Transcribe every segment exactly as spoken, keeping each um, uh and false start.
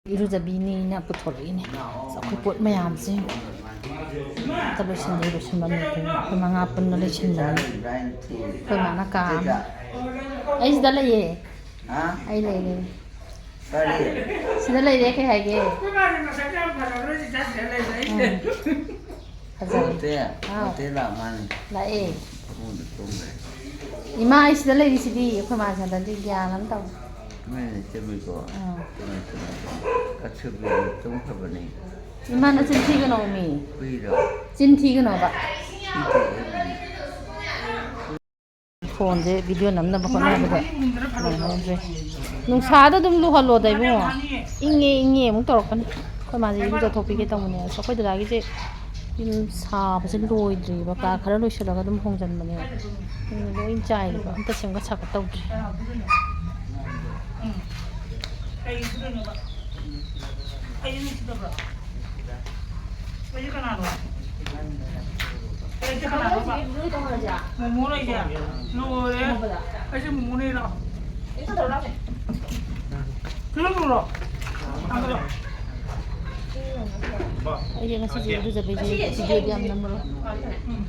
ꯏꯔꯨꯖꯕꯤꯅꯤꯅ ꯄꯨꯊꯣꯔꯛꯏꯅꯦ꯫ ꯑꯁ, ꯑꯩꯈꯣꯏ ꯄꯣꯠ ꯃꯌꯥꯝꯁꯦ ꯑꯝꯇ ꯂꯣꯏꯁꯤꯟꯗꯦ, ꯂꯣꯏꯁꯤꯟꯕ ꯅꯠꯇꯦ꯫ ꯑꯩꯈꯣꯏ ꯃꯉꯥ ꯄꯨꯟꯅ ꯂꯩꯁꯤꯟꯕꯅꯤ꯫ ꯑꯩꯈꯣꯏ ꯃꯥꯅ ꯀꯥ ꯑꯃ꯫ ꯑꯩ ꯁꯤꯗ ꯂꯩꯌꯦ꯫ ꯍꯥ? ꯑꯩ ꯂꯩꯔꯦ꯫ ꯀꯔꯤ? ꯁꯤꯗ ꯂꯩꯔꯦ, ꯀꯩ ꯍꯥꯏꯒꯦ? ꯑꯩꯈꯣꯏ ꯃꯥꯅ ꯃꯁꯛ ꯌꯥꯝ ꯐꯖꯕ꯭ꯔꯥ ꯁꯤ ꯆꯠꯁꯤꯔ ꯂꯩꯕ ꯑꯩꯁꯦ꯫ ꯎꯝ꯫ ꯐꯖꯕꯅꯤ꯫ ꯅꯠꯇꯦ, ꯑꯥ꯫ ꯅꯠꯇꯦ, ꯂꯥꯛ ꯃꯥꯅꯤ꯫ ꯂꯥꯛꯑꯦ꯫ ꯐꯃꯨꯡꯗ ꯇꯨꯝꯈ꯭ꯔꯦ꯫ ꯏꯃꯥ, ꯑꯩ ꯁꯤꯗ ꯂꯩꯔꯤꯁꯤꯗꯤ ꯑꯩꯈꯣꯏ ꯃꯥ ꯁꯥꯟꯅꯗ꯭ꯔꯤ, ꯒ꯭ꯌꯥꯟ ꯑꯃ ꯇꯧ꯫ ꯅꯣꯏꯅ ꯆꯨꯝꯃꯤꯀꯣ꯫ ꯑꯥ꯫ ꯆꯨꯝꯃꯤ, ꯆꯨꯝꯃꯤ, ꯆꯨꯝꯃꯤ꯫ ꯑꯊꯨꯕꯤꯗ ꯇꯨꯝꯈ꯭ꯔꯕꯅꯤ꯫ ꯏꯃꯥ, ꯅꯆꯤꯟ ꯊꯤꯒꯅꯣ ꯃꯤ꯫ ꯍꯨꯏꯔꯣ? ꯆꯤꯟ ꯊꯤꯒꯅꯣꯕ꯫ ꯊꯤꯗꯦ, ꯑꯩꯕꯨꯗꯤ꯫ ꯐꯣꯟꯁꯦ ꯚꯤꯗꯤꯑꯣ ꯅꯝꯅꯕ ꯍꯣꯠꯅꯕꯗ ꯅꯪꯍꯧꯗ꯭ꯔꯦ꯫ ꯅꯨꯡꯁꯥꯗ ꯑꯗꯨꯝ ꯂꯨꯍꯜꯂꯣꯗ ꯏꯕꯨꯡꯉꯣ꯫ ꯏꯪꯉꯦ, ꯏꯪꯉꯦ ꯑꯃꯨꯛ ꯇꯧꯔꯛꯀꯅꯤ꯫ ꯑꯩꯈꯣꯏ ꯃꯥꯁꯦ ꯏꯔꯨꯖꯊꯣꯛꯄꯤꯒꯦ ꯇꯧꯕꯅꯦ꯫ ꯑꯁ, ꯑꯩꯈꯣꯏ ꯗꯗꯥꯒꯤꯁꯦ ꯌꯨꯝ ꯁꯥꯕꯁꯦ ꯂꯣꯏꯗ꯭ꯔꯤꯕ꯫ ꯀꯥ ꯈꯔ ꯂꯣꯏꯁꯤꯜꯂꯒ ꯑꯗꯨꯝ ꯍꯣꯡꯖꯤꯟꯕꯅꯦꯕ꯫ ꯑꯗꯨꯅ ꯂꯣꯏ ꯆꯥꯏꯔꯦꯕ꯫ ꯑꯝꯇ ꯁꯦꯝꯒꯠ ꯁꯥꯒꯠ ꯇꯧꯗ꯭ꯔꯤ꯫ ꯑꯩꯁꯦ ꯀꯅꯥꯅꯣ? ꯑꯩꯁꯦ ꯀꯅꯥꯅꯣꯕ? ꯃꯣꯃꯣꯔꯣ ꯑꯩꯁꯦ? ꯂꯣꯏꯔꯦ꯫ ꯑꯩꯁꯦ ꯃꯣꯃꯣꯅꯦ ꯂꯥꯛꯑꯣ꯫ ꯐꯤꯂꯝ ꯎꯔꯣ? ꯊꯥꯡꯒꯠꯂꯣ꯫ ꯑꯩꯁꯦ ꯉꯁꯤꯁꯦ ꯏꯔꯨꯖꯕꯩꯁꯦ ꯚꯤꯗꯤꯑꯣꯗꯤ ꯌꯥꯝ ꯅꯝꯃꯔꯣꯏ꯫ ꯎꯝ꯫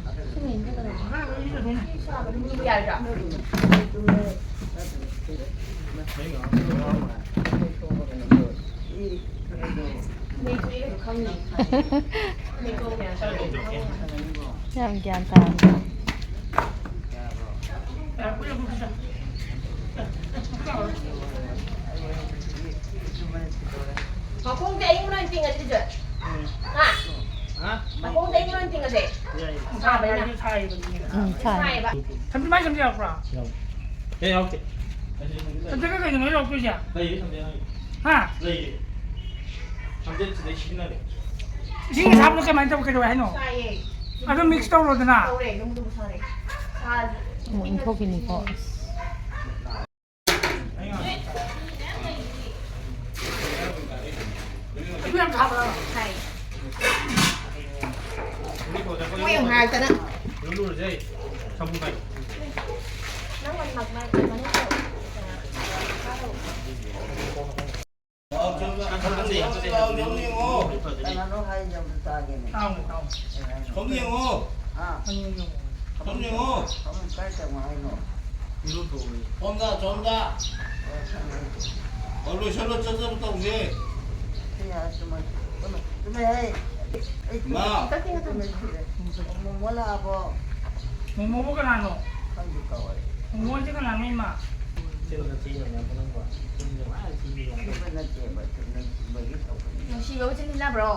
ꯌꯥꯝ ꯒ꯭ꯌꯥꯟ ꯇꯥꯕꯗꯣ꯫ ꯃꯈꯣꯡꯁꯦ ꯑꯌꯤꯡꯕꯅ ꯑꯣꯏꯅ ꯇꯤꯡꯉꯁꯤ, ꯇꯤꯆꯔ꯫ ꯍꯥ? ꯍꯥ? ꯃꯈꯣꯡꯁꯦ ꯑꯌꯤꯡꯕꯅ ꯑꯣꯏꯅ ꯇꯤꯡꯉꯁꯦ꯫ ꯌꯥꯏꯌꯦ꯫ ꯁꯥꯕꯅꯤꯅ꯫ ꯁꯥꯏꯌꯦꯕ꯫ ꯎꯝ, ꯁꯥꯏ꯫ ꯁꯥꯏꯌꯦꯕ꯫ ꯊꯝꯆꯦꯠ ꯃꯥꯏ ꯊꯝꯆꯦꯠ ꯌꯥꯎꯔꯛꯄ꯭ꯔꯣ? ꯌꯥꯎꯗꯦ꯫ ꯑꯦ, ꯌꯥꯎꯗꯦ꯫ ꯊꯝꯆꯦꯠꯀ ꯀꯩꯒꯤꯅꯣ ꯌꯥꯎꯔꯛꯇꯣꯏꯁꯦ? ꯂꯩꯌꯦ, ꯊꯝꯆꯦꯠ ꯌꯥꯎꯗꯦ꯫ ꯍꯥ? ꯂꯩꯌꯦ꯫ ꯊꯝꯆꯦꯠ ꯁꯤꯗꯩ ꯁꯤꯖꯤꯟꯅꯔꯦ꯫ ꯏꯁꯤꯡ ꯑꯁꯥꯕꯗꯣ ꯀꯃꯥꯏꯅ ꯇꯧ-, ꯀꯩꯗꯧꯋꯦ ꯍꯥꯏꯅꯣ? ꯁꯥꯏꯌꯦ꯫ ꯑꯗꯨꯝ mix ꯇꯧꯔꯣꯗꯅ꯫ ꯇꯧꯔꯦ, ꯑꯗꯨꯝ, ꯑꯗꯨꯝ ꯁꯥꯔꯦ꯫ ꯁꯥ-, ꯑꯃꯨꯛ ꯏꯪꯊꯣꯛꯈꯤꯅꯤꯀꯣ꯫ ꯑꯗꯨ ꯌꯥꯝ ꯁꯥꯕ꯭ꯔꯥ? ꯁꯥꯏ꯫ ꯃꯣꯏ ꯌꯥꯝ ꯍꯥꯏꯔꯛꯇꯅ꯫ ꯅꯪ ꯃ-, ꯃ-, ꯃꯅꯨꯡꯗ, ꯑ, ꯀꯩꯅꯣ, ꯐꯥꯔꯣ꯫ ꯌꯦꯡꯉꯣ, ꯌꯦꯡꯉꯣ꯫ ꯀꯅꯥꯅꯣ ꯍꯥꯏꯁꯦ ꯑꯝꯇ ꯇꯥꯒꯦꯅꯦ꯫ ꯇꯥꯎꯅꯦ, ꯇꯥꯎꯅꯦ꯫ ꯀꯩ ꯍꯥꯏꯅꯣ? ꯁꯣꯝ ꯌꯦꯡꯉꯣ꯫ ꯑꯥ꯫ ꯁꯣꯝ ꯌꯦꯡꯉꯣ꯫ ꯁꯣꯝ ꯀꯥꯏ ꯆꯪꯉꯣ ꯍꯥꯏꯅꯣ? ꯁꯣꯝꯗ, ꯁꯣꯝꯗ꯫ ꯑꯣ, ꯂꯣꯏꯁꯜꯂꯣ, ꯆꯠꯅꯕ ꯇꯧꯁꯦ꯫ ꯁꯤ ꯌꯥꯔꯦ, ꯆꯨꯝꯃꯦ꯫ ꯆꯨꯝꯃꯦ, ꯆꯨꯝꯃꯦ, ꯍꯦ꯫ ꯑꯩ ꯆꯨꯝꯃꯦ꯫ ꯃꯥ꯫ ꯆꯠꯇꯦ, ꯆꯠꯇꯦ꯫ ꯆꯨꯝꯃꯦ, ꯆꯨꯝꯃꯦ꯫ ꯃꯣꯃꯣ ꯂꯥꯛꯑꯕꯣ? ꯃꯣꯃꯣꯕꯨ ꯀꯅꯥꯅꯣ? ꯈꯪꯗꯦ, ꯀꯧꯔꯦ꯫ ꯃꯣꯃꯣꯁꯦ ꯀꯅꯥꯅꯣ, ꯏꯃꯥ? ꯆꯨꯝꯅ ꯊꯤꯕꯅꯦ, ꯅꯪꯕꯣ꯫ ꯆꯨꯝꯅ ꯃꯥꯅ ꯊꯤꯕꯤꯔꯣ꯫ ꯆꯨꯝꯕ ꯅꯠꯇꯦꯕ, ꯆꯨꯝꯅ ꯊꯤꯕꯒꯤ ꯇꯧꯕꯅꯦ꯫ ꯅꯨꯡꯁꯤꯕꯕꯨ ꯆꯤꯟ ꯊꯤꯅꯕ꯭ꯔꯣ?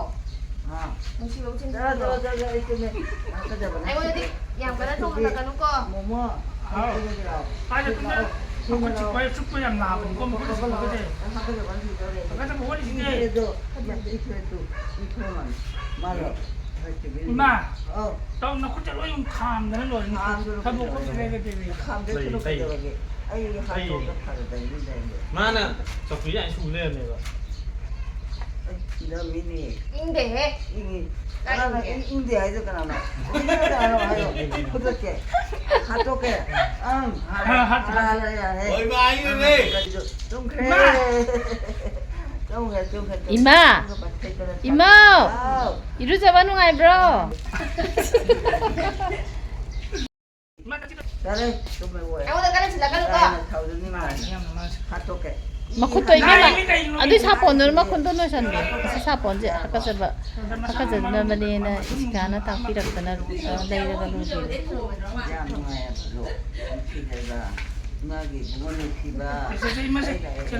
ꯍꯥ? ꯅꯨꯡꯁꯤꯕꯕꯨ ꯆꯤꯟ ꯆꯠꯂꯣ, ꯊꯤꯅꯕ꯭ꯔꯣ? ꯆꯠꯂꯣ, ꯆꯠꯂꯣ, ꯑꯩ ꯆꯨꯝꯃꯦ꯫ ꯉꯥꯡꯒꯗꯕ ꯅꯠꯇꯦ꯫ ꯑꯩꯉꯣꯟꯗꯗꯤ ꯌꯥꯝ ꯀꯟꯅ ꯊꯣꯡꯍꯜꯂꯛꯀꯅꯨꯀꯣ꯫ ꯃꯣꯃꯣ, ꯍꯥꯎ꯫ ꯑꯩ ꯆꯨꯝꯃꯦ ꯂꯥꯎ꯫ ꯄꯥꯏꯗ ꯂꯥꯛꯑꯣ, ꯇꯨꯝꯅ ꯊꯨꯅ ꯃꯈꯨꯠ ꯂꯥꯛꯑꯣ꯫ ꯆꯤꯛꯄ ꯌꯥꯝ ꯅꯥꯕꯅꯤꯀꯣ, ꯃꯈꯨꯠ ꯆꯤꯛꯄ ꯀꯩꯗꯧꯔꯦ? ꯍꯥꯀꯠꯆꯕ ꯍꯣꯏ, ꯏꯁꯤꯡ ꯏꯊꯣꯏꯗꯣ, ꯏꯊꯣꯏꯗꯣ, ꯏꯊꯣꯏ ꯃꯥꯜꯂꯦ꯫ ꯃꯥꯜꯂꯣ꯫ ꯍꯣꯏ, ꯆꯨꯝꯃꯤ꯫ ꯏꯃꯥ, ꯑꯧ꯫ ꯇꯧ, ꯅꯈꯨꯠꯇ ꯂꯣꯏ ꯊꯥꯡꯗꯅ ꯂꯣꯏꯔꯦ꯫ ꯈꯥꯝꯗꯅ ꯊꯕꯛ ꯀꯩꯗꯧꯔꯒꯦ? ꯈꯣꯠꯄꯁꯦ ꯀꯩꯗꯧꯔꯒꯦ? ꯈꯥꯝꯗꯅ ꯂꯩ, ꯊꯕꯛ ꯂꯩ꯫ ꯀꯩꯗꯧꯔꯒꯦ? ꯑꯩ ꯍꯥꯠꯇꯣꯛꯑꯒ ꯐꯔꯗꯕꯅꯤ ꯂꯩꯔꯦ꯫ ꯃꯥꯅ ꯆꯧꯀ꯭ꯔꯤꯁꯦ ꯑꯩ ꯁꯨ ꯂꯩꯔꯝꯃꯦꯕ꯫ ꯑꯩ ꯊꯤꯔꯝꯃꯤꯅꯦ꯫ ꯏꯪꯗꯦꯍꯦ꯫ ꯏꯪꯉꯤ꯫ ꯀꯥꯏ ꯀꯅꯥꯅ ꯏꯪꯒꯦ? ꯏꯪ-, ꯏꯪꯗꯦ ꯍꯥꯏꯗꯣ ꯀꯅꯥꯅꯣ? ꯏꯪꯗꯦ ꯀꯅꯥꯅꯣ ꯍꯥꯏꯌꯣ꯫ ꯐꯨꯠꯇꯣꯛꯀꯦ꯫ ꯍꯥꯠꯇꯣꯛꯀꯦ꯫ ꯑꯪ, ꯍꯥꯠ-, ꯍꯥꯠ-, ꯍꯥꯠ-, ꯍꯥꯠꯂꯦ, ꯌꯥꯔꯦ꯫ ꯍꯣꯏ, ꯏꯃꯥ, ꯑꯩꯅꯅꯦ꯫ ꯇꯨꯝꯈ꯭ꯔꯦ꯫ ꯏꯃꯥ! ꯇꯨꯝꯈ꯭ꯔꯦ, ꯇꯨꯝꯈ꯭ꯔꯦ, ꯇꯨꯝꯈ꯭ꯔꯦ꯫ ꯏꯃꯥ! ꯇꯨꯝꯈ꯭ꯔꯦ, ꯄꯠꯊꯩ ꯇꯔꯦ꯫ ꯏꯃꯥꯎ! ꯍꯥꯎ꯫ ꯏꯔꯨꯖꯕ ꯅꯨꯡꯉꯥꯏꯕ꯭ꯔꯣ? ꯌꯥꯔꯦ, ꯇꯨꯝꯃꯦ, ꯑꯣꯏ꯫ ꯑꯩꯉꯣꯟꯗ ꯀꯟꯅ ꯊꯤꯜꯂꯛꯀꯅꯨꯀꯣ꯫ ꯌꯥꯔꯦ, ꯊꯥꯎꯗꯨ ꯅꯨꯡꯉꯥꯏꯅ ꯍꯥꯠꯇꯣꯛꯀꯦ꯫ ꯃꯈꯨꯠꯇꯣ ꯏꯕꯦꯝꯃ, ꯅꯥꯏꯃꯤ ꯀꯩꯅꯣ? ꯑꯗꯨꯏ ꯁꯥꯄꯣꯟꯗꯨꯅ ꯃꯈꯨꯠꯇꯣ ꯅꯣꯏꯁꯟꯕꯤꯌꯨ꯫ ꯑꯁꯤ ꯁꯥꯄꯣꯟꯁꯦ ꯍꯥꯀꯠꯆꯕ, ꯍꯥꯀꯠꯆꯅꯕꯅꯦꯅ ꯏꯆꯤꯀꯥꯅ ꯇꯥꯛꯄꯤꯔꯛꯇꯅ, ꯑ, ꯂꯩꯔꯒ ꯂꯨꯖꯩ꯫ ꯌꯥꯝ ꯅꯨꯡꯉꯥꯏ ꯑꯗꯣ꯫ ꯅꯨꯡꯁꯤꯗꯦꯗ꯫ ꯏꯃꯥꯒꯤ ꯏꯕꯨꯡꯉꯣ ꯅꯨꯡꯁꯤꯕ꯫ ꯁꯦ, ꯁꯦ, ꯏꯃꯥ, ꯁꯦ꯫ ꯁꯦ,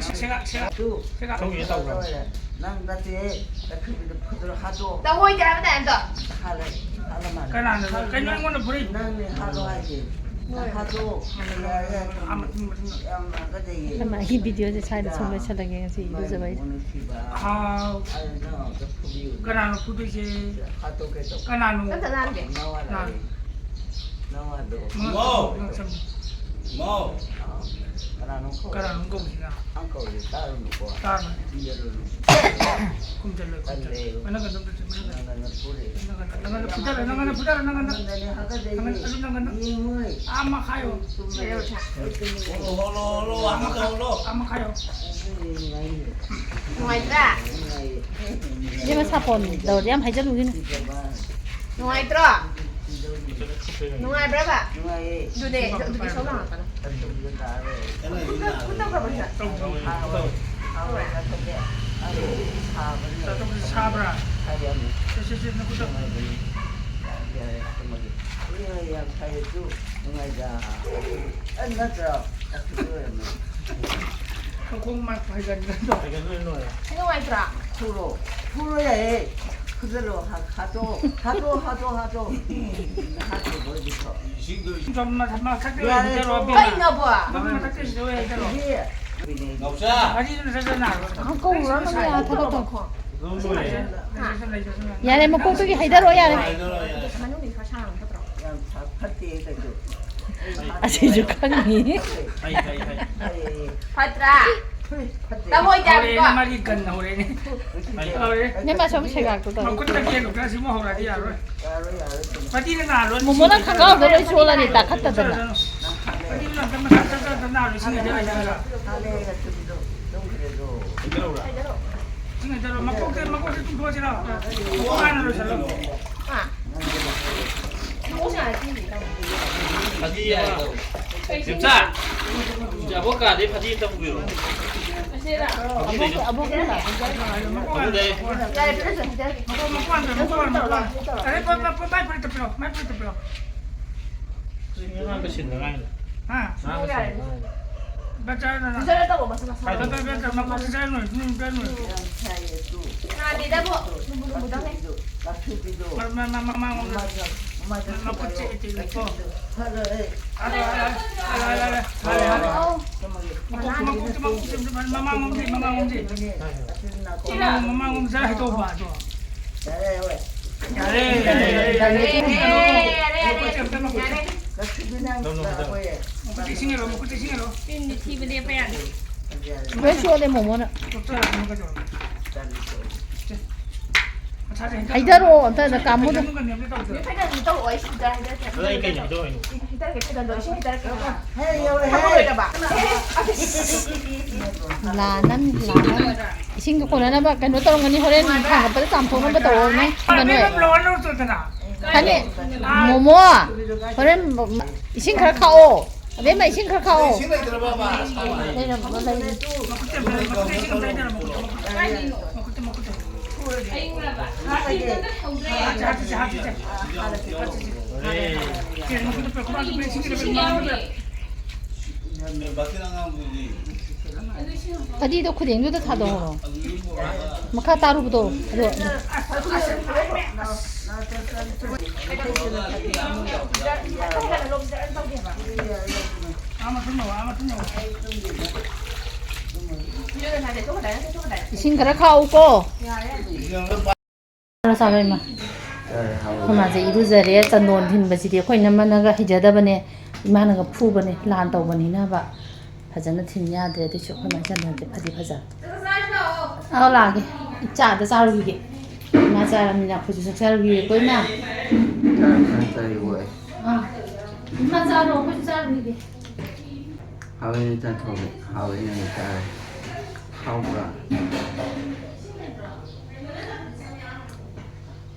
ꯁꯦ, ꯁꯦ, ꯁꯦ꯫ ꯇꯨ꯫ ꯁꯦ, ꯁꯦ꯫ ꯇꯧꯒꯦ ꯇꯧꯕ꯭ꯔꯣ? ꯅꯪ ꯅꯠꯇꯦ, ꯇꯛꯈꯨꯕꯤꯗꯣ ꯐꯨꯗ꯭ꯔꯣ ꯍꯥꯠꯇꯣ꯫ ꯇꯧꯑꯣꯏꯗꯦ ꯍꯥꯏꯕ ꯇꯥꯏ ꯑꯝꯇ꯫ ꯍꯥꯠꯂꯦ, ꯍꯥꯠꯂ ꯃꯥꯜꯂꯦ꯫ ꯀꯅꯥꯅꯣ? ꯀꯩꯅꯣ ꯑꯩꯉꯣꯟꯗ ꯐꯨꯔꯛꯏ? ꯅꯪꯅꯦ ꯍꯥꯠꯂꯣ ꯍꯥꯏꯁꯦ꯫ ꯅꯪ ꯍꯥꯠꯇꯣ꯫ ꯌꯥꯔꯦ, ꯌꯥꯔꯦ, ꯌꯥꯝ ꯍꯥꯠꯀꯗꯦꯌꯦ꯫ ꯃꯥꯒꯤ ꯚꯤꯗꯤꯑꯣꯁꯦ ꯁ꯭ꯋꯥꯏꯗ ꯁꯨꯝ ꯂꯣꯏꯁꯤꯜꯂꯒꯦ ꯉꯁꯤ ꯏꯔꯨꯖꯕ ꯑꯩꯁꯦ꯫ ꯍꯥꯎ꯫ ꯀꯅꯥꯅꯣ ꯐꯨꯗꯣꯏꯁꯦ? ꯀꯅꯥꯅꯣ? ꯅꯋꯥꯗꯣ꯫ ꯏꯃꯥꯎ! ꯅꯪ ꯆꯪꯉꯣ꯫ ꯏꯃꯥꯎ! ꯀꯅꯥꯅꯣ ꯀꯧꯔꯤꯁꯤꯅ? ꯅꯪ ꯀꯧꯔꯤꯁꯦ ꯇꯥꯔꯨꯅꯨꯀꯣ꯫ ꯇꯥꯔꯨꯅꯨ꯫ ꯈꯨꯝꯖꯜꯂꯨ꯫ ꯈꯨꯝꯖꯜꯂꯣ, ꯈꯨꯝꯖꯜꯂꯣ꯫ ꯇꯜꯂꯦ꯫ ꯃꯅꯪ ꯀꯟꯗ ꯐꯨꯔꯦ꯫ ꯅꯪ ꯀꯟꯗ, ꯅꯪ ꯀꯟꯗ ꯐꯨꯗꯔꯣ, ꯅꯪ ꯀꯟꯗ, ꯅꯪ ꯀꯟꯗ꯫ ꯅꯪ ꯀꯟꯗ, ꯑꯗꯨ ꯅꯪ ꯀꯟꯗ꯫ ꯑꯥ ꯃꯈꯥꯏꯌꯣ꯫ ꯍꯣꯂꯣ, ꯍꯣꯂꯣ, ꯍꯣꯂꯣ, ꯑꯥ ꯃꯈꯥꯏ ꯍꯣꯂꯣ꯫ ꯑꯥ ꯃꯈꯥꯏꯌꯣ꯫ ꯅꯨꯡꯉꯥꯏꯇ꯭ꯔꯥ? ꯏꯕꯦꯝꯃ, ꯁꯥꯄꯣꯟ ꯇꯧꯔꯗꯤ ꯌꯥꯝ ꯍꯥꯏꯖꯜꯂꯨꯒꯤꯅꯨ꯫ ꯅꯨꯡꯉꯥꯏꯇ꯭ꯔꯣ? ꯅꯨꯡꯉꯥꯏꯕ꯭ꯔꯕ? ꯅꯨꯡꯉꯥꯏꯌꯦ꯫ ꯑꯗꯨꯅꯦ, ꯑꯗꯨꯗꯤ ꯏꯁꯧ ꯂꯥꯡꯉꯛꯀꯅꯨ꯫ ꯈꯨꯠꯇ ꯈꯨꯠꯇ ꯇꯧꯈ꯭ꯔꯕ ꯁꯤꯗ? ꯇꯧꯈ꯭ꯔꯦ꯫ ꯇꯧꯈ꯭ꯔꯦ꯫ ꯁꯥꯕ꯭ꯔꯥ? ꯁꯥꯕ꯭ꯔꯥ? ꯁꯦ, ꯁꯦ, ꯁꯦ, ꯅꯈꯨꯠꯇ꯫ ꯌꯥꯔꯦ, ꯊꯝꯃꯒꯦ꯫ ꯏꯕꯦꯝꯃ, ꯌꯥꯝ ꯐꯩꯌꯦ, ꯑꯗꯨ ꯅꯨꯡꯉꯥꯏꯗ꯫ ꯑ, ꯅꯠꯇ꯭ꯔꯣ? ꯑꯗꯨ ꯑꯣꯏꯔꯝꯃꯅꯤ꯫ ꯃꯈꯣꯡ ꯃꯥ ꯐꯩꯒꯟꯗ꯭ꯔꯗꯣ꯫ ꯐꯩꯒꯟꯗ꯭ꯔꯗꯣ꯫ ꯁꯤ ꯅꯨꯡꯉꯥꯏꯇ꯭ꯔꯥ? ꯐꯨꯔꯣ꯫ ꯐꯨꯔꯣ ꯌꯥꯏꯌꯦ꯫ ꯐꯨꯖꯜꯂꯣ, ꯍꯥ-, ꯍꯥꯠꯇꯣꯛꯑꯣ, ꯍꯥꯠꯇꯣꯛꯑꯣ, ꯍꯥꯠꯇꯣꯛꯑꯣ꯫ ꯍꯥꯠꯇꯣꯛꯑꯣ, ꯍꯧꯖꯤꯛꯇꯣ꯫ ꯏꯁꯤꯡꯗꯣ ꯏꯁꯤꯡ ꯃꯊꯛ-, ꯃꯊꯛꯇ ꯌꯥꯔꯦ, ꯂꯩꯕꯗꯔꯣ, ꯇꯣꯛꯑꯣ꯫ ꯑꯕꯦꯝꯃ? ꯀꯩꯅꯣꯕꯣ? ꯃꯊꯛ-, ꯃꯊꯛꯇ ꯂꯩꯕꯗꯣ ꯍꯦꯛꯇ ꯇꯧꯔꯣ꯫ ꯑꯗꯨꯗꯤ ꯅꯥꯎꯆꯥ꯫ ꯃꯔꯤꯗꯨꯅ ꯆꯠ-, ꯆꯠ ꯅꯥꯔꯣꯏ꯫ ꯉꯥꯏꯍꯥꯛ ꯀꯧꯔꯨꯔꯅꯨ, ꯌꯥꯔꯦ, ꯊꯕꯛ ꯇꯧ꯫ ꯑꯗꯨꯝ ꯂꯣꯏꯔꯦ꯫ ꯍꯥ? ꯌꯥꯔꯦ, ꯃꯀꯣꯛꯇꯒꯤ ꯍꯥꯏꯗꯔꯛꯑꯣ, ꯌꯥꯔꯦ꯫ ꯍꯥꯏꯗꯔꯛꯑꯣ, ꯌꯥꯔꯦ꯫ ꯃꯅꯨꯡꯗꯤ ꯈꯔ ꯁꯥꯡꯅ ꯐꯠꯇ꯭ꯔꯣ? ꯌꯥꯝ ꯐ-, ꯐꯠꯇꯦ ꯀꯩꯁꯨ꯫ ꯑꯁꯤꯁꯨ ꯈꯪꯉꯤ꯫ ꯐꯩ, ꯐꯩ, ꯐꯩ꯫ ꯐꯩꯌꯦ꯫ ꯐꯠꯇ꯭ꯔꯥ? ꯐꯩ, ꯐꯠꯇꯦ꯫ ꯇꯃꯣꯏ ꯍꯧꯔꯦꯅꯦ, ꯇꯥꯕꯤꯀꯣ? ꯃꯥꯗꯤ ꯒꯟ ꯍꯧꯔꯦꯅꯦ꯫ ꯐꯩ꯫ ꯍꯧꯔꯦ꯫ ꯅꯦ, ꯃꯥꯁꯨ ꯑꯃꯨꯛ ꯁꯦꯒꯥꯛꯇꯣ ꯇꯧ꯫ ꯃꯈꯨꯠꯇ ꯀꯦꯟ ꯈꯔ ꯁꯤꯃꯨꯛ ꯍꯧꯔꯛꯑꯗꯤ ꯌꯥꯔꯣꯏ꯫ ꯌꯥꯔꯣꯏ, ꯌꯥꯔꯣꯏ, ꯆꯨꯝꯃꯦ꯫ ꯃꯇꯤꯅ ꯅꯥꯍꯜꯂꯣ, ꯃꯣꯃꯣꯅ ꯁꯤꯡꯉꯗꯤ ꯈꯪꯒꯥꯎꯗ ꯂꯣꯏ ꯆꯣꯜꯂꯅꯤ, ꯇꯥꯈꯠꯇꯗꯅ꯫ ꯆꯠꯂꯣ, ꯆꯠꯂꯣ꯫ ꯃꯇꯤꯗꯨꯅ ꯑꯝꯇ ꯃꯁꯥ ꯆꯠ-, ꯆꯠ-, ꯆꯠ ꯅꯥꯍꯜꯂꯣ, ꯁꯤꯡꯉꯗꯤ ꯂꯣꯏꯁꯤꯜꯂꯒ꯫ ꯍꯥꯏꯗꯔꯛꯑꯣ꯫ ꯁꯤꯡꯉꯗꯤ ꯂꯣꯏ-, ꯂꯣꯏ-, ꯂꯣꯏ-, ꯂꯣꯏ-, ꯁꯤꯡꯉꯗꯤ ꯂꯣꯏ-, ꯃꯀꯣꯛꯇ, ꯃꯀꯣꯛꯇ ꯇꯨꯝꯊꯣꯛꯑꯁꯤꯔꯣ? ꯃꯀꯣꯛ ꯍꯥꯟꯅ ꯂꯣꯏꯁꯤꯜꯂꯣ꯫ ꯐꯗꯤ ꯑꯃ, ꯏꯆꯦ ꯑꯕꯣꯛ ꯀꯥꯗꯩ ꯐꯗꯤ ꯑꯝꯇ ꯄꯨꯕꯤꯔꯣ꯫ ꯐꯗꯤ ꯂꯩꯅꯣ? ꯑꯕꯣꯛ ꯂꯩ꯫ ꯃꯀꯣꯛ, ꯃꯀꯣꯛ ꯍꯥꯟꯅ, ꯃꯀꯣꯛ ꯍꯥꯟꯅ, ꯃꯀꯣꯛ ꯍꯥꯟꯅ꯫ ꯑꯔꯦ, ꯄ-, ꯄ-, ꯄ-, ꯃꯥꯏ ꯐꯨꯔꯤꯠꯇ ꯄꯤꯔꯣ, ꯃꯥꯏ ꯐꯨꯔꯤꯠꯇ ꯄꯤꯔꯣ꯫ ꯁꯤ ꯑꯉꯥꯡ ꯂꯣꯏꯁꯤꯟꯗ ꯉꯥꯏꯔꯤ꯫ ꯍꯥ? ꯑꯉꯥꯡ ꯂꯣꯏꯁꯤꯟꯗ ꯉꯥꯏꯔꯤ꯫ ꯕꯆꯥ ꯅ-, ꯕꯆꯥ ꯇꯧꯔꯣ, ꯃꯁꯥ, ꯃꯁꯥ꯫ ꯕꯆꯥ, ꯕꯆꯥ, ꯕꯆꯥ, ꯃꯀꯣꯛ ꯁꯤꯖꯥꯏ ꯅꯣꯏ, ꯅꯣꯏ, ꯅꯣꯏ, ꯅꯣꯏ꯫ ꯌꯥꯝ ꯐꯩꯌꯦ ꯑꯗꯨ꯫ ꯅꯥꯗꯦꯗ, ꯑꯕꯣꯛ꯫ ꯂꯨꯝꯕꯨ ꯂꯨꯝꯕꯨꯗꯪꯅꯦ꯫ ꯃ-, ꯃ-, ꯃ-, ꯃꯃꯥꯡꯂꯣꯝꯗ꯫ ꯃꯃꯥꯏꯗ, ꯃꯃꯥꯏꯗ ꯃꯀꯣꯛ ꯆꯤꯛꯑꯦ, ꯆꯤꯛꯑꯦ, ꯀꯣ꯫ ꯐꯔꯦ, ꯑꯦ꯫ ꯑꯂꯦ, ꯑꯂꯦ, ꯑꯂꯦ, ꯑꯂꯦ, ꯑꯂꯦ, ꯑꯂꯦ, ꯑꯂꯦ꯫ ꯑꯧ꯫ ꯃꯀꯣꯛ, ꯃꯀꯣꯛ, ꯃꯀꯣꯛ, ꯃꯃꯥꯡꯂꯣꯝꯗ, ꯃꯃꯥꯡꯂꯣꯝꯗ꯫ ꯃꯃꯥꯡꯂꯣꯝꯗ ꯍꯩꯗꯧꯕ, ꯑꯗꯣ꯫ ꯌꯥꯔꯦ, ꯌꯥꯔꯦ, ꯌꯥꯔꯦ, ꯌꯥꯔꯦ, ꯌꯥꯔꯦ, ꯌꯥꯔꯦ, ꯌꯥꯔꯦ, ꯌꯥꯔꯦ, ꯌꯥꯔꯦ꯫ ꯃꯀꯣꯛ ꯆꯤꯛꯑꯦ, ꯑꯝꯇ ꯃꯀꯣꯛ ꯆꯤꯛꯑꯦ꯫ ꯂꯛꯁꯃꯤꯅ ꯅꯣ, ꯅꯣ, ꯅꯣ, ꯅꯣ꯫ ꯂꯥꯛꯑꯣꯌꯦ꯫ ꯃꯀꯣꯛ ꯆꯤꯛꯁꯤꯟꯒꯅꯣ, ꯃꯀꯣꯛ ꯆꯤꯛꯁꯤꯟꯒꯅꯣ꯫ ꯄꯤꯟꯗꯤ ꯊꯤꯕ ꯂꯦꯞꯄ ꯌꯥꯗꯦ꯫ ꯂꯣꯏ ꯆꯣꯠꯂꯦ ꯃꯣꯃꯣꯅ꯫ ꯍꯩꯗꯔꯛꯑꯣ ꯑꯝꯇ ꯀꯥꯃꯨꯗ꯫ ꯅꯣꯏ ꯐꯖꯅ ꯇꯧꯔꯛꯑꯣ, ꯑꯩ ꯁꯤꯗ ꯍꯩꯗꯔꯛꯀꯦ꯫ ꯑꯗꯣ ꯑꯩ ꯀꯩꯅꯣ ꯍꯩꯗꯧ ꯍꯥꯏꯅꯣ? ꯂꯥꯟꯅꯝ, ꯂꯥꯟꯅꯝ꯫ ꯏꯁꯤꯡꯗꯣ ꯀꯣꯟꯅꯅꯕ ꯀꯩꯅꯣ ꯇꯧꯔꯝꯒꯅꯤ, ꯍꯣꯔꯦꯟ ꯊꯥꯡꯒꯠꯄꯗ ꯆꯥꯝꯊꯣꯛꯅꯕ ꯇꯧꯔꯣꯅꯦ꯫ ꯀꯩꯅꯣ, ꯈꯅꯤ, ꯃꯣꯃꯣ, ꯍꯣꯔꯦꯟ ꯏꯁꯤꯡ ꯈꯔ ꯈꯥꯛꯑꯣ꯫ ꯑꯕꯦꯝꯃ, ꯏꯁꯤꯡ ꯈꯔ ꯈꯥꯛꯑꯣ꯫ ꯏꯁꯤꯡ ꯂꯩꯇ꯭ꯔꯕꯕ? ꯂꯩꯔꯝꯃꯣ, ꯂꯩꯔꯝꯃꯣ꯫ ꯐꯗꯤꯗꯣ ꯈꯨꯗꯦꯡꯗꯨꯗ ꯊꯥꯗꯣꯛꯍꯧꯔꯣ꯫ ꯃꯈꯥ ꯇꯥꯔꯨꯕꯗꯣ ꯑꯗꯣ꯫ ꯏꯁꯤꯡ ꯈꯔ ꯈꯥꯛꯎꯀꯣ꯫ ꯆꯥꯔꯣ, ꯆꯥꯔꯣ, ꯏꯃꯥ꯫ ꯑꯩꯈꯣꯏ ꯃꯥꯁꯦ ꯏꯔꯨꯖꯔꯦ꯫ ꯆꯟꯗꯣꯟ ꯊꯤꯟꯕꯁꯤꯗꯤ ꯑꯩꯈꯣꯏ ꯏꯅꯝꯃꯅꯒ ꯍꯩꯖꯗꯕꯅꯦ, ꯏꯃꯥꯅꯒ ꯐꯨꯕꯅꯦ, ꯂꯥꯟ ꯇꯧꯕꯅꯤꯅꯕ꯫ ꯐꯖꯅ ꯊꯤꯟ ꯌꯥꯗ꯭ꯔꯦ꯫ ꯑꯗꯨꯏꯁꯨ ꯑꯩꯈꯣꯏ ꯃꯥ ꯆꯟꯗꯣꯟꯁꯦ ꯐꯗꯤ ꯐꯖ꯫ ꯑꯧ, ꯂꯥꯛꯑꯒꯦ꯫ ꯏꯆꯥꯗ ꯆꯥꯔꯨꯈꯤꯒꯦ꯫ ꯏꯃꯥ ꯆꯥꯔꯃꯤꯅ ꯑꯩꯈꯣꯏꯁꯨ ꯆꯥꯛ ꯆꯥꯔꯨꯈꯤꯒꯦꯀꯣ, ꯏꯃꯥ꯫ ꯆꯥꯔꯨꯈꯤꯒꯦ꯫ ꯑꯥ꯫ ꯏꯃꯥ ꯆꯥꯔꯣ, ꯑꯩꯈꯣꯏꯁꯨ ꯆꯥꯔꯨꯈꯤꯒꯦ꯫ ꯍꯥꯎꯋꯦ, ꯆꯥꯊꯣꯛꯑꯦ꯫ ꯍꯥꯎꯋꯦ, ꯌꯥꯝ ꯆꯥꯔꯦ꯫ ꯍꯥꯎꯕ꯭ꯔꯥ?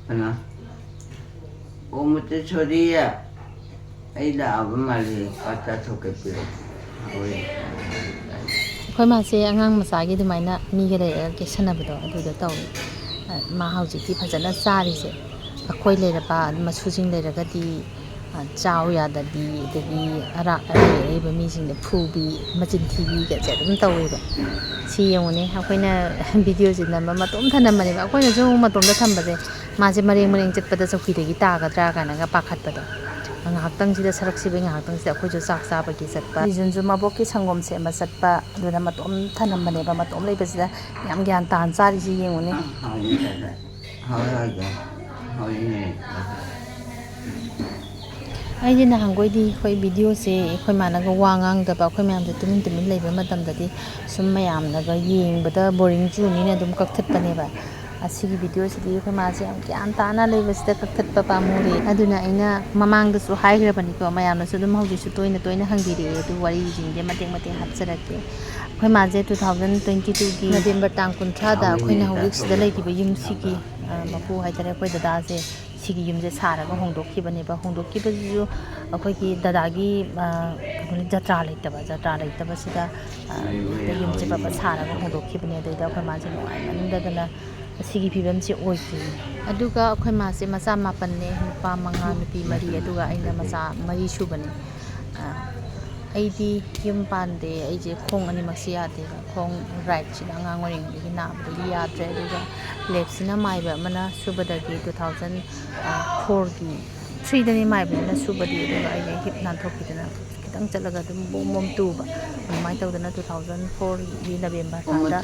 ꯀꯅꯥ? ꯑꯣ, ꯃꯨꯇꯦꯁꯣꯔꯤ, ꯑꯩ ꯂꯥꯛꯑꯕ ꯃꯥꯜꯂꯦ꯫ ꯆꯥꯛ ꯆꯥꯊꯣꯛꯀꯦ ꯄꯤꯔꯛꯑꯣ꯫ ꯍꯥꯎꯋꯦ꯫ ꯑꯩꯈꯣꯏ ꯃꯥꯁꯦ ꯑꯉꯥꯡ ꯃꯆꯥꯒꯤ ꯑꯗꯨꯃꯥꯏꯅ ꯃꯤꯒ ꯂꯩꯔꯒ ꯀꯦꯁꯟꯅꯕꯗꯣ ꯑꯗꯨꯗ ꯇꯧꯏ꯫ ꯃꯥ ꯍꯧꯖꯤꯛꯇꯤ ꯐꯖꯅ ꯆꯥꯔꯤꯁꯦ꯫ ꯑꯩꯈꯣꯏ ꯂꯩꯔꯕ ꯃꯁꯨꯁꯤꯡ ꯂꯩꯔꯒꯗꯤ ꯆꯥꯎ ꯌꯥꯗꯕꯤ, ꯑꯗꯒꯤ ꯑꯔꯥꯛ ꯑꯔꯩ ꯑꯔꯩꯕ ꯃꯤꯁꯤꯡꯗ ꯐꯨꯕꯤ, ꯃꯆꯤꯟ ꯊꯤꯕꯤꯒꯁꯦ ꯑꯗꯨꯝ ꯇꯧꯋꯦꯕ꯫ ꯁꯤ ꯌꯦꯡꯉꯨꯅꯦ, ꯑꯩꯈꯣꯏꯅ ꯚꯤꯗꯤꯑꯣꯁꯦ ꯅꯝꯕ ꯃꯇꯣꯝꯇ ꯅꯝꯕꯅꯦꯕ꯫ ꯑꯩꯈꯣꯏꯅꯁꯨ ꯑꯃꯨꯛ ꯃꯇꯣꯝꯇ ꯊꯝꯕꯁꯦ ꯃꯥꯁꯦ ꯃꯔꯦꯡ ꯃꯔꯦꯡ ꯆꯠꯄꯗ ꯆꯧꯀꯤꯗꯒꯤ ꯇꯥꯒꯗ꯭ꯔꯥ ꯀꯥꯏꯅꯒ ꯄꯥꯈꯠꯄꯗꯣ꯫ ꯉꯥꯏꯍꯥꯛꯇꯪꯁꯤꯗ ꯁꯔꯛꯁꯤꯕꯩ ꯉꯥꯏꯍꯥꯛꯇꯪꯁꯤꯗ ꯑꯩꯈꯣꯏꯁꯨ ꯆꯥꯛ ꯆꯥꯕꯒꯤ ꯆꯠꯄ, ꯔꯤꯖꯟꯁꯨ ꯃꯕꯣꯛꯀꯤ ꯁꯪꯒꯣꯝ ꯁꯦꯝꯕ ꯆꯠꯄ, ꯑꯗꯨꯗ ꯃꯇꯣꯝ ꯊꯅꯝꯕꯅꯦꯕ꯫ ꯃꯇꯣꯝ ꯂꯩꯕꯁꯤꯗ ꯌꯥꯝ ꯒ꯭ꯌꯥꯟ ꯇꯥꯅ ꯆꯥꯔꯤꯁꯤ ꯌꯦꯡꯉꯨꯅꯦ꯫ ꯍꯥꯎꯏ, ꯍꯥꯎꯏ꯫ ꯍꯥꯎꯏ, ꯍꯥꯎꯏ꯫ ꯍꯥꯎꯏꯅꯦ꯫ ꯑꯩꯗꯤ ꯅꯍꯥꯟꯈꯣꯏꯗꯤ ꯑꯩꯈꯣꯏ ꯚꯤꯗꯤꯑꯣꯁꯦ ꯑꯩꯈꯣꯏ ꯃꯥꯅꯒ ꯋꯥ ꯉꯥꯡꯗꯕ, ꯑꯩꯈꯣꯏ ꯃꯌꯥꯝꯁꯦ ꯇꯨꯃꯤꯟ ꯇꯨꯃꯤꯟ ꯂꯩꯕ ꯃꯇꯝꯗꯗꯤ ꯁꯨꯝ ꯃꯌꯥꯝꯅꯒ ꯌꯦꯡꯕꯗ ꯕꯣꯔꯤꯡ ꯆꯨꯅꯤꯅ ꯑꯗꯨꯝ ꯀꯛꯊꯠꯄꯅꯦꯕ꯫ ꯑꯁꯤꯒꯤ ꯚꯤꯗꯤꯑꯣꯁꯤꯗꯤ ꯑꯩꯈꯣꯏ ꯃꯥꯁꯦ ꯌꯥꯝ ꯒ꯭ꯌꯥꯟ ꯇꯥꯅ ꯂꯩꯕꯁꯤꯗ ꯀꯛꯊꯠꯄ ꯄꯥꯝꯃꯨꯔꯦ꯫ ꯑꯗꯨꯅ ꯑꯩꯅ ꯃꯃꯥꯡꯗꯁꯨ ꯍꯥꯏꯈ꯭ꯔꯕꯅꯤꯀꯣ, ꯃꯌꯥꯝꯅꯁꯨ ꯑꯗꯨꯝ ꯍꯧꯖꯤꯛꯁꯨ ꯇꯣꯏꯅ ꯇꯣꯏꯅ ꯍꯪꯕꯤꯔꯛꯑꯦ, ꯑꯗꯨ ꯋꯥꯔꯤꯁꯤꯡꯁꯦ ꯃꯇꯦꯛ ꯃꯇꯦꯛ ꯍꯥꯞꯆꯔꯛꯀꯦ꯫ ꯑꯩꯈꯣꯏ ꯃꯥꯁꯦ two thousand twenty twoꯒꯤ ꯅꯕꯦꯝꯕꯔ ꯇꯥꯡ ꯀꯨꯟꯊ꯭ꯔꯥꯗ ꯑꯩꯈꯣꯏꯅ ꯍꯧꯖꯤꯛ ꯁꯤꯗ ꯂꯩꯔꯤꯕ ꯌꯨꯝꯁꯤꯒꯤ, ꯑ, ꯃꯄꯨ ꯍꯥꯏꯇꯥꯔꯦ, ꯑꯩꯈꯣꯏ ꯗꯗꯥꯁꯦ, ꯁꯤꯒꯤ ꯌꯨꯝꯁꯦ ꯁꯥꯔꯒ ꯍꯣꯡꯗꯣꯛꯈꯤꯕꯅꯦꯕ꯫ ꯍꯣꯡꯗꯣꯛꯈꯤꯕꯁꯤꯁꯨ ꯑꯩꯈꯣꯏꯒꯤ ꯗꯗꯥꯒꯤ, ꯑ, ꯀꯩꯅꯣ, ꯖꯇ꯭ꯔꯥ ꯂꯩꯇꯕ, ꯖꯇ꯭ꯔꯥ ꯂꯩꯇꯕꯁꯤꯗ, ꯑ, ꯌꯨꯝꯁꯦ ꯄꯠ ꯄꯠ ꯁꯥꯔꯒ ꯍꯣꯡꯗꯣꯛꯈꯤꯕꯅꯦ꯫ ꯑꯗꯩꯗ ꯑꯩꯈꯣꯏ ꯃꯥꯁꯦ ꯅꯨꯡꯉꯥꯏꯃꯟꯗꯗꯅ ꯑꯁꯤꯒꯤ ꯐꯤꯕꯝꯁꯦ ꯑꯣꯏꯈꯤꯕꯅꯦ꯫ ꯑꯗꯨꯒ ꯑꯩꯈꯣꯏ ꯃꯥꯁꯦ ꯃꯆꯥ ꯃꯥꯄꯟꯅꯦ, ꯅꯨꯄꯥ ꯃꯉꯥ, ꯅꯨꯄꯤ ꯃꯔꯤ, ꯑꯗꯨꯒ ꯑꯩꯅ ꯃꯆꯥ ꯃꯔꯤ ꯁꯨꯕꯅꯦ꯫ ꯑ, ꯑꯩꯗꯤ ꯌꯨꯝ ꯄꯥꯟꯗꯦ꯫ ꯑꯩꯁꯦ ꯈꯣꯡ ꯑꯅꯤꯃꯛꯁꯦ ꯌꯥꯗꯦꯕ꯫ ꯈꯣꯡ ꯔꯥꯏꯠꯁꯤꯅ ꯑꯉꯥꯡ ꯑꯣꯏꯔꯤꯉꯩꯗꯒꯤ ꯅꯥꯕꯗꯒꯤ ꯌꯥꯗ꯭ꯔꯦ, ꯑꯗꯨꯒ ꯂꯦꯐꯁꯤꯅ ꯃꯥꯏꯕ ꯑꯃꯅ ꯁꯨꯕꯗꯒꯤ two thousand fourꯒꯤ threeꯗꯅꯤ ꯃꯥꯏꯕꯁꯤꯅ ꯁꯨꯕꯗꯤ, ꯑꯗꯨꯒ ꯑꯩꯅ ꯍꯤꯞ ꯅꯥꯟꯊꯣꯛꯈꯤꯗꯅ ꯈꯤꯇꯪ ꯆꯠꯂꯒ ꯑꯗꯨꯝ ꯕꯣꯝ ꯕꯣꯝ ꯇꯨꯕ꯫ ꯑꯗꯨꯃꯥꯏꯅ ꯇꯧꯗꯅ two thousand fourꯒꯤ ꯅꯕꯦꯝꯕꯔ ꯊꯥꯗ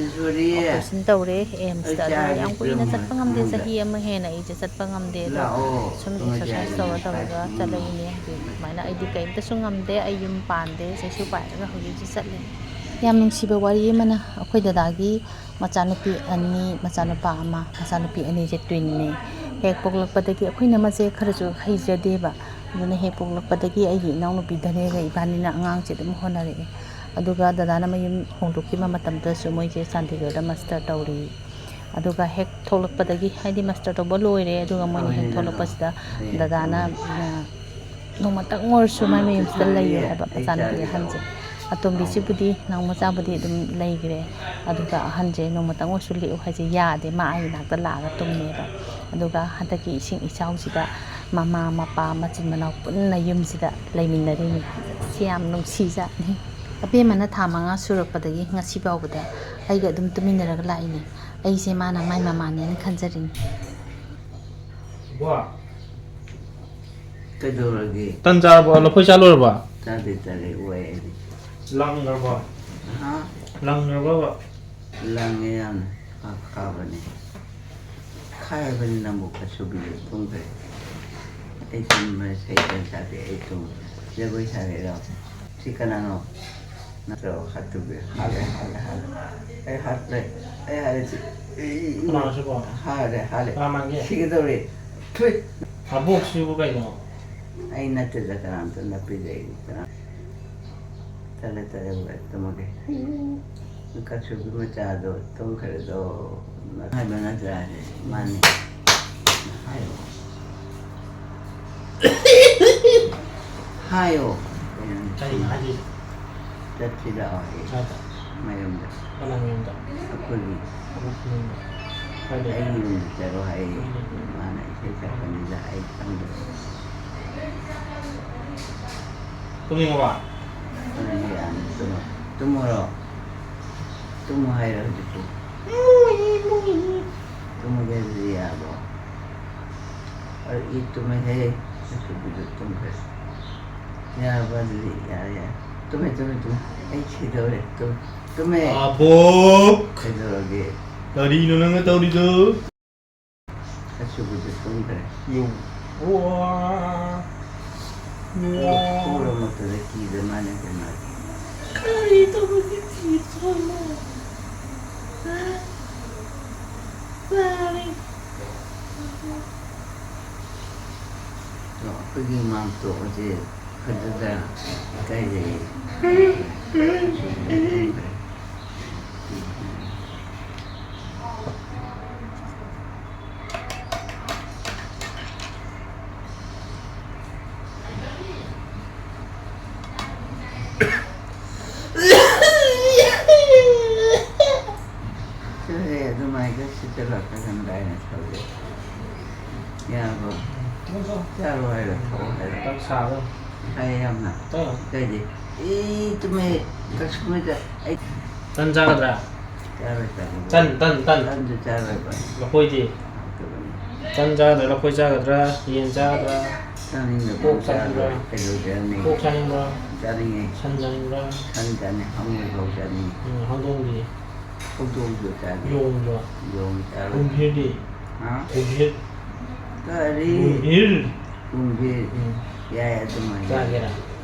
ꯑꯣꯄꯔꯦꯁꯟ ꯇꯧꯔꯦ ꯑꯦꯝꯁꯇ꯫ ꯑꯗꯨꯅ ꯌꯥꯝ ꯀꯨꯏꯅ ꯆꯠꯄ ꯉꯝꯗꯦ, ꯆꯍꯤ ꯑꯃ ꯍꯦꯟꯅ ꯑꯩꯁꯦ ꯆꯠꯄ ꯉꯝꯗꯦ꯫ ꯑꯗꯣ ꯁꯨꯝ ꯑꯦꯛꯁꯔꯁꯥꯏꯁ ꯇꯧꯔ ꯇꯧꯔꯒ ꯆꯠꯂꯛꯏꯅꯦ꯫ ꯍꯧꯖꯤꯛ ꯑꯗꯨꯃꯥꯏꯅ ꯑꯩꯗꯤ ꯀꯩꯝꯇꯁꯨ ꯉꯝꯗꯦ꯫ ꯑꯩ ꯌꯨꯝ ꯄꯥꯟꯗꯦ, ꯆꯩꯁꯨ ꯄꯥꯏꯔꯒ ꯍꯧꯖꯤꯛꯁꯨ ꯆꯠꯂꯤ꯫ ꯌꯥꯝ ꯅꯨꯡꯁꯤꯕ ꯋꯥꯔꯤ ꯑꯃꯅ, ꯑꯩꯈꯣꯏ ꯗꯗꯥꯒꯤ ꯃꯆꯥꯅꯨꯄꯤ ꯑꯅꯤ, ꯃꯆꯥꯅꯨꯄꯥ ꯑꯃ, ꯃꯆꯥꯅꯨꯄꯤ ꯑꯅꯤꯁꯦ ꯇ꯭ꯋꯤꯟꯅꯦ꯫ ꯍꯦꯛ ꯄꯣꯛꯂꯛꯄꯗꯒꯤ ꯑꯩꯈꯣꯏꯅ ꯃꯁꯦ ꯈꯔꯁꯨ ꯍꯩꯖꯗꯦꯕ꯫ ꯑꯗꯨꯅ ꯍꯦꯛ ꯄꯣꯛꯂꯛꯄꯗꯒꯤ ꯑꯩꯒꯤ ꯏꯅꯥꯎꯅꯨꯄꯤ ꯙꯅꯦꯒ ꯏꯕꯥꯅꯤꯅ ꯑꯉꯥꯡꯁꯦ ꯑꯗꯨꯝ ꯍꯣꯠꯅꯔꯛꯑꯦ꯫ ꯑꯗꯨꯒ ꯗꯗꯥꯅ ꯃꯌꯨꯝ ꯍꯣꯡꯗꯣꯛꯈꯤꯕ ꯃꯇꯝꯗꯁꯨ ꯃꯣꯏꯁꯦ ꯆꯥꯟꯗꯤꯒꯔꯗ ꯃꯥꯁꯇꯔ ꯇꯧꯔꯤ꯫ ꯑꯗꯨꯒ ꯍꯦꯛ ꯊꯣꯛꯂꯛꯄꯗꯒꯤ, ꯍꯥꯏꯗꯤ ꯃꯥꯁꯇꯔ ꯇꯧꯕ ꯂꯣꯏꯔꯦ, ꯑꯗꯨꯒ ꯃꯣꯏꯅ ꯍꯦꯛ ꯊꯣꯛꯂꯛꯄꯁꯤꯗ ꯗꯗꯥꯅ, ꯑ, ꯅꯣꯡꯃꯇꯪ ꯑꯣꯏꯔꯁꯨ ꯃꯥꯏ ꯃꯌꯨꯝꯁꯤꯗ ꯂꯩꯌꯨ ꯍꯥꯏꯕ, ꯃꯆꯥꯅꯨꯄꯤ ꯑꯍꯟꯁꯦ꯫ ꯑꯇꯣꯝꯕꯤꯁꯤꯕꯨꯗꯤ, ꯅꯥꯎ ꯃꯆꯥꯕꯨꯗꯤ ꯑꯗꯨꯝ ꯂꯩꯈ꯭ꯔꯦ꯫ ꯑꯗꯨꯒ ꯑꯍꯟꯁꯦ ꯅꯣꯡꯃꯇꯪ ꯑꯣꯏꯔꯁꯨ ꯂꯦꯛꯎ ꯍꯥꯏꯁꯦ ꯌꯥꯗꯦ, ꯃꯥ ꯑꯩ ꯏꯅꯥꯛꯇ ꯂꯥꯛꯑꯒ ꯇꯨꯝꯃꯦꯕ꯫ ꯑꯗꯨꯒ ꯍꯟꯗꯛꯀꯤ ꯏꯁꯤꯡ ꯏꯆꯥꯎꯁꯤꯗ ꯃꯃꯥ, ꯃꯄꯥ, ꯃꯆꯤꯟ ꯃꯅꯥꯎ ꯄꯨꯟꯅ ꯌꯨꯝꯁꯤꯗ ꯂꯩꯃꯤꯟꯅꯔꯤꯅꯤ꯫ ꯁꯤ ꯌꯥꯝ ꯅꯨꯡꯁꯤꯖꯥꯠꯅꯤ꯫ ꯑꯕꯦꯝꯃꯅ ꯊꯥ ꯃꯉꯥ ꯁꯨꯔꯛꯄꯗꯒꯤ ꯉꯁꯤ ꯐꯥꯎꯕꯗ ꯑꯩꯒ ꯑꯗꯨꯝ ꯇꯨꯃꯤꯟꯅꯔꯒ ꯂꯥꯛꯏꯅꯦ꯫ ꯑꯩꯁꯦ ꯃꯥꯅ ꯃꯥꯏ ꯃꯃꯥꯅꯦꯅ ꯈꯟꯖꯔꯤꯅꯤ꯫ ꯀꯩꯗꯧꯔꯒꯦ? ꯇꯟ ꯆꯥꯔꯕꯣ? ꯂꯐꯣꯏ ꯆꯥ ꯂꯣꯏꯔꯕꯣ? ꯆꯥꯗꯦ, ꯆꯥꯗꯦ, ꯑꯣꯏ ꯑꯩꯗꯤ꯫ ꯂꯪꯈ꯭ꯔꯕꯣ? ꯍꯥ? ꯂꯪꯈ꯭ꯔꯕꯣꯕ? ꯂꯪꯉꯦ ꯌꯥꯝꯅ꯫ ꯈꯥ-, ꯈꯥꯕꯅꯦ꯫ ꯈꯥꯏꯕꯅꯤ ꯅꯪꯕꯨ ꯈꯔ ꯁꯨꯕꯤꯔꯦ, ꯇꯨꯝꯈ꯭ꯔꯦ꯫ ꯑꯩ ꯇꯨꯝꯕ ꯁꯩꯇ ꯆꯥꯗꯦ, ꯑꯩ ꯇꯨꯝꯈ꯭ꯔꯦ꯫ ꯖꯒꯣꯏ ꯁꯥꯒꯦ ꯂꯥꯎ꯫ ꯁꯤ ꯀꯅꯥꯅꯣ? ꯅꯠꯇ꯭ꯔꯣ? ꯍꯥꯠꯇꯨꯕꯤ꯫ ꯍꯥꯠꯂꯦ, ꯍꯥꯠꯂꯦ, ꯍꯥꯠꯂꯦ꯫ ꯑꯩ ꯍꯥꯠꯂꯦ꯫ ꯑꯩ ꯍꯥꯠꯂꯦ꯫ ꯑꯩ, ꯑꯩ, ꯀꯅꯥꯅꯣ ꯁꯤꯕꯣ? ꯍꯥꯠꯂꯦ, ꯍꯥꯠꯂꯦ꯫ ꯀꯅꯥ ꯃꯥꯟꯒꯦ? ꯁꯤꯒꯗꯧꯔꯦ꯫ ꯊꯨꯏ꯫ ꯃꯕꯣꯛꯁꯤꯕꯨ ꯀꯩꯅꯣ? ꯑꯩ ꯅꯠꯇꯦꯗ, ꯀꯅꯥꯝꯇ ꯅꯠꯄꯤꯗꯦ ꯑꯩ꯫ ꯀꯅꯥ-, ꯇꯜꯂꯦ, ꯇꯜꯂꯦ, ꯇꯨꯝꯃꯒꯦ꯫ ꯀꯥꯁꯨꯕꯤ ꯃꯆꯥꯗꯣ ꯇꯨꯝꯈ꯭ꯔꯦꯗꯣ꯫ ꯍꯥꯏꯕ ꯅꯠꯇ꯭ꯔꯥ? ꯃꯥꯅꯤ꯫ ꯍꯥꯏꯌꯣ꯫ ꯍꯥꯏꯌꯣ꯫ ꯀꯔꯤꯅꯣ ꯍꯥꯏꯗꯣꯏꯁꯦ? ꯆꯠꯁꯤ ꯂꯥꯛꯑꯣ ꯍꯥꯏꯌꯦ꯫ ꯀꯥꯏꯗ? ꯃꯌꯨꯝꯗ꯫ ꯀꯅꯥ ꯃꯌꯨꯝꯗ? ꯑꯩꯈꯣꯏꯒꯤ꯫ ꯑꯃꯨꯛ ꯃꯌꯨꯝꯗ꯫ ꯀꯥꯏꯗ? ꯑꯩꯒꯤ ꯌꯨꯝꯗ ꯆꯠꯂꯣ ꯍꯥꯏꯌꯦ꯫ ꯃꯥꯅ ꯏꯁꯩ ꯁꯛꯄꯅꯤꯗ ꯑꯩ ꯈꯪꯗ꯭ꯔꯦ꯫ ꯇꯨꯝꯅꯤꯡꯉꯕ? ꯇꯨꯝꯅꯤꯡꯉꯦ ꯌꯥꯝꯅ꯫ ꯇꯨꯝꯃꯣ꯫ ꯇꯨꯝꯃꯣꯔꯣ? ꯇꯨꯝꯃꯣ ꯍꯥꯏꯔꯣ ꯍꯧꯖꯤꯛꯄꯨ? ꯇꯨꯝꯃꯒꯦ ꯑꯗꯨꯗꯤ ꯌꯥꯔꯕꯣ? ꯑꯩ ꯇꯨꯝꯃꯦꯍꯦ꯫ ꯑꯁꯨꯕꯤꯗꯨ ꯇꯨꯝꯈ꯭ꯔꯦ꯫ ꯌꯥꯔꯕ ꯑꯗꯨꯗꯤ? ꯌꯥꯔꯦ, ꯌꯥꯔꯦ꯫ ꯇꯨꯝꯃꯦ, ꯇꯨꯝꯃꯦ, ꯇꯨꯝꯃꯦ꯫ ꯑꯩ ꯁꯤꯗꯧꯔꯦ꯫ ꯇꯨꯝ-, ꯇꯨꯝꯃꯦ꯫ ꯑꯕꯣꯛ! ꯀꯩꯗꯧꯔꯒꯦ? ꯀꯔꯤꯅꯣ ꯅꯪꯅ ꯇꯧꯔꯤꯗꯣ? ꯑꯁꯨꯕꯤꯗꯨ ꯇꯨꯝꯈ꯭ꯔꯦ꯫ ꯌꯨ꯫ ꯋꯥ꯫ ꯐꯨꯔ ꯃꯛꯇꯗ ꯀꯤꯗ ꯃꯥꯅ ꯀꯩꯅꯣ꯫ ꯀꯔꯤ ꯇꯧꯕꯒꯤ ꯀꯤꯗ꯭ꯔꯣꯅꯣ? ꯍꯥ? ꯀꯔꯤ? ꯑꯗꯣ ꯑꯩꯈꯣꯏꯒꯤ ꯃꯥꯝꯇꯣꯛ ꯑꯁꯦ ꯐꯖꯗ꯭ꯔꯥ? ꯏꯀꯥꯏꯖꯩꯌꯦ꯫ ꯆꯠꯂꯍꯦ, ꯑꯗꯨꯃꯥꯏꯒ ꯁꯤꯠꯇ ꯂꯥꯛꯇ ꯀꯥꯟꯗ ꯑꯩꯅ ꯊꯧꯗꯦ꯫ ꯌꯥꯕ꯭ꯔꯣ? ꯆꯥꯔꯣ ꯍꯥꯏꯔꯣ, ꯊꯛꯑꯣ ꯍꯥꯏꯔꯣ? ꯆꯥꯛ ꯆꯥꯕ꯫ ꯍꯥꯏ ꯌꯥꯝꯅ꯫ ꯆꯥꯔꯣ꯫ ꯀꯩꯗꯤ? ꯏ, ꯇꯨꯝꯃꯦ꯫ ꯀꯛꯁꯨꯃꯩꯗ ꯑꯩ ꯇꯟ ꯆꯥꯒꯗ꯭ꯔꯥ? ꯆꯥꯔꯣꯏ, ꯆꯥꯔꯣꯏ꯫ ꯇꯟ, ꯇꯟ, ꯇꯟ꯫ ꯇꯟꯁꯨ ꯆꯥꯔꯣꯏꯕ꯫ ꯂꯐꯣꯏꯗꯤ? ꯍꯥꯎꯇꯕꯅꯤ꯫ ꯇꯟ ꯆꯥꯒꯗ꯭ꯔꯥ? ꯂꯐꯣꯏ ꯆꯥꯒꯗ꯭ꯔꯥ? ꯌꯦꯟ ꯆꯥꯒꯗ꯭ꯔꯥ? ꯆꯥꯅꯤꯡꯗꯕ ꯑꯣꯛ ꯆꯥꯔꯣꯏ꯫ ꯆꯥꯅꯤꯡꯕ꯭ꯔꯥ? ꯀꯩꯗꯧꯖꯔꯅꯤ? ꯑꯣꯛ ꯆꯥꯅꯤꯡꯕ꯭ꯔꯥ? ꯆꯥꯅꯤꯡꯉꯦ꯫ ꯁꯟ ꯆꯥꯅꯤꯡꯕ꯭ꯔꯥ? ꯁꯟ ꯆꯥꯅꯤꯡ-, ꯍꯪꯉꯣꯏ ꯐꯥꯎ ꯆꯥꯅꯤꯡꯉꯤ꯫ ꯎꯝ, ꯍꯧꯗꯣꯡꯗꯤ? ꯍꯧꯗꯣꯡꯁꯨ ꯆꯥꯅꯤꯡꯉꯤ꯫ ꯌꯣꯡꯗꯣ? ꯌꯣꯡ ꯆꯥꯔꯣꯏ꯫ ꯀꯨꯝꯚꯤꯔꯗꯤ? ꯍꯥ? ꯀꯨꯝꯚꯤꯔ? ꯀꯔꯤ? ꯀꯨꯝꯚꯤꯔ? ꯀꯨꯝꯕꯤ꯫ ꯎꯝ꯫ ꯌꯥꯏ, ꯑꯗꯨꯃꯥꯏꯅ꯫ ꯆꯥꯒꯦꯔꯥ?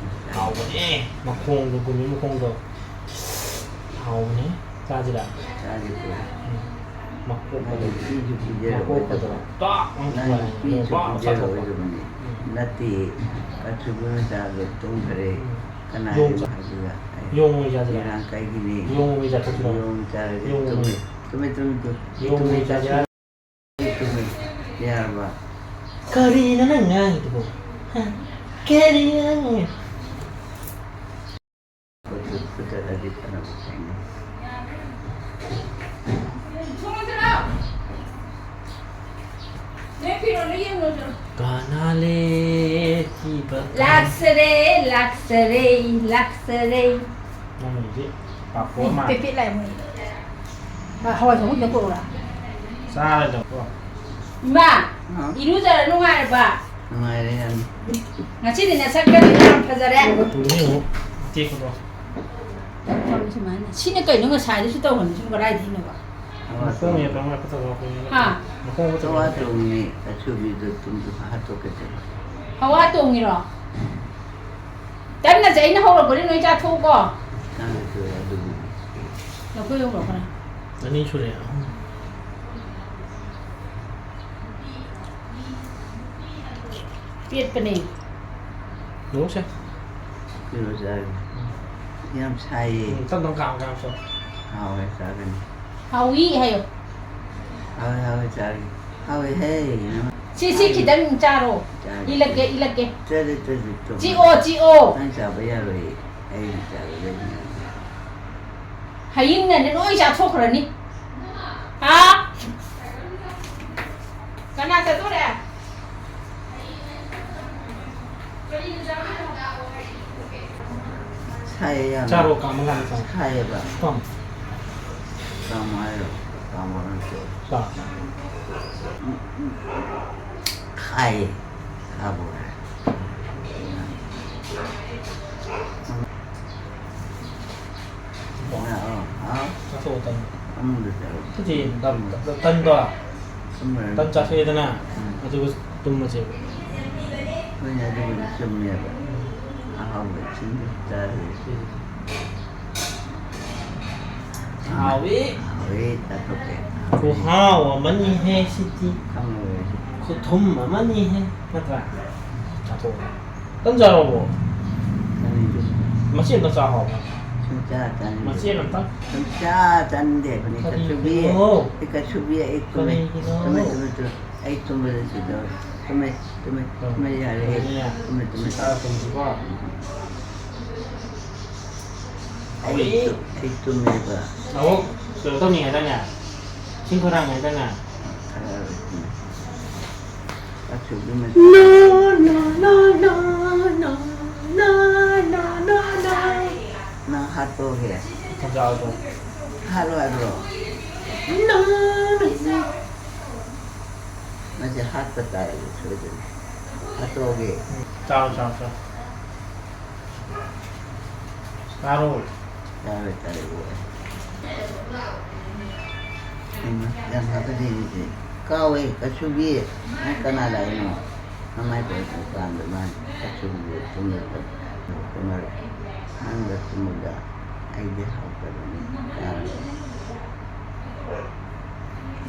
ꯍꯥꯎꯕꯅꯦ꯫ ꯃꯈꯣꯡꯗꯣ, ꯀꯨꯝꯚꯤꯔ ꯃꯈꯣꯡꯗꯣ꯫ ꯍꯥꯎꯕꯅꯦ, ꯆꯥꯁꯤꯔ? ꯆꯥꯁꯤ ꯀꯩꯅꯣ꯫ ꯎꯝ꯫ ꯃꯀꯣꯛ ꯅꯪꯒꯤ ꯄꯤꯁꯨ ꯄꯤꯖꯔꯣꯏꯗꯕ꯫ ꯃꯀꯣꯛꯀꯗꯣ ꯇꯥꯛ ꯂꯥꯎꯅ ꯅꯪꯒꯤ ꯊꯨꯒꯥꯏꯔꯅꯤ꯫ ꯄꯤꯁꯨ ꯄꯥꯛ ꯆꯥꯊꯣꯛꯄ꯫ ꯄꯤꯖꯔꯣꯏꯗꯕꯅꯤ꯫ ꯎꯝ꯫ ꯅꯠꯇꯦ, ꯑꯆꯨꯕ ꯃꯆꯥꯗꯣ ꯇꯨꯝꯈ꯭ꯔꯦ꯫ ꯎꯝ꯫ ꯀꯅꯥ ꯌꯣꯡ ꯍꯥꯏꯕ ꯆꯥ-, ꯍꯥꯏꯁꯤꯒ? ꯑꯩ ꯌꯣꯡ ꯑꯣꯏ ꯆꯥꯁꯤꯔ? ꯏꯔꯥꯡ ꯀꯩꯒꯤꯅꯤ? ꯌꯣꯡ ꯑꯣꯏ ꯆꯥꯊꯣꯛꯁꯤꯔꯣ? ꯌꯣꯡ ꯆꯥꯔꯒ ꯌꯣꯡ ꯇꯨꯝꯃꯤ꯫ ꯑꯣꯏ꯫ ꯇꯨꯝꯃꯤ, ꯇꯨꯝꯃꯤ, ꯇꯨꯝꯃꯤ꯫ ꯌꯣꯡ ꯇꯨꯝꯃꯤ, ꯑꯣꯏ ꯆꯥꯁꯤꯔ? ꯇꯨꯝꯃꯤ, ꯇꯨꯝꯃꯤ꯫ ꯌꯥꯔꯕ? ꯀꯔꯤꯅꯣ ꯅꯪ ꯉꯥꯡꯉꯤꯗꯨꯕꯣ? ꯍꯥ? ꯀꯔꯤꯅꯣ ꯅꯪ ꯉꯥꯡꯉꯤꯗꯨꯕꯣ? ꯈꯨꯠꯇ ꯐꯨꯠꯇꯠꯂꯗꯤ ꯐꯅꯕ ꯈꯪꯉꯤ꯫ ꯀꯅꯥ ꯂꯦꯞꯄꯤꯕ? ꯂꯥꯛꯆꯔꯦ, ꯂꯥꯛꯆꯔꯦ, ꯂꯥꯛꯆꯔꯦ꯫ ꯅꯪꯒꯤꯗꯤ ꯄꯥꯐꯣꯔ ꯃꯥꯜꯂꯦ꯫ ꯄꯦꯄꯦꯠ ꯂꯥꯛꯑꯦ ꯃꯣꯏ꯫ ꯍꯋꯥꯏ ꯊꯣꯡꯕ ꯈꯤꯇꯪ ꯄꯨꯔꯛꯎꯔꯥ? ꯆꯥꯔꯗꯧꯀꯣ꯫ ꯏꯃꯥ, ꯑꯥ꯫ ꯏꯔꯨꯖꯔ ꯅꯨꯡꯉꯥꯏꯔꯕ? ꯅꯨꯡꯉꯥꯏꯔꯦ ꯌꯥꯝ꯫ ꯉꯁꯤꯗꯤ ꯅꯁꯛꯀꯗꯤ ꯌꯥꯝ ꯐꯖꯔꯦ꯫ ꯇꯨꯅꯤ ꯑꯃꯨꯛ ꯇꯦꯛꯄꯗꯣ꯫ ꯇꯧꯔꯤ ꯁꯨꯃꯥꯏꯅ꯫ ꯁꯤꯅ ꯀꯩꯅꯣ ꯉꯁꯥꯏꯗꯁꯨ ꯇꯧꯔꯝꯃꯤꯁꯤꯅ ꯀꯗꯥꯏꯗꯒꯤꯅꯣꯕ? ꯍꯋꯥ ꯃꯈꯣꯡ ꯇꯣꯡꯉꯤ꯫ ꯌꯦꯠꯄ ꯑꯃ ꯍꯥꯞꯀꯗꯕ ꯑꯩꯈꯣꯏꯅ꯫ ꯍꯥ? ꯃꯈꯣꯡ ꯍꯥꯞꯀꯗꯕ ꯍꯋꯥ ꯑꯩꯈꯣꯏꯅ꯫ ꯇꯣꯡꯉꯤ ꯑꯆꯨꯕꯤꯗꯣ ꯇꯨꯝꯗ ꯍꯥꯠꯇꯣꯛꯀꯦ ꯇꯧꯕ꯫ ꯍꯋꯥ ꯇꯣꯡꯉꯤꯔꯣ? ꯇꯞꯅꯁꯦ, ꯑꯩꯅ ꯍꯧꯔꯛꯄꯅꯤ, ꯅꯣꯏ ꯆꯥꯊꯣꯛꯎꯀꯣ꯫ ꯆꯥꯔꯁꯨ ꯑꯗꯨꯕꯨ꯫ ꯂꯐꯣꯏ ꯍꯧꯔꯛꯄ꯭ꯔꯥ? ꯑꯅꯤ ꯁꯨꯔꯦ, ꯑꯍꯨꯝ꯫ ꯄꯦꯠꯄꯅꯦ꯫ ꯌꯦꯡꯉꯨꯁꯦ꯫ ꯀꯩꯅꯣ ꯆꯥꯔꯤ꯫ ꯎꯝ꯫ ꯌꯥꯝ ꯁꯥꯏꯌꯦ꯫ ꯎꯝ, ꯇꯞ ꯇꯞ ꯀꯥꯝ ꯀꯥꯝ ꯆꯥꯎ꯫ ꯍꯥꯎꯋꯦ, ꯆꯥꯒꯅꯤ꯫ ꯍꯥꯎꯏ ꯍꯥꯏꯌꯣ꯫ ꯍꯥꯎꯋꯦ, ꯍꯥꯎꯋꯦ, ꯆꯥꯔꯤ꯫ ꯍꯥꯎꯋꯦ ꯍꯦ꯫ ꯁꯤ, ꯁꯤ ꯍꯥꯎꯋꯦ꯫ ꯈꯤꯇꯪ ꯆꯥꯔꯣ꯫ ꯆꯥꯔꯤ꯫ ꯏꯜꯂꯛꯀꯦ, ꯏꯜꯂꯛꯀꯦ꯫ ꯆꯥꯔꯤ, ꯆꯥꯔꯤ, ꯇꯨꯝ꯫ ꯆꯤꯛꯑꯣ, ꯆꯤꯛꯑꯣ꯫ ꯅꯪ ꯆꯥꯕ ꯌꯥꯔꯣꯏꯌꯦ꯫ ꯑꯩꯅ ꯆꯥꯒꯗꯕꯅꯤ꯫ ꯍꯌꯤꯡꯅꯅꯦ ꯂꯣꯏ ꯆꯥꯊꯣꯛꯈ꯭ꯔꯅꯤ꯫ ꯍꯥ? ꯀꯅꯥ ꯆꯠꯇꯣꯔꯦ? ꯁꯥꯏꯌꯦ ꯌꯥꯝꯅ꯫ ꯆꯥꯔꯣ, ꯀꯥꯝꯃ ꯀꯥꯝꯃ ꯆꯥꯎ꯫ ꯁꯥꯏꯌꯦꯕ꯫ ꯀꯥꯝ꯫ ꯀꯥꯝꯃꯣ ꯍꯥꯏꯔꯣ? ꯀꯥꯝꯃꯣ ꯅꯪ ꯇꯣꯛꯑꯣ꯫ ꯆꯥ꯫ ꯎꯝ, ꯎꯝ꯫ ꯈꯥꯏꯌꯦ꯫ ꯈꯥꯕ ꯑꯣꯏꯔꯦ꯫ ꯎꯝ꯫ ꯑ, ꯑ, ꯍꯥꯎ꯫ ꯆꯥꯊꯣꯛꯑꯣ, ꯇꯟ꯫ ꯑꯃꯨꯟꯕ ꯆꯥꯔꯣ꯫ ꯑꯗꯨꯗꯤ ꯇꯟ-, ꯇꯟꯗꯣ꯫ ꯆꯨꯝꯃꯦ꯫ ꯇꯟ ꯆꯥꯊꯣꯛꯑꯦꯗꯅ, ꯎꯝ꯫ ꯑꯗꯨꯒ ꯇꯨꯝꯃꯁꯦꯕ꯫ ꯍꯣꯏꯅꯦ, ꯑꯗꯨꯕꯨꯗꯤ ꯆꯨꯝꯃꯦꯕ꯫ ꯎꯝ꯫ ꯑꯍꯥꯎꯕ ꯆꯤꯟꯗ ꯆꯥꯔꯦ꯫ ꯎꯝ꯫ ꯍꯥꯎꯏ꯫ ꯍꯥꯎꯏ, ꯆꯥꯊꯣꯛꯀꯦ꯫ ꯈꯨꯍꯥꯎ ꯑꯃꯅꯤꯍꯦ ꯁꯤꯗꯤ꯫ ꯈꯪꯉꯣꯏ꯫ ꯈꯨꯊꯨꯝ ꯑꯃꯅꯤꯍꯦ꯫ ꯅꯠꯇ꯭ꯔꯥ? ꯆꯥꯊꯣꯛꯑꯣ꯫ ꯇꯟ ꯆꯥꯔꯕꯣ? ꯆꯥꯅꯤꯡꯗꯦ꯫ ꯃꯆꯦ ꯑꯝꯇ ꯆꯥ ꯍꯥꯎꯕ꯫ ꯁꯨꯡꯆꯥ ꯆꯥꯅꯤꯡꯗꯦ꯫ ꯃꯆꯦ ꯑꯝꯇ꯫ ꯁꯨꯡꯆꯥ ꯆꯥꯅꯤꯡꯗꯦ ꯍꯥꯏꯕꯅꯤ꯫ ꯀꯔꯤꯒꯤꯅꯣ? ꯀꯆꯨꯕꯤ, ꯑꯩ ꯀꯆꯨꯕꯤ, ꯑꯩ ꯇꯨꯝꯃꯦ꯫ ꯀꯔꯤꯒꯤꯅꯣ? ꯇꯨꯝꯃꯦ, ꯇꯨꯝꯃꯦ, ꯇꯨꯝꯃꯦ꯫ ꯑꯩ ꯇꯨꯝꯕꯗ ꯁꯤꯗꯧꯔꯦ꯫ ꯇꯨꯝꯃꯦ, ꯇꯨꯝꯃꯦ, ꯇꯨꯝꯃꯦ, ꯌꯥꯔꯦ꯫ ꯇꯨꯝꯃꯦ, ꯇꯨꯝꯃꯦ꯫ ꯁꯤ ꯈꯔ ꯇꯨꯝꯁꯤꯀꯣ꯫ ꯑꯩ ꯍꯧꯖꯤꯛ ꯇꯨ-, ꯑꯩ ꯇꯨꯝꯃꯦꯕ꯫ ꯑꯃꯨꯛ ꯀꯩꯅꯣ ꯇꯧꯅꯤꯡꯉꯦꯗꯥꯏꯅꯦ? ꯏꯁꯤꯡ ꯈꯔ ꯍꯥꯡꯉꯦꯗꯥꯏꯅꯦ? ꯈꯔ ꯇꯨꯝꯃꯦ꯫ ꯆꯥꯛꯁꯨ ꯑꯗꯨꯝ ꯅꯣ, ꯅꯣ, ꯅꯣ, ꯅꯣ, ꯅꯣ, ꯅꯣ, ꯅꯣ, ꯅꯣ, ꯅꯣ꯫ ꯅꯪ ꯍꯥꯠꯇꯣꯛꯑꯒꯦ꯫ ꯊꯝꯖꯥꯜꯗꯣ꯫ ꯍꯥꯠꯂꯣ ꯍꯥꯏꯕ꯭ꯔꯣ? ꯅꯣ, ꯅꯣ, ꯅꯣ꯫ ꯃꯁꯤ ꯍꯥꯠꯄ ꯇꯥꯔꯦ ꯁꯣꯏꯗꯅ꯫ ꯍꯥꯠꯇꯣꯛꯑꯒꯦ꯫ ꯆꯥꯎ, ꯆꯥꯎ, ꯆꯥꯎ꯫ ꯆꯥꯔꯣ꯫ ꯆꯥꯔꯣꯏ, ꯆꯥꯔꯣꯏ, ꯑꯣꯛꯑꯦ꯫ ꯍꯩꯃꯥ, ꯌꯥꯝ ꯍꯥꯞꯀꯗꯣꯏꯅꯤꯁꯦ꯫ ꯀꯥꯎꯋꯦ, ꯀꯆꯨꯕꯤ꯫ ꯅꯪ ꯀꯅꯥ ꯂꯥꯛꯏꯅꯣ? ꯃꯃꯥꯏ ꯄꯣꯛꯄ ꯀꯥꯟꯗ ꯃꯥ ꯀꯆꯨꯕꯤ ꯇꯨꯝꯂꯒ ꯇꯨꯝꯃꯔꯣꯏ꯫ ꯅꯪꯒ ꯇꯨꯝꯃꯒ ꯑꯩꯗꯤ ꯍꯥꯎꯇꯕꯅꯤ꯫ ꯆꯥꯔꯣꯏ꯫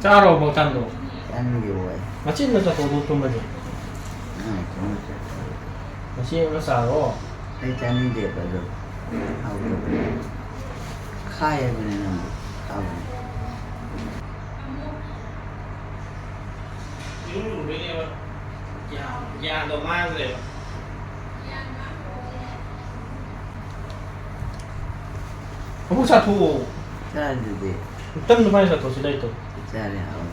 ꯆꯥꯔꯣ ꯕꯣꯛꯇꯟꯗꯣ꯫ ꯆꯥꯅꯤꯡꯗꯦ ꯍꯣꯏ꯫ ꯃꯆꯦꯠ ꯑꯃ ꯆꯥꯊꯣꯛꯑꯣ ꯑꯗꯨ ꯇꯨꯝꯃꯗꯤ꯫ ꯅꯪ ꯊꯣꯡꯕ ꯆꯠꯈ꯭ꯔꯣ꯫ ꯃꯆꯦꯠ ꯑꯃ ꯆꯥꯔꯣ꯫ ꯑꯩ ꯆꯥꯅꯤꯡꯗꯦꯕ ꯑꯗꯣ꯫ ꯍꯥꯎꯇꯕꯅꯤ꯫ ꯈꯥꯏ ꯍꯥꯏꯕꯅꯤ ꯅꯪꯕꯨ꯫ ꯍꯥꯎꯕꯅꯤ꯫ ꯏꯔꯨ ꯂꯨꯗꯣꯏꯅꯦꯕ꯫ ꯒ꯭ꯌꯥꯟ-, ꯒ꯭ꯌꯥꯟꯗꯣ ꯃꯥꯡꯈ꯭ꯔꯦꯕ꯫ ꯑꯃꯨꯛ ꯆꯥꯊꯣꯛꯑꯣ꯫ ꯆꯥꯗꯨꯗꯤ꯫ ꯇꯟꯗꯨ ꯃꯥꯏ ꯆꯥꯊꯣꯛꯁꯤ ꯂꯩꯇꯣ꯫ ꯆꯥꯔꯦ, ꯍꯥꯎꯋꯦ꯫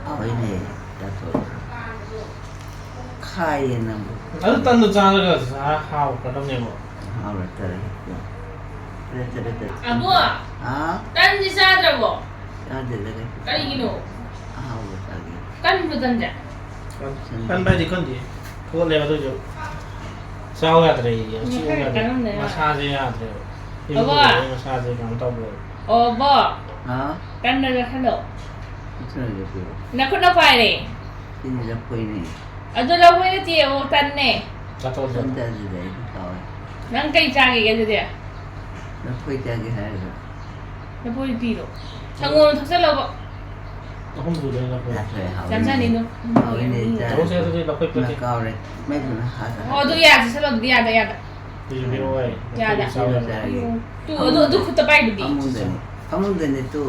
ꯍꯥꯎꯋꯤꯅꯦ, ꯆꯥꯊꯣꯛꯑꯣ꯫ ꯈꯥꯏꯌꯦ ꯅꯪꯕꯨ꯫ ꯑꯗꯨ ꯇꯟꯗꯨ ꯆꯥꯔꯒ ꯆꯥ ꯍꯥꯎꯒꯗꯕꯅꯦꯕ꯫ ꯍꯥꯎꯔꯛꯇꯔꯦ꯫ ꯇꯔꯦꯠ, ꯇꯔꯦꯠ, ꯇꯔꯦꯠ꯫ ꯑꯕꯣ! ꯍꯥ? ꯇꯟꯗꯤ ꯆꯥꯗ꯭ꯔꯕꯣ? ꯆꯥꯗꯦꯗ ꯀꯩꯁꯨ꯫ ꯀꯔꯤꯒꯤꯅꯣ? ꯑꯍꯥꯎꯕ ꯆꯥꯒꯦ꯫ ꯀꯟꯕ ꯇꯟꯁꯦ? ꯀꯟꯕ ꯍꯥꯏꯗꯤ ꯈꯪꯗꯦ꯫ ꯊꯣꯠꯂꯦꯕ ꯑꯗꯨꯏꯁꯨ꯫ ꯆꯥꯎ ꯌꯥꯗ꯭ꯔꯦ ꯑꯩꯗꯤ꯫ ꯎꯝ, ꯆꯤꯛꯎ ꯈꯔ ꯌꯥꯗ꯭ꯔꯦ꯫ ꯀꯟꯂꯝꯗꯅ꯫ ꯃꯁꯥꯁꯦ ꯌꯥꯗ꯭ꯔꯦꯕ꯫ ꯑꯕꯣ! ꯏꯔꯨꯖꯕꯒꯤ ꯃꯁꯥꯁꯦ ꯀꯩꯅꯣ ꯇꯧꯈ꯭ꯔꯦꯕ꯫ ꯑꯣ, ꯑꯕꯣ! ꯍꯥ? ꯀꯟꯅ ꯆꯥꯁꯜꯂꯣ꯫ ꯀꯟꯅ ꯆꯥꯁꯜꯂꯣ꯫ ꯅꯈꯨꯠꯅ ꯄꯥꯏꯔꯦ꯫ ꯁꯤꯗꯤ ꯂꯐꯣꯏꯅꯦ꯫ ꯑꯗꯨ ꯂꯐꯣꯏ ꯅꯠꯇꯦ, ꯑꯣ, ꯇꯟꯅꯦ꯫ ꯆꯥꯊꯣꯛꯑꯣ꯫ ꯇꯟ ꯆꯥꯁꯤꯗ ꯑꯩꯗꯤ ꯍꯥꯎꯋꯦ꯫ ꯅꯪ ꯀꯩ ꯆꯥꯒꯦ ꯑꯗꯨꯗꯤ? ꯂꯐꯣꯏ ꯆꯥꯒꯦ ꯍꯥꯏꯔꯒ꯫ ꯂꯐꯣꯏ ꯄꯤꯔꯣ꯫ ꯁꯪꯒꯣꯝ ꯊꯛꯆꯜꯂꯣꯕ꯫ ꯑꯍꯨꯝ ꯁꯨꯗꯣꯏꯅꯦ ꯂꯐꯣꯏ꯫ ꯂꯐꯣꯏ ꯍꯥꯎꯋꯤꯅꯦ꯫ ꯌꯥꯝ ꯆꯥꯅꯤꯡꯉꯨ꯫ ꯍꯥꯎꯋꯤꯅꯦ, ꯆꯥꯔꯒꯦ꯫ ꯇꯧꯁꯦ ꯑꯗꯨꯗꯤ ꯂꯐꯣꯏ ꯄꯤꯔꯛꯀꯦ꯫ ꯀꯥꯎꯔꯦ꯫ ꯃꯩꯗꯨꯅ ꯍꯥꯟꯅ ꯑꯣ, ꯑꯗꯨ ꯌꯥ ꯆꯥꯁꯜꯂꯣ ꯑꯗꯨꯗꯤ, ꯌꯥꯗ, ꯌꯥꯗ꯫ ꯁꯤꯁꯨ ꯄꯤꯔꯛꯑꯣ ꯑꯩ꯫ ꯌꯥꯗ꯫ ꯂꯐꯣꯏ ꯆꯥꯕ ꯌꯥꯗ꯫ ꯆꯥꯔꯒꯦ꯫ ꯇꯨ, ꯑꯗꯨ, ꯑꯗꯨ ꯈꯨꯠꯇ ꯄꯥꯏꯗꯨꯗꯤ꯫ ꯐꯃꯨꯡꯗꯅꯦ꯫ ꯐꯃꯨꯡꯗꯅꯦ ꯇꯨ꯫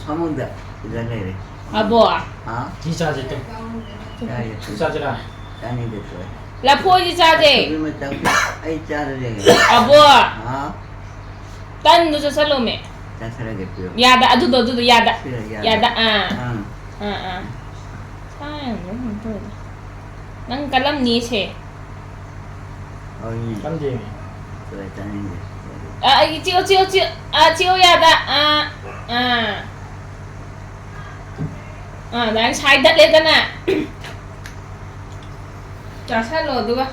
ꯐꯃꯨꯡꯗ ꯁꯤꯗ ꯂꯩꯔꯦ꯫ ꯑꯕꯣ꯫ ꯍꯥ? ꯁꯤ ꯆꯥꯁꯦ ꯇꯨ꯫ ꯆꯥꯒꯦ ꯇꯨ꯫ ꯁꯤ ꯆꯥꯁꯤꯔꯥ? ꯆꯥꯅꯤꯡꯗꯦ ꯇꯨ꯫ ꯂꯐꯣꯏꯁꯤ ꯆꯥꯁꯦ꯫ ꯑꯗꯨ ꯃꯇꯝ ꯑꯩ ꯆꯥꯔꯒꯦ꯫ ꯑꯕꯣ꯫ ꯍꯥ? ꯇꯟꯗꯨ ꯆꯥꯁꯜꯂꯣꯃꯦ꯫ ꯆꯥꯁꯜꯂꯒꯦ ꯄꯤꯔꯣ꯫ ꯌꯥꯗ, ꯑꯗꯨꯗꯣ, ꯑꯗꯨꯗꯣ, ꯌꯥꯗ꯫ ꯄꯤꯔꯣ, ꯌꯥꯗ꯫ ꯌꯥꯗ, ꯑꯥ꯫ ꯑꯥ꯫ ꯑꯥ, ꯑꯥ꯫ ꯁꯥꯏ, ꯀꯩꯅꯣꯝ ꯇꯧꯔꯦ꯫ ꯅꯪ ꯀꯜꯂꯝꯅꯤꯁꯦ꯫ ꯍꯣꯏꯅꯦ꯫ ꯀꯟꯗꯦꯃꯤ꯫ ꯇꯣꯛꯑꯦ, ꯆꯥꯅꯤꯡꯗꯦ꯫ ꯑ, ꯑꯩ ꯆꯤꯛꯑꯣ, ꯆꯤꯛꯑꯣ, ꯆꯤꯛꯑꯣ꯫ ꯑ, ꯆꯤꯛꯑꯣ ꯌꯥꯗ꯫ ꯑ, ꯑ꯫ ꯑ, ꯑꯗꯨꯃꯥꯏꯅ ꯁꯥꯏꯗꯠꯂꯦꯗꯅ꯫ ꯆꯥꯁꯜꯂꯣ ꯑꯗꯨꯒ꯫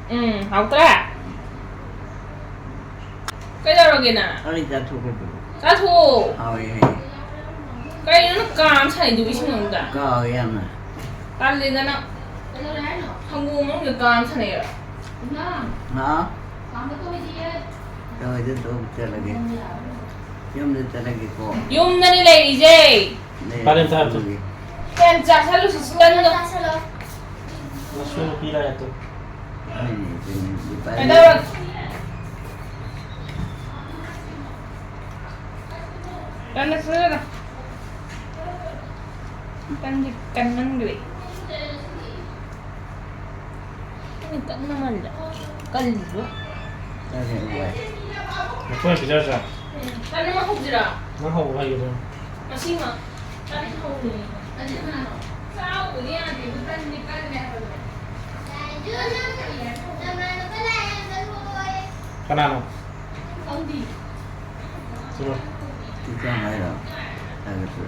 ꯎꯝ, ꯍꯥꯎꯇ꯭ꯔꯥ? ꯀꯩꯗꯧꯔꯒꯦ ꯅꯪ? ꯑꯩ ꯆꯥꯊꯣꯛꯀꯗ꯭ꯔꯣ? ꯆꯥꯊꯣꯛꯑꯣ꯫ ꯍꯥꯎꯋꯦ ꯍꯥꯏꯌꯦ꯫ ꯀꯩꯅꯣ ꯅꯪ ꯀꯥꯝ ꯁꯥꯏꯗꯨꯕꯨ ꯏꯁꯤꯡ ꯃꯅꯨꯡꯗ? ꯀꯥꯎꯋꯦ ꯌꯥꯝꯅ꯫ ꯇꯜꯂꯦꯗ ꯅꯪ꯫ ꯁꯪꯒꯣꯝ ꯃꯅꯨꯡꯗ ꯀꯥꯝ ꯁꯥꯟꯅꯩꯔꯣ? ꯍꯥ? ꯇꯧꯔꯤꯗ ꯇꯧ ꯆꯠꯂꯒꯦ꯫ ꯌꯨꯝꯗ ꯆꯠꯂꯒꯦꯀꯣ꯫ ꯌꯨꯝꯗꯅꯤ ꯂꯩꯔꯤꯁꯦ꯫ ꯂꯩꯔꯒꯦ꯫ ꯐꯔꯦ, ꯐꯔꯦ, ꯐꯔꯦ꯫ ꯀꯌꯥꯝ ꯆꯥꯁꯜꯂꯨ ꯁꯤꯁꯇꯔꯅꯣ? ꯃꯁꯨ ꯅꯨꯄꯤ ꯂꯥꯛꯑꯦ ꯇꯨ꯫ ꯀꯩꯗꯧꯔꯒꯦ? ꯇꯟꯗ ꯁꯨꯔꯒ꯫ ꯇꯟꯗꯤ ꯀꯟꯃꯟꯈ꯭ꯔꯦ꯫ ꯇꯟꯗꯤ ꯀꯟꯃꯟꯗ꯫ ꯀꯜꯂꯤꯕꯣ꯫ ꯅꯈꯣꯏ ꯄꯤꯖꯔꯁꯤꯔꯥ? ꯇꯟ ꯑꯃ ꯍꯧꯁꯤꯔꯥ? ꯅꯪ ꯍꯧꯕ ꯍꯩꯒꯗ꯭ꯔꯣ? ꯉꯁꯤꯃꯛ꯫ ꯀꯅꯥꯅꯣ? ꯁꯤꯃ꯫ ꯏꯟꯁꯥꯡ ꯍꯥꯏꯔꯣ? ꯍꯥꯏꯒꯗ꯭ꯔꯣ?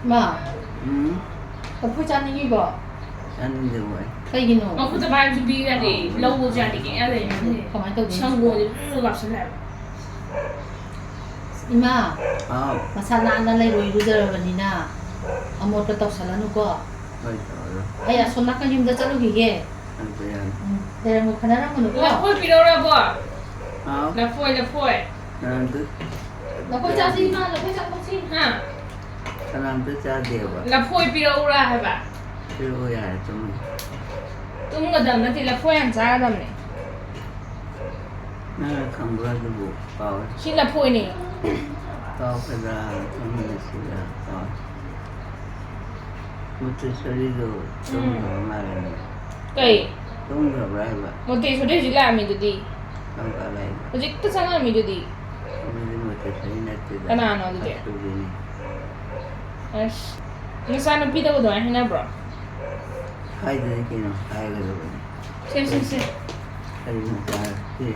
ꯃꯥ, ꯎꯝ? ꯂꯐꯨ ꯆꯥꯅꯤꯡꯉꯤꯀꯣ? ꯆꯥꯅꯤꯡꯗꯦꯕꯨ ꯑꯩ꯫ ꯀꯩꯒꯤꯅꯣ? ꯃꯈꯨꯠꯇ ꯄꯥꯏꯕꯁꯨ ꯄꯤꯕ ꯌꯥꯗꯦ꯫ ꯂꯧꯕꯁꯨ ꯌꯥꯗꯦ꯫ ꯀꯩꯝ ꯌꯥꯗꯦ꯫ ꯀꯃꯥꯏꯅ ꯇꯧꯗꯣꯏꯅꯣ? ꯁꯪꯒꯣꯝꯁꯦ ꯄꯨꯔ ꯀꯥꯞꯁꯤꯜꯂꯦ ꯍꯥꯏꯕ꯫ ꯏꯃꯥ, ꯍꯥꯎ꯫ ꯃꯁꯥ ꯅꯥꯟꯅ ꯂꯩꯔꯣ, ꯏꯔꯨꯖꯔꯕꯅꯤꯅ꯫ ꯑꯃꯣꯠꯄ ꯇꯧꯁꯜꯂꯅꯨꯀꯣ꯫ ꯍꯣꯏ, ꯇꯧꯔꯔꯣꯏ꯫ ꯑꯩ ꯑꯁꯣꯝ ꯅꯥꯀꯟ ꯌꯨꯝꯗ ꯆꯠꯂꯨꯈꯤꯒꯦ꯫ ꯆꯠꯄ ꯌꯥꯅꯤ꯫ ꯎꯝ, ꯂꯩꯔꯝꯃꯨ, ꯈꯟꯅꯔꯝꯃꯨꯅꯨꯀꯣ꯫ ꯂꯐꯣꯏ ꯄꯤꯔꯛꯎꯔꯕꯣ? ꯍꯥꯎ꯫ ꯂꯐꯣꯏ, ꯂꯐꯣꯏ꯫ ꯀꯅꯥꯝꯇ ꯂꯐꯣꯏ ꯆꯥꯁꯤ, ꯏꯃꯥ, ꯂꯐꯣꯏ ꯆꯥꯊꯣꯛꯁꯤ꯫ ꯍꯥ? ꯀꯅꯥꯝꯇ ꯆꯥꯗꯦꯕ꯫ ꯂꯐꯣꯏ ꯄꯤꯔꯛꯎꯔꯥ ꯍꯥꯏꯕ? ꯄꯤꯔꯛꯑꯣ ꯌꯥꯔꯦ, ꯇꯨꯝꯃꯒꯦ꯫ ꯇꯨꯝꯒꯗꯕ ꯅꯠꯇꯦ, ꯂꯐꯣꯏ ꯌꯥꯝ ꯆꯥꯒꯗꯕꯅꯦ꯫ ꯅꯪꯅ ꯈꯪꯕ꯭ꯔꯥ ꯑꯗꯨꯕꯨ? ꯀꯥꯎꯔꯦ꯫ ꯁꯤ ꯂꯐꯣꯏꯅꯦ꯫ ꯀꯥꯎꯈ꯭ꯔꯗ꯭ꯔꯥ ꯈꯪꯗꯦ ꯁꯤꯗ꯫ ꯀꯥꯎꯔꯦ꯫ ꯃꯨꯛꯇꯦꯁꯣꯔꯤꯗꯣ ꯇꯨꯝꯈ꯭ꯔꯕ ꯃꯥꯜꯂꯦꯅꯦ꯫ ꯀꯩ? ꯇꯨꯝꯈ꯭ꯔꯕ꯭ꯔꯥ ꯍꯥꯏꯕ? ꯃꯣꯇꯦꯁꯣꯔꯤ ꯍꯧꯖꯤꯛ ꯂꯥꯛꯑꯝꯃꯤꯗꯨꯗꯤ꯫ ꯀꯔꯝ ꯀꯥꯟ ꯂꯥꯛꯏꯕ? ꯍꯧꯖꯤꯛꯇ ꯆꯪꯉꯝꯃꯤꯗꯨꯗꯤ꯫ ꯑꯗꯨꯗꯤ ꯃꯨꯛꯇꯦꯁꯣꯔꯤ ꯅꯠꯇꯦꯗ꯫ ꯀꯅꯥꯅꯣ ꯑꯗꯨꯗꯤ? ꯑꯁꯨꯕꯤꯅꯤ꯫ ꯑꯁ, ꯅꯆꯥꯅꯨꯄꯤꯗꯕꯨ ꯑꯗꯨꯃꯥꯏꯅ ꯍꯥꯏꯅꯕ꯭ꯔꯣ? ꯍꯥꯏꯗ꯭ꯔꯗꯤ ꯀꯩꯅꯣ? ꯍꯥꯏꯒꯗꯕꯅꯤ꯫ ꯁꯦ, ꯁꯦ, ꯁꯦ꯫ ꯀꯔꯤꯅꯣ ꯆꯥꯔ? ꯁꯤ,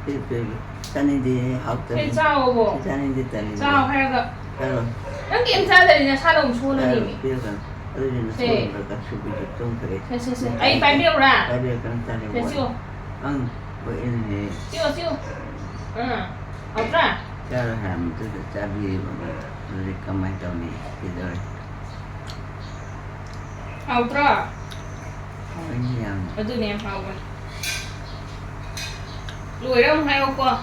ꯁꯤ ꯄꯤꯕ꯫ ꯆꯥꯅꯤꯡꯗꯦ, ꯍꯥꯎꯇꯦ꯫ ꯁꯦ, ꯆꯥꯎꯑꯣꯕꯣ꯫ ꯁꯤ ꯆꯥꯅꯤꯡꯗꯦ, ꯇꯜꯂꯤ꯫ ꯆꯥꯎ ꯍꯥꯏꯔꯒ꯫ ꯆꯥꯔꯣ꯫ ꯅꯪ ꯀꯩꯝ ꯆꯥꯗ꯭ꯔꯗꯤ ꯅꯁꯥꯗꯣ ꯑꯃꯨꯛ ꯆꯥꯔꯣ, ꯁꯣꯜꯂꯅꯤꯃꯤ꯫ ꯄꯤꯔꯛꯀꯅꯨ꯫ ꯑꯗꯨꯗꯤ ꯅꯁꯥ ꯁꯦ꯫ ꯑꯁꯨꯕꯤꯗꯣ ꯇꯨꯝꯈ꯭ꯔꯦ꯫ ꯁꯦ, ꯁꯦ, ꯁꯦ꯫ ꯑꯩ ꯄꯥꯏꯕꯤꯔꯛꯎꯔꯥ? ꯄꯥꯏꯕꯤꯔꯛꯀꯅꯨ, ꯇꯜꯂꯤ꯫ ꯁꯦ, ꯁꯤꯌꯣ꯫ ꯑꯪ, ꯍꯣꯏ, ꯏꯅꯦ꯫ ꯁꯤꯌꯣ, ꯁꯤꯌꯣ꯫ ꯑꯥ꯫ ꯍꯥꯎꯇ꯭ꯔꯥ? ꯆꯥꯔꯣ ꯍꯥꯏꯔ ꯃꯇꯨꯡꯗ ꯆꯥꯕꯤꯔꯤꯕ ꯃꯥꯅ꯫ ꯑꯗꯨꯗꯤ ꯀꯃꯥꯏꯅ ꯇꯧꯅꯤ? ꯀꯩꯗꯧꯔꯦ? ꯍꯥꯎꯇ꯭ꯔꯣ? ꯍꯥꯎꯋꯤꯅꯦ ꯌꯥꯝꯅ꯫ ꯑꯗꯨꯅꯦ ꯌꯥꯝ ꯍꯥꯎꯕꯅꯦ꯫ ꯂꯣꯏꯔ ꯑꯃꯨꯛ ꯍꯥꯏꯔꯛꯑꯣꯀꯣ꯫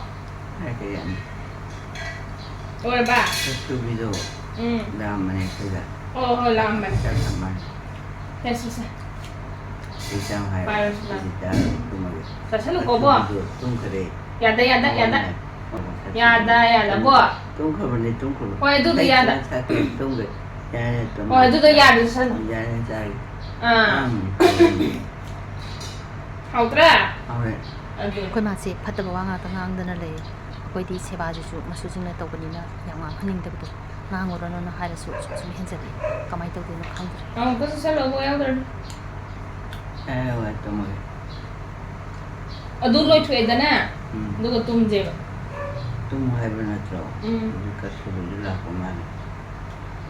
ꯍꯥꯏꯔꯛꯀꯦ ꯌꯥꯅꯤ꯫ ꯂꯣꯏꯔꯕ? ꯑꯁꯨꯕꯤꯗꯣ ꯎꯝ꯫ ꯂꯥꯛꯑꯝꯕꯅꯦ ꯑꯩꯈꯣꯏꯗ꯫ ꯑꯣ, ꯍꯣꯏ, ꯂꯥꯛꯑꯝꯕꯅꯦ꯫ ꯆꯥꯛ ꯊꯝꯃꯅꯤ꯫ ꯁꯦ, ꯁꯦ, ꯁꯦ꯫ ꯏꯆꯥ ꯍꯥꯏ꯫ ꯄꯥꯏꯔꯣ, ꯁꯤ ꯂꯥꯛꯑꯣ꯫ ꯁꯤꯗ ꯇꯨꯝꯃꯒꯦ꯫ ꯆꯥꯁꯜꯂꯨꯀꯣ, ꯕꯣ꯫ ꯑꯁꯨꯕꯤꯗꯣ ꯇꯨꯝꯈ꯭ꯔꯦ꯫ ꯌꯥꯗ, ꯌꯥꯗ, ꯌꯥꯗ꯫ ꯃꯉꯣꯟꯗ꯫ ꯌꯥꯗ, ꯌꯥꯗ, ꯕꯣ꯫ ꯇꯨꯝꯈ꯭ꯔꯕꯅꯦ, ꯇꯨꯝꯈ꯭ꯔꯕꯅꯦ꯫ ꯍꯣꯏ, ꯑꯗꯨꯗꯤ ꯑꯩ ꯌꯥꯗ꯫ ꯆꯥꯛ ꯆꯥꯛꯀꯦ, ꯇꯨꯝꯒꯦ꯫ ꯌꯥꯔꯦ, ꯇꯨꯝꯃꯣ꯫ ꯍꯣꯏ, ꯑꯗꯨꯗꯣ ꯌꯥꯗ ꯆꯥꯁꯜꯂꯨ꯫ ꯌꯥꯔꯦ, ꯆꯥꯔꯦ꯫ ꯑꯥ꯫ ꯎꯝ꯫ ꯍꯥꯎꯇ꯭ꯔꯥ? ꯍꯥꯎꯔꯦ꯫ ꯑꯗꯨ꯫ ꯑꯩꯈꯣꯏ ꯃꯥꯁꯦ ꯐꯠꯇꯕ ꯋꯥ ꯉꯥꯛꯇ ꯉꯥꯡꯗꯅ ꯂꯩ꯫ ꯑꯩꯈꯣꯏꯗꯤ ꯁꯦꯕꯥꯁꯤꯁꯨ ꯃꯁꯨꯁꯤꯡꯅ ꯇꯧꯕꯅꯤꯅ ꯌꯥꯝ ꯉꯥꯡꯍꯟꯅꯤꯡꯗꯕꯗꯣ꯫ ꯉꯥꯡꯉꯨꯔꯅꯨꯅ ꯍꯥꯏꯔꯁꯨ ꯁꯨꯝ ꯁꯨꯝ ꯍꯦꯟꯖꯜꯂꯤ꯫ ꯀꯃꯥꯏꯅ ꯇꯧꯗꯣꯏꯅꯣ ꯈꯪꯗ꯭ꯔꯦ꯫ ꯑꯃꯨꯛꯀꯁꯨ ꯆꯠꯂꯣ, ꯑꯃꯨꯛ ꯌꯥꯎꯗ꯭ꯔꯗꯤ꯫ ꯌꯥꯔꯦ, ꯍꯣꯏ, ꯇꯨꯝꯃꯒꯦ꯫ ꯑꯗꯨ ꯂꯣꯏꯊꯣꯛꯑꯦꯗꯅ꯫ ꯎꯝ꯫ ꯑꯗꯨꯒ ꯇꯨꯝꯁꯦꯕ꯫ ꯇꯨꯝꯃꯨ ꯍꯥꯏꯕ ꯅꯠꯇ꯭ꯔꯣ? ꯎꯝ꯫ ꯍꯧꯖꯤꯛ ꯀꯁꯨꯕꯤꯁꯨ ꯂꯥꯛꯄ ꯃꯥꯜꯂꯦ꯫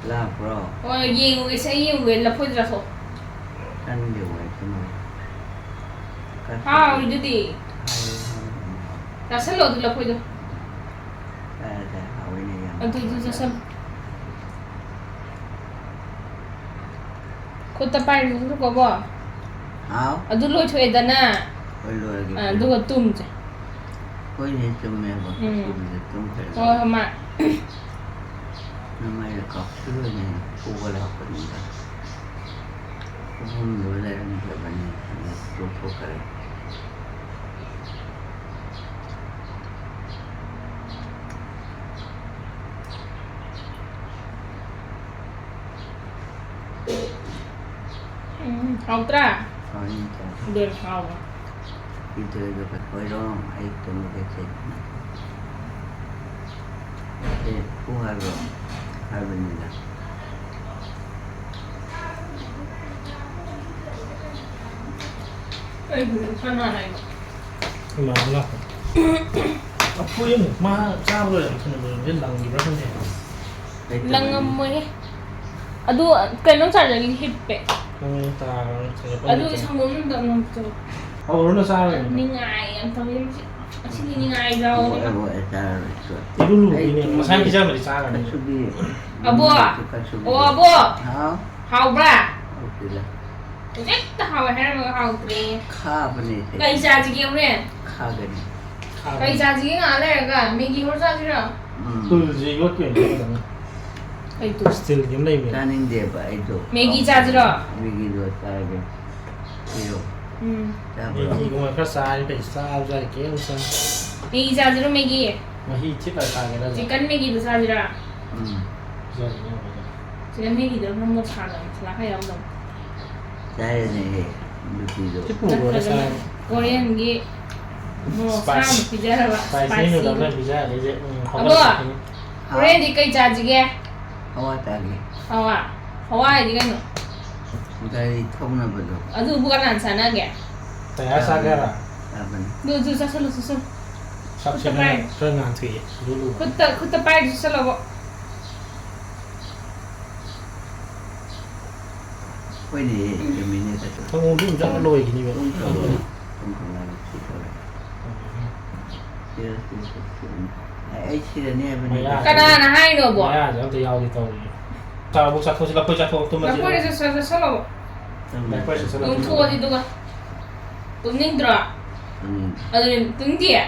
ꯂꯥꯛꯄ꯭ꯔꯣ? ꯍꯣꯏ, ꯌꯦꯡꯉꯨꯒꯦꯁꯦ, ꯑꯩ ꯌꯦꯡꯉꯨꯒꯦ, ꯂꯐꯣꯏꯗꯨ ꯆꯥꯊꯣꯛ꯫ ꯆꯥꯅꯤꯡꯗꯦ ꯋꯥꯏ ꯀꯩꯅꯣ꯫ ꯍꯥꯎꯔꯤꯗꯨꯗꯤ꯫ ꯍꯥꯎꯋꯦ, ꯍꯥꯎꯋꯦ, ꯍꯥꯎꯋꯦ꯫ ꯆꯥꯁꯜꯂꯣ ꯑꯗꯨ ꯂꯐꯣꯏꯗꯣ꯫ ꯆꯥꯔꯦ, ꯆꯥꯔꯦ, ꯍꯥꯎꯋꯤꯅꯦ ꯌꯥꯝ꯫ ꯑꯗꯨ, ꯑꯗꯨ ꯆꯥꯁꯜꯂꯣ꯫ ꯈꯨꯠꯇ ꯄꯥꯏꯔꯤꯗꯨꯁꯨ ꯀꯣꯕꯣ꯫ ꯍꯥꯎ꯫ ꯑꯗꯨ ꯂꯣꯏꯊꯣꯛꯑꯦꯗꯅ꯫ ꯍꯣꯏ, ꯂꯣꯏꯔꯒꯦ꯫ ꯑꯥ, ꯑꯗꯨꯒ ꯇꯨꯝꯁꯦ꯫ ꯍꯣꯏꯅꯦ, ꯆꯨꯝꯃꯦꯕ꯫ ꯎꯝ꯫ ꯇꯨꯝꯁꯦ, ꯇꯨꯝꯈ꯭ꯔꯦ꯫ ꯍꯣꯏ, ꯍꯣꯏ, ꯃꯥ꯫ ꯅꯃꯥꯏꯗ ꯀꯥꯞꯁꯤꯜꯂꯣꯏꯅꯦ, ꯐꯨꯕ ꯂꯥꯛꯄꯅꯤꯗ꯫ ꯑꯍꯨꯝꯗꯣ ꯂꯩꯔꯝꯗ꯭ꯔꯕꯅꯤ, ꯑꯗꯨ ꯇꯣꯛꯊꯣꯛꯈ꯭ꯔꯦ꯫ ꯎꯝ, ꯍꯥꯎꯇ꯭ꯔꯥ? ꯍꯥꯎꯅꯤ, ꯆꯥꯎ꯫ ꯑꯗꯨꯅ ꯍꯥꯎꯕ꯫ ꯏꯗꯣꯏꯗꯣ ꯀꯠꯄ ꯑꯣꯏꯔꯣ, ꯑꯩ ꯇꯨꯝꯃꯒꯦ ꯆꯦ꯫ ꯑꯦ, ꯄꯨꯡ ꯍꯥꯏꯕ꯭ꯔꯣ? ꯍꯥꯏꯕꯅꯤꯗ꯫ ꯑꯩꯕꯨ ꯀꯅꯥ ꯂꯩꯕ? ꯏꯃꯥꯟꯅꯕ ꯂꯥꯛꯄ꯫ ꯂꯐꯣꯏ ꯑꯃꯨꯛ ꯃꯥ ꯆꯥꯕ ꯂꯣꯏꯔꯦ, ꯊꯨꯅ ꯂꯣꯏꯔꯦ, ꯂꯪꯈꯤꯕ꯭ꯔꯥ ꯈꯪꯗꯦ꯫ ꯂꯩꯇꯕꯅꯤ꯫ ꯂꯪꯉꯝꯃꯣꯏꯍꯦ꯫ ꯑꯗꯨ ꯀꯩꯅꯣꯝ ꯆꯥꯖꯒꯦ, ꯍꯤꯞꯄꯦ꯫ ꯅꯪ ꯇꯥꯔꯣ, ꯀꯩꯅꯣ ꯑꯗꯨ ꯄꯟꯖ ꯁꯪꯒꯣꯝ ꯑꯝꯇ ꯑꯃꯨꯛ ꯆꯣ꯫ ꯍꯧꯔꯨꯅꯨ ꯆꯥꯔꯣꯏ꯫ ꯅꯤꯡꯉꯥꯏ ꯌꯥꯝ ꯇꯧꯋꯦ ꯃꯁꯤ꯫ ꯉꯁꯤꯗꯤ ꯅꯤꯡꯉꯥꯏ ꯌꯥꯎꯋꯦ꯫ ꯍꯣꯏ, ꯍꯣꯏ, ꯆꯥꯔꯔꯣꯏ, ꯆꯣ꯫ ꯏꯔꯨ ꯂꯨꯕꯩꯅꯦ, ꯑꯩ ꯃꯁꯥꯅ ꯄꯤꯖꯕꯗꯤ ꯆꯥꯒꯅꯤ꯫ ꯀꯁꯨꯕꯤ꯫ ꯑꯕꯣ! ꯀꯁꯨꯕꯤ꯫ ꯑꯣ, ꯑꯕꯣ! ꯍꯥꯎ? ꯍꯥꯎꯕ꯭ꯔꯥ? ꯍꯥꯎꯇꯦꯗ꯫ ꯍꯧꯖꯤꯛꯇ ꯍꯥꯎꯋꯦ ꯍꯥꯏꯔꯝꯃꯒ ꯍꯥꯎꯇ꯭ꯔꯦ꯫ ꯈꯥꯕꯅꯦ꯫ ꯀꯩ ꯆꯥꯁꯤꯒꯦ ꯍꯣꯔꯦꯟ? ꯈꯥꯒꯅꯤ꯫ ꯈꯥꯕꯅꯦ꯫ ꯀꯩ ꯆꯥꯁꯤꯒꯦ ꯉꯥꯏꯍꯥꯛ ꯂꯩꯔꯒ? ꯃꯦꯒꯤ ꯍꯧꯔ ꯆꯥꯁꯤꯔꯣ? ꯎꯝ꯫ ꯇꯨꯜꯁꯦ ꯌꯣꯠꯀꯦ ꯑꯣꯏꯅ ꯇꯧꯒꯗꯕꯅꯤ꯫ ꯀꯩ ꯇꯨꯜ? ꯏꯁꯇꯤꯜꯒꯤ ꯑꯃ ꯂꯩꯕꯅꯦ꯫ ꯆꯥꯅꯤꯡꯗꯦꯕ ꯑꯩꯗꯣ꯫ ꯃꯦꯒꯤ ꯆꯥꯁꯤꯔꯣ? ꯃꯦꯒꯤꯗꯣ ꯆꯥꯔꯒꯦ꯫ ꯄꯤꯔꯣ꯫ ꯎꯝ꯫ ꯆꯥꯕ꯭ꯔꯣ? ꯃꯦꯒꯤꯒꯨꯝꯕ ꯈꯔ ꯆꯥꯔꯗꯤ ꯐꯩ, ꯆꯥꯕꯁꯨ ꯌꯥꯗꯦ, ꯀꯩꯝ ꯆꯥ-, ꯃꯦꯒꯤ ꯆꯥꯁꯤꯔꯣ, ꯃꯦꯒꯤ? ꯃꯍꯤ ꯊꯤꯠꯂ ꯆꯥꯒꯦꯔꯥ? ꯆꯤꯛꯀꯟ ꯃꯦꯒꯤꯗꯣ ꯆꯥꯁꯤꯔꯥ? ꯎꯝ꯫ ꯆꯥꯁꯤ, ꯆꯥꯁꯤ꯫ ꯆꯤꯛꯀꯟ ꯃꯦꯒꯤꯗꯣ ꯃꯣꯔꯣꯛ ꯁꯥꯗꯕ ꯃꯁꯥꯂꯥ ꯈꯔ ꯌꯥꯎꯗꯕ꯫ ꯆꯥꯏꯔꯦꯅꯦꯍꯦ, ꯅꯨꯄꯤꯗꯣ꯫ ꯁꯤ ꯄꯨꯈꯣꯔ ꯅꯠꯇ꯭ꯔꯒꯅ ꯆꯥꯔꯦ꯫ ꯀꯣꯔꯤꯌꯟꯒꯤ ꯃꯣꯔꯣꯛ ꯁꯥꯕ ꯏꯁꯄꯥꯏꯁꯤ꯫ ꯄꯤꯖꯔꯕ, ꯏꯁꯄꯥꯏꯁꯤ ꯏꯁꯄꯥꯏꯁꯤ꯫ ꯅꯨꯗꯜꯅ ꯄꯤꯖꯔꯦ ꯑꯩꯁꯦ꯫ ꯎꯝ, ꯑꯕꯣ! ꯍꯧꯒꯠꯂꯛꯄꯅꯤ꯫ ꯍꯣꯔꯦꯟꯗꯤ ꯀꯩ ꯆꯥꯁꯤꯒꯦ? ꯍꯋꯥ ꯆꯥꯒꯦ꯫ ꯍꯋꯥ? ꯍꯋꯥ ꯍꯥꯏꯗꯤ ꯀꯩꯅꯣ? ꯒꯥꯔꯤ ꯊꯧꯅꯕꯗꯣ꯫ ꯑꯗꯨꯕꯨ ꯀꯅꯥꯅ ꯆꯥꯅꯒꯦ? ꯇꯌꯥꯔ ꯆꯥꯒꯦ ꯍꯥꯏꯔꯣ? ꯆꯥꯕꯅꯤ꯫ ꯑꯗꯨ, ꯑꯗꯨ ꯆꯥꯁꯜꯂꯨ, ꯆꯥꯁꯜꯂꯨ꯫ ꯁꯛꯁꯦ ꯈꯨꯠꯇ ꯈꯔ, ꯄꯥꯏ-, ꯈꯔ ꯉꯥꯟꯊꯣꯛꯑꯦ, ꯂꯨ ꯂꯨ꯫ ꯈꯨꯠꯇ, ꯈꯨꯠꯇ ꯄꯥꯏꯔꯤꯁꯤ ꯆꯥꯁꯜꯂꯣꯕ꯫ ꯍꯣꯏꯅꯦ, ꯆꯨꯝꯃꯤꯅꯦ, ꯆꯠꯇꯣ꯫ ꯊꯣꯡꯗꯣ ꯑꯗꯨꯝ ꯆꯠꯂ ꯂꯣꯏꯈꯤꯅꯤꯕ꯫ ꯄꯨꯡ ꯇꯔꯨꯛ, ꯄꯨꯡ ꯃꯉꯥ ꯁꯤ ꯇꯧꯔꯦ꯫ ꯁꯤꯗ, ꯁꯤꯗ, ꯁꯤꯗ꯫ ꯑꯩ, ꯑꯩ ꯁꯤꯔꯅꯤ ꯍꯥꯏꯕꯅꯤ꯫ ꯃꯌꯥ-, ꯀꯅꯥꯅ ꯍꯥꯏꯅꯣꯕꯣ? ꯃꯌꯥꯁꯦ ꯑꯝꯇ ꯌꯥꯎꯒꯦ ꯇꯧꯔꯤꯅꯦ꯫ ꯆꯥꯕꯨ ꯆꯥꯊꯣꯛꯁꯤ, ꯂꯐꯣꯏ ꯆꯥꯊꯣꯛꯑꯣ, ꯇꯨꯝꯃꯁꯤ꯫ ꯂꯐꯣꯏꯗꯨ ꯆꯥ-, ꯆꯥꯁꯜꯂꯣꯕ꯫ ꯇꯨꯝꯃꯁꯤ꯫ ꯂꯐꯣꯏ ꯆꯥꯁꯜꯂꯣ, ꯇꯨꯝꯊꯣꯛꯑꯁꯤ ꯇꯨꯝꯃꯁꯤ꯫ ꯑꯗꯨꯒ꯫ ꯇꯨꯝꯅꯤꯡꯗ꯭ꯔꯣ? ꯇꯨꯝꯅꯤꯡꯗꯦ꯫ ꯑꯗꯨꯅꯦ, ꯇꯨꯝꯅꯤꯡꯗꯤꯌꯦ?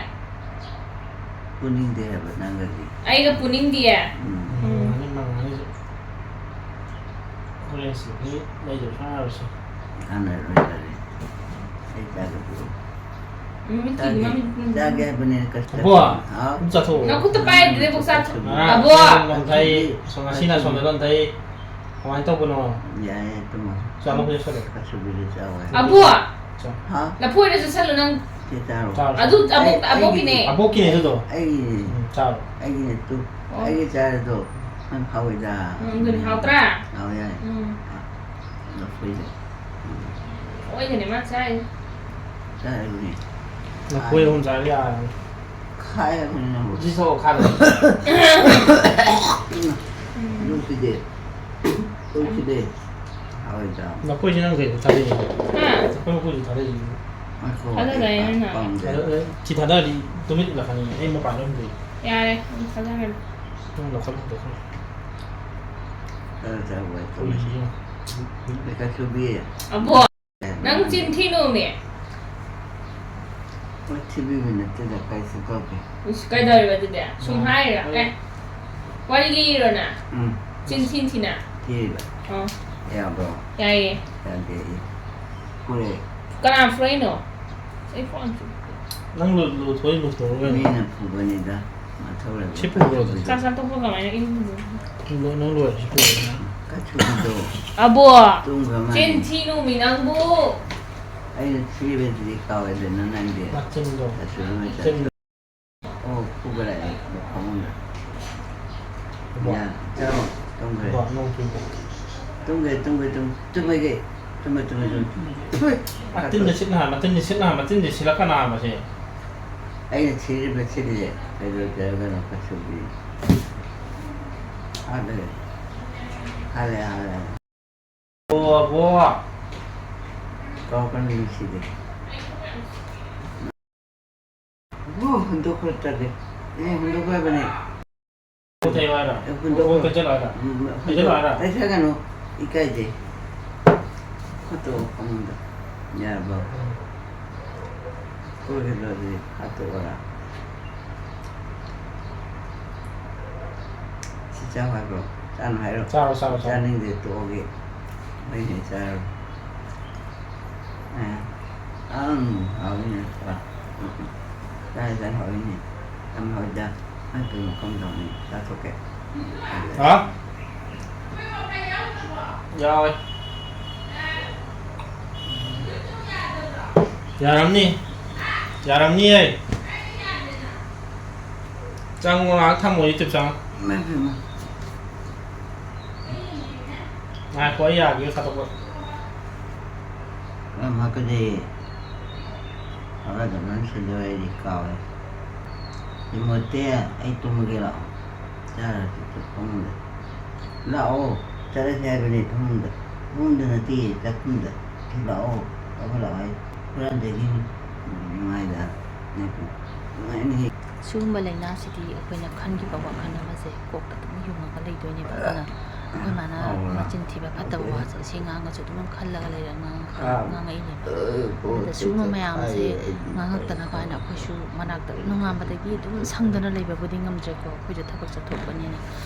ꯄꯨꯅꯤꯡꯗꯦ ꯍꯥꯏꯕ ꯅꯪꯒꯗꯤ꯫ ꯑꯩꯒ ꯄꯨꯅꯤꯡꯗꯤꯌꯦ? ꯎꯝ꯫ ꯎꯝ꯫ ꯃꯉꯥꯅꯤ, ꯃꯉꯥꯅꯤ꯫ ꯍꯣꯔꯦꯟ ꯁꯤꯗꯒꯤ ꯂꯩꯗꯕ ꯁꯨꯡꯌꯥ ꯌꯥꯔꯣꯏꯁꯦ꯫ ꯀꯥꯟꯅꯔꯣꯏ, ꯌꯥꯔꯦ꯫ ꯑꯩ ꯆꯥꯒꯦ ꯄꯨꯔꯛꯑꯣ꯫ ꯃꯃꯤꯠꯀꯤ ꯆꯥꯒꯦ, ꯃꯃꯤꯠ, ꯎꯝ꯫ ꯆꯥꯒꯦ ꯍꯥꯏꯕꯅꯦ, ꯀꯁꯇꯔꯗ꯫ ꯑꯕꯣ, ꯍꯥꯎ꯫ ꯑꯗꯨꯝ ꯆꯥꯊꯣꯛꯑꯣ꯫ ꯅꯈꯨꯠꯇ ꯄꯥꯏꯗ꯭ꯔꯦ, ꯄꯨꯡꯆꯥ ꯆꯥ-꯫ ꯉꯔꯥꯡ ꯑꯕꯣ! ꯑꯁꯣꯝꯗ ꯂꯣꯟꯊꯩ, ꯉꯁꯤꯅ ꯑꯁꯣꯝꯗ ꯂꯣꯟꯊꯩ꯫ ꯀꯃꯥꯏꯅ ꯇꯧꯕꯅꯣ? ꯌꯥꯏꯌꯦ, ꯇꯨꯝꯃꯣ꯫ ꯆꯥꯂꯣ, ꯍꯧꯖꯤꯛ ꯆꯠꯂꯣ꯫ ꯀꯁꯨꯕꯤꯗ ꯆꯥꯎ ꯍꯥꯏ꯫ ꯑꯕꯣ! ꯆꯥꯎ꯫ ꯍꯥ? ꯂꯐꯣꯏꯗꯨ ꯆꯥꯁꯜꯂꯨ ꯅꯪ꯫ ꯁꯤ ꯆꯥꯔꯣ꯫ ꯆꯥꯔꯣ, ꯑꯗꯨ ꯆꯥꯔꯣ꯫ ꯑꯕꯣꯛ-, ꯑꯩ, ꯑꯕꯣꯛꯀꯤꯅꯦ꯫ ꯑꯩꯒꯤꯗꯤ꯫ ꯑꯕꯣꯛꯀꯤꯅꯦ ꯑꯗꯨꯗꯣ꯫ ꯑꯩꯒꯤꯅꯦ꯫ ꯎꯝ, ꯆꯥꯎ꯫ ꯑꯩꯒꯤꯅꯦ ꯇꯨ꯫ ꯑꯣ꯫ ꯑꯩꯒꯤ ꯆꯥꯔꯗꯣ ꯅꯪ ꯍꯥꯎꯏꯗ꯫ ꯎꯝ, ꯑꯗꯨꯅꯦ, ꯍꯥꯎꯇ꯭ꯔꯥ? ꯍꯥꯎꯋꯦ ꯌꯥꯏ꯫ ꯎꯝ꯫ ꯂꯐꯣꯏꯗꯣ꯫ ꯂꯐꯣꯏꯗꯅꯦ ꯃꯥ ꯆꯥꯏꯁꯦ꯫ ꯆꯥꯔꯤꯕꯅꯦ꯫ ꯂꯐꯣꯏ ꯑꯍꯨꯝ ꯆꯥꯔꯗꯤ ꯌꯥꯔꯕꯅꯦ꯫ ꯈꯥꯏꯔꯕꯅꯦ ꯅꯪꯕꯨ꯫ ꯁꯤ ꯁꯣꯛꯑꯣ, ꯈꯥꯏꯔꯣ꯫ ꯎꯝ꯫ ꯂꯣꯛꯁꯤꯗꯤ꯫ ꯂꯣꯛꯁꯤꯗꯤ꯫ ꯍꯥꯎꯏꯗ꯫ ꯂꯐꯣꯏꯁꯤ ꯅꯪ ꯀꯩꯗ ꯊꯥꯗꯩꯅꯣ? ꯍꯥ? ꯂꯐꯣꯏ ꯃꯀꯨꯁꯤ ꯊꯥꯗꯩꯁꯤ꯫ ꯉꯥꯏꯈꯣ, ꯊꯥꯗꯗꯥꯏꯅꯦ ꯑꯩ ꯅꯪ? ꯄꯥꯝꯗꯦ꯫ ꯑꯗ, ꯑꯗ, ꯁꯤ ꯊꯥꯗꯔꯗꯤ ꯇꯨꯃꯤꯟ ꯂꯥꯛꯀꯅꯤ꯫ ꯑꯩ ꯃꯄꯥꯟꯗ ꯑꯗꯨꯝ ꯂꯩ꯫ ꯌꯥꯔꯦ, ꯑꯗꯨꯝ ꯊꯥꯗꯈ꯭ꯔꯦ꯫ ꯅꯪ ꯂꯧꯈꯠꯂꯣ, ꯂꯧꯈꯠꯂꯣ꯫ ꯈꯔ ꯆꯥꯎꯕ ꯍꯥꯏ ꯇꯧꯔꯤꯁꯦ꯫ ꯎꯏꯌꯦ꯫ ꯄꯩꯁꯥ ꯁꯨꯕꯤ꯫ ꯑꯕꯣ! ꯅꯪ ꯆꯤꯟ ꯊꯤꯅꯣꯃꯤ꯫ ꯍꯣꯏ, ꯊꯤꯕꯤꯕ ꯅꯠꯇꯦꯗ, ꯀꯩꯁꯨ ꯇꯧꯗꯦ꯫ ꯏꯁ, ꯀꯩꯗꯧꯔꯤꯕ ꯑꯗꯨꯗꯤ? ꯁꯨꯝ ꯎꯝ꯫ ꯍꯥꯏꯔꯤꯔꯣ? ꯑꯦ, ꯋꯥꯔꯤ ꯂꯤꯔꯤꯔꯣ ꯅꯪ? ꯎꯝ꯫ ꯆꯤꯟ ꯊꯤꯟ ꯊꯤꯅ? ꯊꯤꯔꯤꯕ꯫ ꯑꯣ꯫ ꯌꯥꯕ꯭ꯔꯣ? ꯌꯥꯏꯌꯦ꯫ ꯌꯥꯗꯦ ꯑꯩ꯫ ꯐꯨꯔꯦ꯫ ꯀꯅꯥ ꯐꯨꯔꯛꯏꯅꯣ? ꯑꯩ ꯐꯣꯟ ꯆꯨꯞꯄꯦ꯫ ꯅꯪ ꯂꯨ-, ꯂꯨꯊꯣꯛꯏ, ꯂꯨꯊꯣꯛꯑꯣ ꯀꯩꯅꯣ꯫ ꯃꯤꯅ ꯐꯨꯕꯅꯤꯗ꯫ ꯃꯊꯧ ꯂꯩꯕ ꯁꯤ ꯄꯨꯈ꯭ꯔꯣ ꯑꯗꯨꯝ꯫ ꯀꯥꯆꯨꯕꯤꯗꯣ꯫ ꯆꯥꯛ ꯆꯥ ꯇꯣꯛꯄ ꯀꯃꯥꯏꯅ ꯏꯔꯨꯖꯗꯣꯏꯅꯣ? ꯂꯣꯏ-, ꯅꯪ ꯂꯣꯏꯔꯦ, ꯁꯤ ꯄꯨꯈ꯭ꯔꯣ ꯑꯗꯨꯝ꯫ ꯀꯥꯆꯨꯕꯤꯗꯣ꯫ ꯑꯕꯣ! ꯇꯨꯝꯈ꯭ꯔ ꯃꯥꯜꯂꯦ꯫ ꯆꯤꯟ ꯊꯤꯅꯨꯃꯤ ꯅꯪꯕꯨ! ꯑꯩꯅ ꯊꯤꯕꯗꯨꯗꯤ ꯀꯥꯎꯔꯦꯗꯅ ꯅꯪꯗꯤ꯫ ꯃꯆꯤꯟꯗꯣ꯫ ꯀꯥꯆꯨꯕꯤ ꯃꯆꯤꯟ꯫ ꯃꯆꯤꯟ꯫ ꯑꯣ, ꯐꯨꯒꯠꯂꯛꯑꯦ ꯐꯃꯨꯡꯗ꯫ ꯏꯕꯣ꯫ ꯌꯥ, ꯆꯥꯔꯣ, ꯇꯨꯝꯈ꯭ꯔꯦ꯫ ꯏꯕꯣ, ꯅꯣꯡ ꯆꯨꯏꯕꯣ? ꯇꯨꯝꯈ꯭ꯔꯦ, ꯇꯨꯝꯈ꯭ꯔꯦ, ꯇꯨꯝ-, ꯇꯨꯝꯃꯒꯦ꯫ ꯇꯨꯝꯃꯦ, ꯇꯨꯝꯃꯦ, ꯇꯨꯝꯃꯦ꯫ ꯍꯣꯏ꯫ ꯃꯇꯤꯟꯁꯦ ꯁꯤꯠꯅ, ꯃꯇꯤꯟꯁꯦ ꯁꯤꯠꯅ, ꯃꯇꯤꯟꯁꯦ ꯁꯤꯠꯂꯛꯀꯅꯥ ꯃꯁꯦ꯫ ꯑꯩꯅ ꯊꯤꯔꯤꯕ ꯊꯤꯔꯤꯁꯦ ꯀꯩꯗꯧꯔꯒꯦ ꯍꯥꯏꯔꯒꯅ ꯀꯩꯁꯨꯗꯤ ꯍꯥꯠꯂꯦ꯫ ꯍꯥꯠꯂꯦ, ꯍꯥꯠꯂꯦ꯫ ꯑꯣ, ꯑꯕꯣ꯫ ꯀꯥꯎ ꯀꯟ ꯅꯨꯡꯁꯤꯗꯦ꯫ ꯑꯣ, ꯍꯨꯟꯗꯣꯛꯈ꯭ꯔ ꯇꯜꯂꯦ꯫ ꯑꯦ, ꯍꯨꯟꯗꯣꯛꯈ꯭ꯔꯕꯅꯦ꯫ ꯄꯣꯠ ꯆꯩ ꯍꯥꯏꯔꯣ? ꯑꯦ, ꯍꯨꯟꯗꯣꯛꯈ꯭ꯔꯣ꯫ ꯄꯣꯠ ꯆꯩ ꯆꯠꯂꯣ ꯍꯥꯏꯔꯣ? ꯎꯝ, ꯍꯨꯟꯗꯣꯛ-, ꯇꯩꯁꯜꯂꯣ ꯍꯥꯏꯔꯣ? ꯇꯩꯁꯜꯂꯒꯅꯨ꯫ ꯏꯀꯥꯏꯖꯩ꯫ ꯈꯨꯠꯇꯣ ꯃꯉꯣꯟꯗ꯫ ꯌꯥꯔꯕꯣ? ꯎꯝ꯫ ꯀꯣꯏꯒꯗ꯭ꯔꯣ ꯑꯗꯨꯗꯤ? ꯍꯥꯠꯇꯣꯛꯑꯣꯔꯥ? ꯁꯤ ꯆꯥꯎ ꯍꯥꯏꯕ꯭ꯔꯣ? ꯆꯥꯅꯨ ꯍꯥꯏꯔꯣ? ꯆꯥꯔꯣ, ꯆꯥꯔꯣ, ꯆꯥꯔꯣ꯫ ꯆꯥꯅꯤꯡꯗꯦ, ꯇꯣꯛꯑꯒꯦ꯫ ꯑꯩꯅ ꯆꯥꯔꯣ꯫ ꯑ, ꯑꯪ, ꯍꯥꯎꯏꯅꯦ꯫ ꯆꯥꯏ, ꯆꯥꯏ, ꯍꯥꯎꯏꯅꯦ꯫ ꯌꯥꯝ ꯍꯥꯎꯏꯗ꯫ ꯑꯩ ꯀꯩꯅꯣ ꯀꯝꯗꯧꯅꯤ? ꯆꯥꯊꯣꯛꯀꯦ꯫ ꯍꯥ? ꯌꯥꯎꯋꯦ꯫ ꯌꯥꯔꯝꯅꯤ꯫ ꯌꯥꯔꯝꯅꯤꯌꯦ꯫ ꯆꯪꯉꯣ, ꯉꯥꯏꯍꯥꯛ ꯊꯝꯃꯣ, YouTube ꯆꯪꯉꯣ꯫ ꯏꯃꯥꯏ ꯄꯦꯝꯃ꯫ ꯉꯥꯏꯈꯣ, ꯑꯩ ꯌꯥꯒꯦ ꯊꯥꯗꯣꯛꯄ꯫ ꯀꯔꯝ ꯍꯥꯞꯀꯗꯤ? ꯍꯥꯞꯀꯗꯕꯅ ꯁꯤꯜꯂꯣ, ꯑꯩꯗꯤ ꯀꯥꯎꯔꯦ꯫ ꯇꯤꯃꯣꯇꯦ, ꯑꯩ ꯇꯨꯝꯃꯒꯦ ꯂꯥꯛꯑꯣ꯫ ꯆꯥꯔꯁꯤ ꯐꯃꯨꯡꯗ꯫ ꯂꯥꯛꯑꯣ, ꯆꯠꯂꯁꯤ ꯍꯥꯏꯕꯅꯤ ꯐꯃꯨꯡꯗ꯫ ꯐꯃꯨꯡꯗ ꯅꯠꯇꯦ, ꯆꯥꯛꯈꯨꯝꯗ꯫ ꯂꯥꯛꯑꯣ, ꯂꯥꯛꯑꯣ, ꯂꯥꯛꯑꯣ ꯍꯥꯏ꯫ ꯍꯨꯔꯥꯟꯖꯒꯤꯅꯤ꯫ ꯅꯨꯡꯉꯥꯏꯗ꯫ ꯅꯨꯡꯉꯥꯏꯅꯤ꯫ ꯁꯤꯒꯨꯝꯕ ꯂꯥꯏꯅꯥꯁꯤꯗꯤ ꯑꯩꯈꯣꯏꯅ ꯈꯟꯈꯤꯕ ꯋꯥꯈꯜ ꯑꯃꯁꯦ ꯀꯣꯛꯇ ꯑꯗꯨꯝ ꯌꯨꯡꯉꯒ ꯂꯩꯗꯣꯏꯅꯦꯕ꯫ ꯑꯗꯨꯅ ꯑꯩꯈꯣꯏ ꯃꯥꯅ ꯑꯧ꯫ ꯃꯆꯤꯟ ꯊꯤꯕ ꯐꯠꯇꯕ ꯋꯥꯁꯦ ꯁꯤ ꯉꯥꯡꯉꯁꯨ ꯑꯗꯨꯝ ꯈꯜꯂꯒ ꯂꯩꯔ ꯉꯥꯡꯉ-, ꯑꯥ꯫ ꯉꯥꯡꯉꯛꯏꯅꯦꯕ꯫ ꯑꯗꯨꯗ ꯁꯤꯒꯨꯝꯕ ꯃꯌꯥꯝꯁꯦ ꯉꯥꯡꯉꯛꯇꯅꯕ ꯍꯥꯏꯅ ꯑꯩꯈꯣꯏꯁꯨ ꯃꯅꯥꯛꯇ ꯅꯣꯡꯉꯥꯟꯕꯗꯒꯤ ꯑꯗꯨꯝ ꯁꯪꯗꯅ ꯂꯩꯕꯕꯨꯗꯤ ꯉꯝꯗ꯭ꯔꯦꯀꯣ꯫ ꯑꯩꯈꯣꯏꯁꯨ ꯊꯕꯛ ꯆꯠꯊꯣꯛꯄꯅꯤꯅ꯫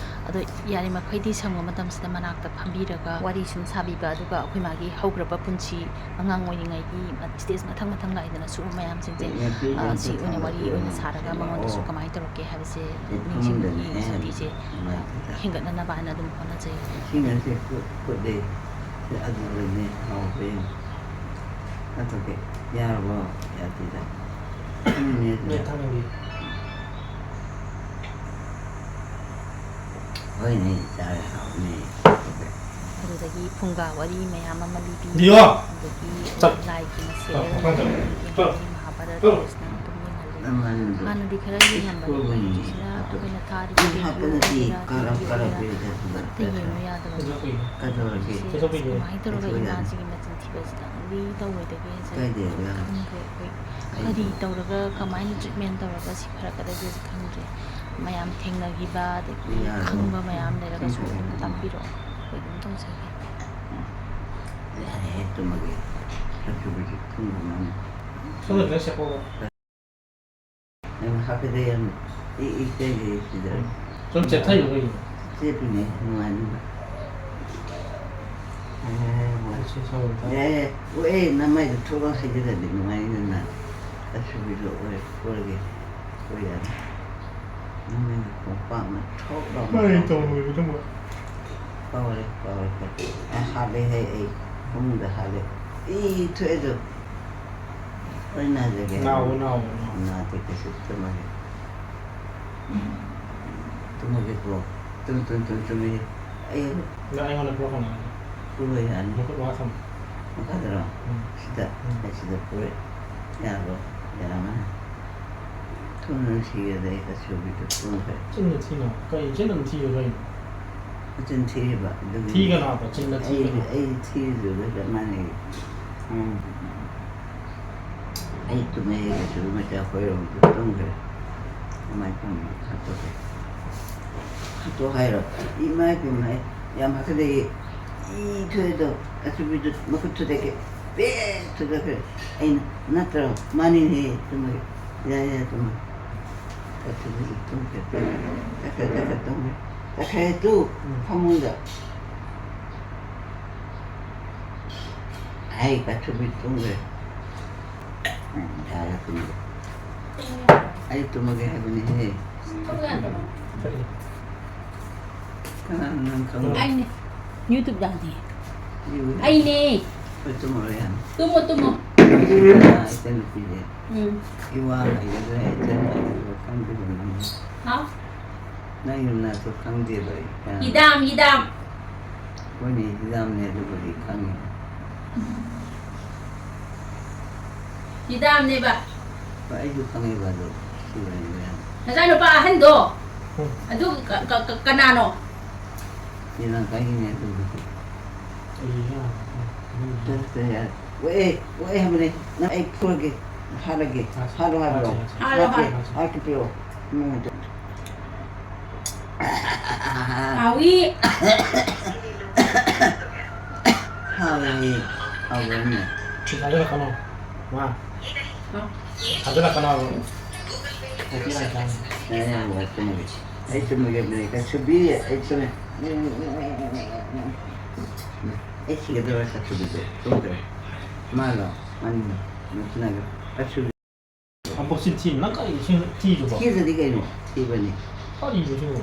ꯑꯗꯣ ꯌꯥꯔꯤꯃꯈꯩꯗꯤ ꯁꯪꯕ ꯃꯇꯝꯁꯤꯗ ꯃꯅꯥꯛꯇ ꯐꯝꯕꯤꯔꯒ ꯋꯥꯔꯤ ꯁꯨꯝ ꯁꯥꯕꯤꯕ, ꯑꯗꯨꯒ ꯑꯩꯈꯣꯏ ꯃꯥꯒꯤ ꯍꯧꯈ꯭ꯔꯕ ꯄꯨꯟꯁꯤ, ꯑꯉꯥꯡ ꯑꯣꯏꯔꯤꯉꯩꯒꯤ ꯃ-, stage ꯃꯊꯪ ꯃꯊꯪ ꯂꯥꯛꯏꯗꯅ, ꯁꯤꯒꯨꯝꯕ ꯃꯌꯥꯝꯁꯤꯡꯁꯦ, ꯉꯁꯤ ꯑ, ꯁꯤ ꯑꯣꯏꯅ ꯋꯥꯔꯤ ꯑꯣꯏꯅ ꯁꯥꯔꯒ ꯃꯉꯣꯟꯗꯁꯨ ꯀꯃꯥꯏꯅ ꯇꯧꯔꯛꯀꯦ ꯍꯥꯏꯕꯁꯦ ꯅꯤꯡꯁꯤꯡꯕꯒꯤ ꯁꯛꯇꯤꯁꯦ, ꯑ, ꯍꯦꯟꯒꯠꯅꯅꯕ ꯍꯥꯏꯅ ꯑꯗꯨꯝ ꯍꯣꯠꯅꯖꯩ꯫ ꯏꯁꯤꯡ ꯑꯁꯦ ꯐꯨꯠ-, ꯐꯨꯠꯂꯦ꯫ ꯑꯗꯨꯗꯅꯦ ꯍꯥꯎꯕ꯭ꯔꯥ ꯌꯦꯡꯉꯨ꯫ ꯑꯗꯨꯒꯤ ꯌꯥꯔꯕꯣ? ꯌꯥꯗ꯭ꯔꯤꯗ꯫ ꯊꯥꯡꯅꯤꯡꯉꯦ ꯑꯗꯨꯗ꯫ ꯅꯣꯏ ꯊꯥꯡꯅꯤꯡꯉꯦ꯫ ꯍꯣꯏꯅꯦ, ꯆꯥꯔꯦ, ꯍꯥꯎꯕꯅꯦ꯫ ꯑꯗꯨꯗꯒꯤ ꯐꯨꯡꯒꯥ ꯋꯥꯔꯤ ꯃꯌꯥꯝ ꯑꯃ ꯂꯤꯕꯤ꯫ ꯂꯤꯌꯣ꯫ ꯑꯗꯒꯤ ꯆꯠ-, ꯂꯥꯏꯒꯤ ꯃꯁꯦꯜ, ꯆꯠ-, ꯆꯠ-, ꯑꯗꯒꯤ ꯆꯠ-, ꯃꯍꯥꯚꯥꯔꯠ, ꯆꯠ-, ꯀ꯭ꯔꯤꯁꯅ ꯑꯗꯨꯝ ꯌꯦꯡꯍꯜꯂꯤ꯫ ꯅꯪ ꯍꯥꯟꯅꯗꯤ ꯈꯔ ꯌꯦꯡꯉꯝꯕꯅꯦ, ꯍꯧꯖꯤꯛꯁꯤꯅ ꯑꯩꯈꯣꯏꯅ ꯊꯥꯔꯤꯕ ꯎꯝ, ꯍꯥꯞꯄ ꯅꯠꯇꯦ, ꯀꯥꯔꯞ ꯀꯥꯔꯞ ꯄꯤꯔꯤꯗ ꯑꯗꯨꯗ ꯑꯝꯇ ꯌꯦꯡꯕ ꯌꯥꯗꯕꯅꯤ꯫ ꯀꯩꯗꯧꯔꯒꯦ? ꯀꯃꯥꯏꯅ ꯇꯧꯔꯒ ꯀꯩꯁꯨ ꯌꯥꯗꯦ꯫ ꯏꯃꯥꯁꯤꯒꯤ ꯃꯆꯤꯟ ꯊꯤꯕꯁꯤꯗꯪꯗꯤ ꯇꯧꯔꯣꯏꯗꯒꯦ ꯍꯥꯏꯖꯩ꯫ ꯀꯥꯏꯗꯦ, ꯌꯥꯔꯣꯏ꯫ ꯈꯪꯗ꯭ꯔꯦ ꯑꯩꯈꯣꯏ꯫ ꯑꯩ ꯀꯔꯤ ꯇꯧꯔꯒ, ꯀꯃꯥꯏꯅ treatment ꯇꯧꯔꯒ ꯁꯤ ꯐꯔꯛꯀꯗꯒꯦꯁꯦ ꯈꯪꯗ꯭ꯔꯦ꯫ ꯃꯌꯥꯝ ꯊꯦꯡꯅꯈꯤꯕ, ꯑꯗꯒꯤ ꯌꯥꯔꯣꯏ꯫ ꯈꯪꯕ ꯃꯌꯥꯝ ꯂꯩꯔꯒꯁꯨ ꯈꯪꯗ꯭ꯔꯦ꯫ ꯑꯗꯨꯝ ꯇꯥꯛꯄꯤꯔꯛꯑꯣ꯫ ꯑꯩꯈꯣꯏ ꯑꯗꯨꯝ ꯇꯧꯖꯒꯦ꯫ ꯌꯥꯔꯦ, ꯇꯨꯝꯃꯒꯦ꯫ ꯆꯠꯈꯤꯕꯁꯨ ꯈꯪꯗꯕꯅꯤ꯫ ꯁꯣꯝꯗ ꯈꯤꯇꯪ ꯁꯦꯞꯄꯛꯑꯣ꯫ ꯅꯪ ꯍꯥꯞꯄꯗ ꯌꯥꯝ ꯏ-, ꯏ ꯀꯩꯒꯤ ꯁꯤꯗ꯫ ꯁꯨꯝ ꯆꯦꯞꯊꯩꯗꯣ ꯀꯩꯒꯤꯅꯣ? ꯆꯦꯞꯄꯤꯅꯦ, ꯅꯨꯡꯉꯥꯏꯅꯕ꯫ ꯑꯦ, ꯋꯥ-, ꯑꯁꯤ ꯁꯥꯎꯔ ꯌꯥꯏ, ꯌꯥꯏ꯫ ꯑꯣ, ꯑꯦ, ꯅꯃꯥꯏꯗꯣ ꯊꯣꯛꯂꯛꯑꯣ ꯍꯥꯏꯖꯤꯜꯂꯗꯤ ꯅꯨꯡꯉꯥꯏꯅꯤꯗꯅ꯫ ꯑꯁꯨꯕꯤꯗꯣ ꯑꯣꯏ-, ꯑꯣꯏꯔꯒꯦ꯫ ꯑꯣꯏ ꯌꯥꯅꯤ꯫ ꯅꯃꯥꯏꯗꯣ ꯈꯣꯡꯄꯥꯛꯅ ꯊꯣꯛ ꯂꯥꯎꯅ ꯃꯥꯏ ꯀꯥꯎꯊꯣꯛ-, ꯇꯧꯔꯣꯏꯕ ꯑꯗꯨꯝꯕ꯫ ꯀꯥꯎꯔꯦ, ꯀꯥꯎꯔꯦ, ꯀꯥꯎꯔꯦ꯫ ꯑ, ꯍꯥꯠꯂꯦ ꯍꯦ ꯑꯩ꯫ ꯐꯃꯨꯡꯗ ꯍꯥꯠꯂꯦ꯫ ꯏ ꯊꯣꯛꯑꯦꯗꯣ꯫ ꯍꯣꯏ, ꯅꯥꯖꯒꯦ ꯍꯥꯏꯕ꯫ ꯅꯥꯎ, ꯅꯥꯎ, ꯅꯥꯎ꯫ ꯅꯥꯗꯦ ꯀꯩꯁꯨ, ꯇꯨꯝꯃꯒꯦ꯫ ꯇꯨꯝꯃꯒꯦꯀꯣ꯫ ꯇꯨꯝ, ꯇꯨꯝ, ꯇꯨꯝ, ꯇꯨꯝꯃꯦ꯫ ꯑꯩ ꯅꯪ ꯑꯩꯉꯣꯟꯗ ꯄꯨꯔꯛꯀꯅꯨ ꯍꯥꯏꯕ꯫ ꯄꯨꯔꯣꯏ ꯌꯥꯅꯤ꯫ ꯃꯈꯨꯠ ꯃꯈꯥ ꯊꯝꯃꯨ꯫ ꯃꯈꯥꯗꯔꯣ? ꯎꯝ꯫ ꯁꯤꯗ, ꯎꯝ꯫ ꯑꯩ ꯁꯤꯗ ꯄꯨꯔꯦ꯫ ꯌꯥꯕ꯭ꯔꯣ? ꯌꯥꯔꯝꯃꯅꯤ꯫ ꯊꯨꯅ ꯅꯨꯡꯁꯤꯒꯗ ꯑꯩ ꯀꯆꯨꯕꯤꯗ ꯇꯨꯝꯈ꯭ꯔꯦ꯫ ꯆꯤꯟꯗ ꯊꯤꯅꯣ꯫ ꯀꯩ ꯆꯤꯟ ꯑꯗꯨꯝ ꯊꯤꯕ ꯀꯩꯅꯣ? ꯃꯆꯤꯟ ꯊꯤꯔꯤꯕ ꯑꯗꯨꯒꯤ ꯊꯤꯒꯅꯣ ꯍꯥꯏꯕ, ꯆꯤꯟꯗ ꯑꯩ, ꯊꯤꯒꯅꯣ꯫ ꯑꯩ ꯊꯤꯔꯤꯗꯨꯒ ꯆꯞ ꯃꯥꯟꯅꯩ꯫ ꯎꯝ꯫ ꯑꯩ ꯇꯨꯝꯃꯦ, ꯑꯩ ꯀꯩꯁꯨ ꯃꯆꯥ ꯈꯣꯏꯔꯣꯝꯗ ꯇꯨꯝꯈ꯭ꯔꯦ꯫ ꯀꯃꯥꯏꯅ ꯇꯧꯅꯤ? ꯍꯥꯠꯇꯣꯛꯀꯦ꯫ ꯍꯥꯠꯇꯣꯛ ꯍꯥꯏꯔꯣ? ꯏꯃꯥ ꯏꯄꯦꯝꯃ, ꯑꯩ ꯌꯥꯝ ꯍꯥꯀꯠꯆꯩꯌꯦ꯫ ꯏ ꯊꯣꯛꯑꯦꯗꯣ, ꯑꯆꯨꯕꯤꯗꯨ ꯃꯈꯨꯠ ꯊꯨꯗꯦꯛꯀꯦ꯫ ꯄꯦꯠ ꯊꯨꯗꯦꯛꯈ꯭ꯔꯦ꯫ ꯑꯩꯅ, "ꯅꯠꯇ꯭ꯔꯣ?" "ꯃꯥꯅꯤꯅꯦ, ꯇꯨꯝꯃꯒꯦ꯫ ꯌꯥꯏ, ꯌꯥꯏ, ꯇꯨꯝꯃꯒꯦ"꯫ ꯑꯆꯨꯕꯤꯗꯨ ꯇꯨꯝꯈ꯭ꯔꯦ, ꯇꯨꯝꯈ꯭ꯔꯦ꯫ ꯆꯠꯈ꯭ꯔꯦ, ꯆꯠꯈ꯭ꯔꯦ, ꯇꯨꯝꯈ꯭ꯔꯦ꯫ ꯆꯠꯈ꯭ꯔꯦ ꯇꯨ, ꯎꯝ꯫ ꯐꯃꯨꯡꯗ꯫ ꯑꯩ ꯀꯥꯊꯨꯕꯤ ꯇꯨꯝꯈ꯭ꯔꯦ꯫ ꯎꯝ, ꯌꯥꯔꯦ, ꯇꯨꯝꯈ꯭ꯔꯦ꯫ ꯑꯩ ꯇꯨꯝꯃꯒꯦ ꯍꯥꯏꯕꯅꯤꯍꯦ꯫ ꯀꯅꯥꯅꯣ ꯅꯪ ꯈꯪꯕ꯭ꯔꯣ? ꯑꯩꯅꯦ꯫ YouTube ꯌꯥꯗꯦ꯫ ꯌꯨ-, ꯑꯩꯅꯦ꯫ ꯍꯣꯏ, ꯇꯨꯝꯃꯔꯣꯏ ꯌꯥꯅꯤ꯫ ꯇꯨꯝꯃꯣ, ꯇꯨꯝꯃꯣ꯫ ꯏꯆꯟꯅꯨꯄꯤꯁꯦ꯫ ꯎꯝ꯫ ꯏꯋꯥ ꯍꯥꯏꯒꯗ꯭ꯔꯥ, ꯏꯆꯟ ꯍꯥꯏꯒꯗ꯭ꯔꯥ ꯈꯪꯗꯦꯕ ꯅꯪ꯫ ꯍꯥꯎ꯫ ꯅꯪ ꯌꯨꯝ ꯅꯥꯛꯇꯣ ꯈꯪꯗꯦꯕ ꯑꯩ꯫ ꯌꯥꯝ ꯍꯤꯗꯥꯝ, ꯍꯤꯗꯥꯝ꯫ ꯍꯣꯏꯅꯦ, ꯍꯤꯗꯥꯝꯅꯦ, ꯑꯗꯨꯕꯨꯗꯤ ꯈꯪꯉꯤ꯫ ꯍꯤꯗꯥꯝꯅꯦꯕ꯫ ꯍꯣꯏ, ꯑꯩꯁꯨ ꯈꯪꯉꯦꯕ ꯑꯗꯣ, ꯁꯤꯕꯅꯤꯗ ꯌꯥꯝ꯫ ꯅꯆꯥꯅꯨꯄꯥ ꯑꯍꯟꯗꯣ, ꯎꯝ꯫ ꯑꯗꯨ ꯀ-, ꯀ-, ꯀ-, ꯀꯅꯥꯅꯣ? ꯏꯅꯥꯎ ꯀꯥꯏꯒꯤꯅꯦ ꯑꯗꯨꯕꯨꯗꯤ꯫ ꯑꯩ ꯏꯅꯥꯎ, ꯎꯝ꯫ ꯆꯠꯇ꯭ꯔꯦ ꯌꯥꯔꯦ꯫ ꯑꯣꯛꯑꯦ, ꯑꯣꯛꯑꯦ ꯍꯥꯏꯕꯅꯦ꯫ ꯅꯪ ꯑꯩ ꯐꯨꯔꯒꯦ, ꯍꯥꯠꯂꯒꯦ꯫ ꯍꯥꯠꯁꯤ, ꯍꯥꯠꯂꯣ ꯍꯥꯏꯕ꯭ꯔꯣ? ꯍꯥꯠꯁꯤ, ꯍꯥꯠꯁꯤ꯫ ꯍꯥꯠꯂꯣ, ꯍꯥꯠꯀꯦ, ꯍꯥꯠꯂꯣ꯫ ꯍꯥꯠꯀꯦ ꯄꯤꯔꯛꯑꯣ꯫ ꯏꯃꯨꯡꯗ꯫ ꯍꯥꯎꯏ꯫ ꯍꯥꯎꯋꯦ, ꯍꯥꯎꯋꯦ꯫ ꯐꯤ ꯊꯥꯖꯤꯜꯂꯛꯀꯅꯣ, ꯃꯥ꯫ ꯍꯥꯎ꯫ ꯊꯥꯖꯤꯜꯂꯛꯀꯅꯣ ꯍꯥꯏꯕ꯫ ꯀꯣꯐꯤ ꯌꯥꯝ ꯆꯥꯅꯤ꯫ ꯌꯥꯔꯦ, ꯌꯥꯔꯦ, ꯌꯥꯔꯦ, ꯇꯨꯝꯃꯒꯦ꯫ ꯑꯩ ꯇꯨꯝꯃꯒꯦ, ꯀꯥꯏꯁꯨꯕꯤ, ꯑꯩ ꯇꯨꯝꯃꯦ꯫ ꯑꯩ ꯁꯤꯒꯗꯧꯔꯦ, ꯀꯥꯏꯁꯨꯕꯤꯗꯣ꯫ ꯇꯨꯝꯈ꯭ꯔꯦ꯫ ꯃꯥꯂꯣ? ꯃꯥꯅꯤꯅꯦ꯫ ꯅꯨꯡꯁꯤꯅꯒ꯫ ꯀꯥꯏꯁꯨꯕꯤ꯫ ꯑꯕꯣꯛ ꯆꯤꯟ ꯊꯤ, ꯅꯪ ꯀꯔꯤ ꯆꯤꯟ ꯊꯤꯗꯨꯕꯣ? ꯊꯤꯗ꯭ꯔꯗꯤ ꯀꯩꯅꯣ? ꯊꯤꯕꯅꯤ꯫ ꯀꯔꯤꯅꯣ ꯁꯤꯕꯣ?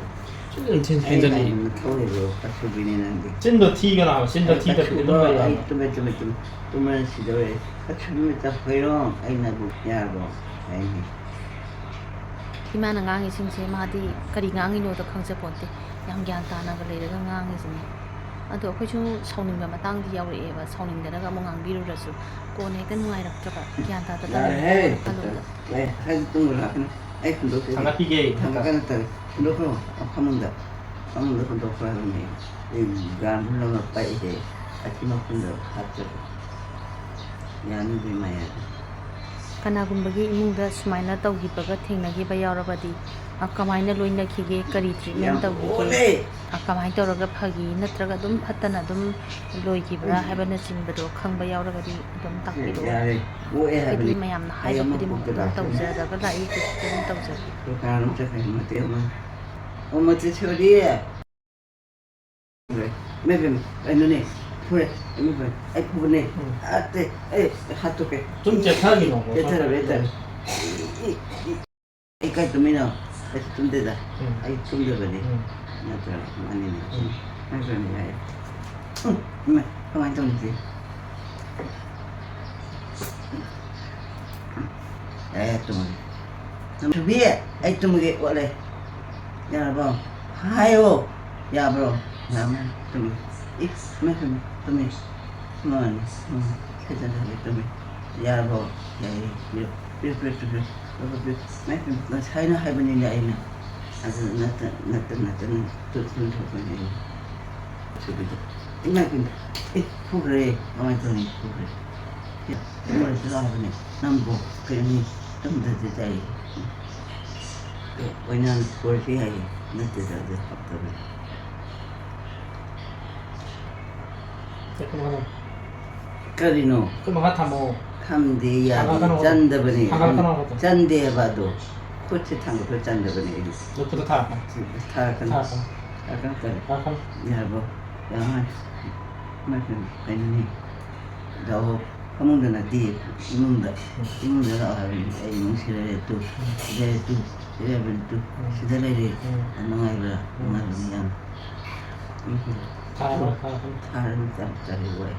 ꯆꯤꯟ ꯊꯤ-, ꯊꯤ-, ꯑꯩ ꯍꯦꯟꯖꯜꯂꯤ꯫ ꯍꯥꯏꯕ ꯅꯊꯧ ꯂꯩꯕ꯭ꯔꯣ? ꯀꯥꯏꯁꯨꯕꯤꯅꯦ ꯅꯪꯗꯤ꯫ ꯆꯤꯟꯗꯣ ꯊꯤꯒꯅꯣ ꯍꯥꯏꯕ, ꯆꯤꯟꯗꯣ ꯑꯩ ꯊꯤꯗꯕꯤ ꯀꯥꯏꯁꯨꯕꯤ, ꯑꯗꯨꯝ ꯂꯩꯌꯣ ꯑꯩ ꯍꯥꯏꯕ꯫ ꯇꯨꯝꯃꯦ, ꯇꯨꯝꯃꯦ, ꯇꯨꯝꯃꯦ꯫ ꯇꯨꯝꯃꯦ ꯁꯤꯗꯧꯔꯦ꯫ ꯀꯥꯏꯁꯨꯕꯤ ꯃꯆꯥ ꯍꯣꯏꯔꯣ? ꯑꯩꯅꯕꯨ ꯌꯥꯔꯕꯣ? ꯍꯥꯏꯅꯤ꯫ ꯏꯃꯥꯅ ꯉꯥꯡꯉꯤꯁꯤꯡꯁꯦ ꯃꯥꯗꯤ ꯀꯔꯤ ꯉꯥꯡꯉꯤꯅꯣꯗ ꯈꯪꯖꯄꯣꯟꯇꯦ꯫ ꯌꯥꯝ ꯒ꯭ꯌꯥꯟ ꯇꯥꯅꯒ ꯂꯩꯔꯒ ꯉꯥꯡꯉꯤꯁꯤꯅꯦ꯫ ꯑꯗꯣ ꯑꯩꯈꯣꯏꯁꯨ ꯁꯥꯎꯅꯤꯡꯕ ꯃꯇꯥꯡꯗꯤ ꯌꯥꯎꯔꯛꯑꯦꯕ, ꯁꯥꯎꯅꯤꯡꯗꯅꯒ ꯑꯃꯨꯛ ꯉꯥꯡꯕꯤꯔꯨꯔꯁꯨ꯫ ꯀꯣꯟꯅ ꯍꯦꯛꯇ ꯅꯨꯡꯉꯥꯏꯔꯛꯇ꯭ꯔꯕ, ꯒ꯭ꯌꯥꯟ ꯇꯥꯗ ꯇꯥꯗꯅ ꯌꯥꯔꯦꯍꯦ꯫ ꯈꯜꯂꯨꯕꯗ꯫ ꯑꯦ, ꯍꯥꯏꯗꯤ ꯇꯨꯝꯃꯨꯔꯣ ꯂꯥꯛꯀꯅꯤ꯫ ꯑꯩ ꯍꯨꯟꯗꯣꯛꯀꯦ꯫ ꯊꯥꯡꯒꯠꯄꯤꯒꯦ, ꯊꯥꯡꯒꯠ-, ꯊꯥꯡꯒꯠꯀꯅꯨ, ꯊꯥꯡꯒꯠ-, ꯍꯨꯟꯗꯣꯛꯈ꯭ꯔꯣ꯫ ꯐꯃꯨꯡꯗ꯫ ꯐꯃꯨꯡꯗ ꯍꯨꯟꯗꯣꯛꯈ꯭ꯔꯣ ꯍꯥꯏꯕꯅꯦ꯫ ꯑꯩ ꯒ꯭ꯔꯥꯝ ꯍꯨꯟꯗꯣꯛꯅ ꯄꯥꯛꯏꯍꯦ꯫ ꯑꯁꯤ ꯃꯐꯝꯗ ꯍꯥꯞꯆꯒꯦ꯫ ꯌꯥꯅꯤꯗ, ꯏꯃꯥ, ꯌꯥꯅꯤ꯫ ꯀꯅꯥꯒꯨꯝꯕꯒꯤ ꯏꯃꯨꯡꯗ ꯁꯨꯃꯥꯏꯅ ꯇꯧꯈꯤꯕꯒ ꯊꯦꯡꯅꯈꯤꯕ ꯌꯥꯎꯔꯕꯗꯤ, ꯑ, ꯀꯃꯥꯏꯅ ꯂꯣꯏꯅꯈꯤꯒꯦ? ꯀꯔꯤ treatment ꯌꯥꯝ ꯇꯧꯈꯤꯒꯦ? ꯑꯣꯜꯂꯦ꯫ ꯑ, ꯀꯃꯥꯏꯅ ꯇꯧꯔꯒ ꯐꯈꯤ? ꯅꯠꯇ꯭ꯔꯒ ꯑꯗꯨꯝ ꯐꯠꯇꯅ ꯑꯗꯨꯝ ꯂꯣꯏꯈꯤꯕ꯭ꯔꯥ ꯎꯝ꯫ ꯍꯥꯏꯕꯅꯆꯤꯡꯕꯗꯣ ꯈꯪꯕ ꯌꯥꯎꯔꯒꯗꯤ ꯑꯗꯨꯝ ꯇꯥꯛꯄꯤꯔꯛꯑꯣ꯫ ꯌꯥꯔꯦ꯫ ꯑꯣꯛꯑꯦ ꯍꯥꯏꯕꯗꯤ ꯍꯥꯏꯕꯅꯤ꯫ ꯃꯌꯥꯝꯅ ꯑꯩ ꯑꯃ ꯍꯥꯏꯕ ꯈꯨꯗꯤꯡꯃꯛ ꯄꯣꯛꯇ ꯑꯗꯨꯝ ꯂꯥꯛꯀꯅꯤ꯫ ꯇꯧꯖꯔꯒ ꯂꯥꯛꯏ, ꯍꯧꯖꯤꯛꯁꯨ ꯑꯗꯨꯝ ꯇꯧꯖꯔꯤ꯫ ꯗꯨꯀꯥꯟ ꯑꯃ ꯆꯠꯈ꯭ꯔꯦ, ꯃꯇꯦꯛ ꯑꯃ꯫ ꯑꯣ, ꯃꯇꯦꯛ ꯁꯣꯔꯤ꯫ ꯏꯃꯥꯏ ꯄꯦꯝꯃ, ꯀꯩꯅꯣꯅꯦ? ꯐꯨꯔꯦ꯫ ꯏꯃꯥꯏ ꯄꯦꯝꯃ, ꯑꯩ ꯐꯨꯕꯅꯦ꯫ ꯎꯝ꯫ ꯑꯠꯇꯦ, ꯑꯩ ꯍꯥꯠꯇꯣꯛꯀꯦ꯫ ꯁꯨꯝ ꯆꯦꯞꯊꯈꯤꯅꯣ꯫ ꯆꯦꯞꯊꯔꯔꯣꯏ, ꯆꯦꯞꯊꯔꯔꯣꯏ꯫ E, E, E. ꯑꯩ ꯀꯥꯏ ꯇꯨꯝꯃꯤꯅꯣ? ꯑꯩ ꯇꯨꯝꯗꯦꯗ꯫ ꯎꯝ꯫ ꯑꯩ ꯇꯨꯝꯗꯕꯅꯤ꯫ ꯎꯝ꯫ ꯅꯠꯇ꯭ꯔ ꯃꯥꯅꯤꯅꯦ꯫ ꯎꯝ꯫ ꯅꯠꯇ꯭ꯔꯅꯦ ꯌꯥꯏ꯫ ꯎꯝ, ꯏꯃꯥ, ꯀꯃꯥꯏꯅ ꯇꯧꯅꯤ ꯁꯤ? ꯑꯦ, ꯇꯨꯝꯃꯒꯦ꯫ ꯅꯝꯊꯨꯕꯤ, ꯑꯩ ꯇꯨꯝꯃꯒꯦ, ꯑꯣꯠꯂꯦ꯫ ꯌꯥꯔꯕꯣ? ꯍꯥꯏꯌꯣ꯫ ꯌꯥꯕ꯭ꯔꯣ? ꯌꯥꯔꯝꯃꯅꯤ꯫ ꯇꯨꯝꯃꯒꯦ꯫ ꯏ, ꯏꯃꯥ, ꯇꯨꯝꯃꯦ, ꯇꯨꯝꯃꯦ꯫ ꯃꯥꯅꯤ꯫ ꯎꯝ꯫ ꯐꯖꯅ ꯇꯨꯝꯃꯦ꯫ ꯌꯥꯔꯕꯣ? ꯌꯥꯏꯌꯦ꯫ ꯄꯤꯔꯣ, ꯄꯤꯔꯣ, ꯄꯤꯔꯣ, ꯄꯤꯔꯣ꯫ ꯉꯁꯥꯏꯅ ꯍꯥꯏꯕꯅꯤꯅꯦ ꯑꯩꯅ꯫ ꯑꯗꯨ ꯅꯠꯇ-, ꯅꯠꯇ-, ꯅꯠꯇꯅ ꯇꯨ-, ꯇꯨ ꯊꯣꯛꯄꯅꯦ ꯑꯩꯅ꯫ ꯁꯨꯕꯤꯗ꯫ ꯏꯃꯥ ꯏꯕꯦꯝꯃ, ꯑꯦ, ꯐꯨꯈ꯭ꯔꯦ꯫ ꯀꯃꯥꯏꯅ ꯇꯧꯅꯤ? ꯐꯨꯈ꯭ꯔꯦ꯫ ꯑꯦ, ꯐꯨꯈ꯭ꯔꯦ ꯂꯥꯛꯑꯕꯅꯦ꯫ ꯅꯪꯕꯨ ꯀꯩꯅꯣ ꯇꯨꯝꯗꯗꯤ ꯇꯥꯏ꯫ ꯑꯣꯏꯅꯥꯅ ꯐꯨꯔꯁꯤ ꯍꯥꯏꯌꯦ꯫ ꯅꯠꯇꯦꯗ, ꯑꯗꯨ ꯍꯥꯞꯇꯕꯅꯦ꯫ ꯀꯩꯅꯣ ꯀꯔꯤꯅꯣ? ꯑꯩꯈꯣꯏ ꯃꯈꯥ ꯊꯝꯃꯣ꯫ ꯊꯝꯗꯦ, ꯌꯥꯗꯦ, ꯊꯥꯡꯒꯠꯀꯅꯣ꯫ ꯆꯟꯗꯕꯅꯦ꯫ ꯊꯥꯡꯒꯠꯀꯅꯣ ꯍꯥꯏꯕ꯫ ꯆꯟꯗꯦ ꯍꯥꯏꯕ ꯑꯗꯣ꯫ ꯈꯨꯠꯁꯦ ꯊꯥꯡꯒꯠꯄ ꯆꯟꯗꯕꯅꯦ ꯑꯩꯗꯤ꯫ ꯑꯗꯨ ꯈꯨꯠꯇ ꯊꯥꯔꯛꯀꯅꯣ꯫ ꯊꯥꯔꯛꯀꯅꯣ꯫ ꯊꯥꯔꯛꯀꯅꯣ꯫ ꯊꯥꯔꯛꯀꯅꯣ ꯀꯔꯤ? ꯊꯥꯔꯛꯀꯅꯣ꯫ ꯌꯥꯔꯕꯣ? ꯌꯥꯔꯝꯃꯅꯤ꯫ ꯏꯃꯥꯏ ꯄꯦꯝꯃ, ꯀꯩꯅꯣꯅꯦ? ꯂꯥꯛꯑꯣ꯫ ꯐꯃꯨꯡꯗ ꯅꯠꯇꯦ, ꯏꯃꯨꯡꯗ꯫ ꯎꯝ꯫ ꯏꯃꯨꯡꯗ ꯂꯥꯛꯑꯣ ꯍꯥꯏꯕꯅꯤ꯫ ꯑꯩ ꯏꯃꯨꯡ ꯁꯤꯗ ꯂꯩꯔꯦ ꯇꯨ꯫ ꯎꯝ꯫ ꯁꯤꯗ ꯂꯩꯔꯦ ꯇꯨ꯫ ꯎꯝ꯫ ꯁꯤꯗ ꯂꯩꯔꯦ꯫ ꯎꯝ꯫ ꯅꯨꯡꯉꯥꯏꯕ꯭ꯔꯥ? ꯎꯝ꯫ ꯅꯨꯡꯉꯥꯏꯕꯅꯤ ꯌꯥꯝ꯫ ꯎꯝ꯫ ꯊꯥꯔꯣ, ꯊꯥꯔꯣ꯫ ꯊꯥꯔꯅꯤ, ꯆꯞ ꯆꯥꯔꯦ, ꯋꯥꯏ꯫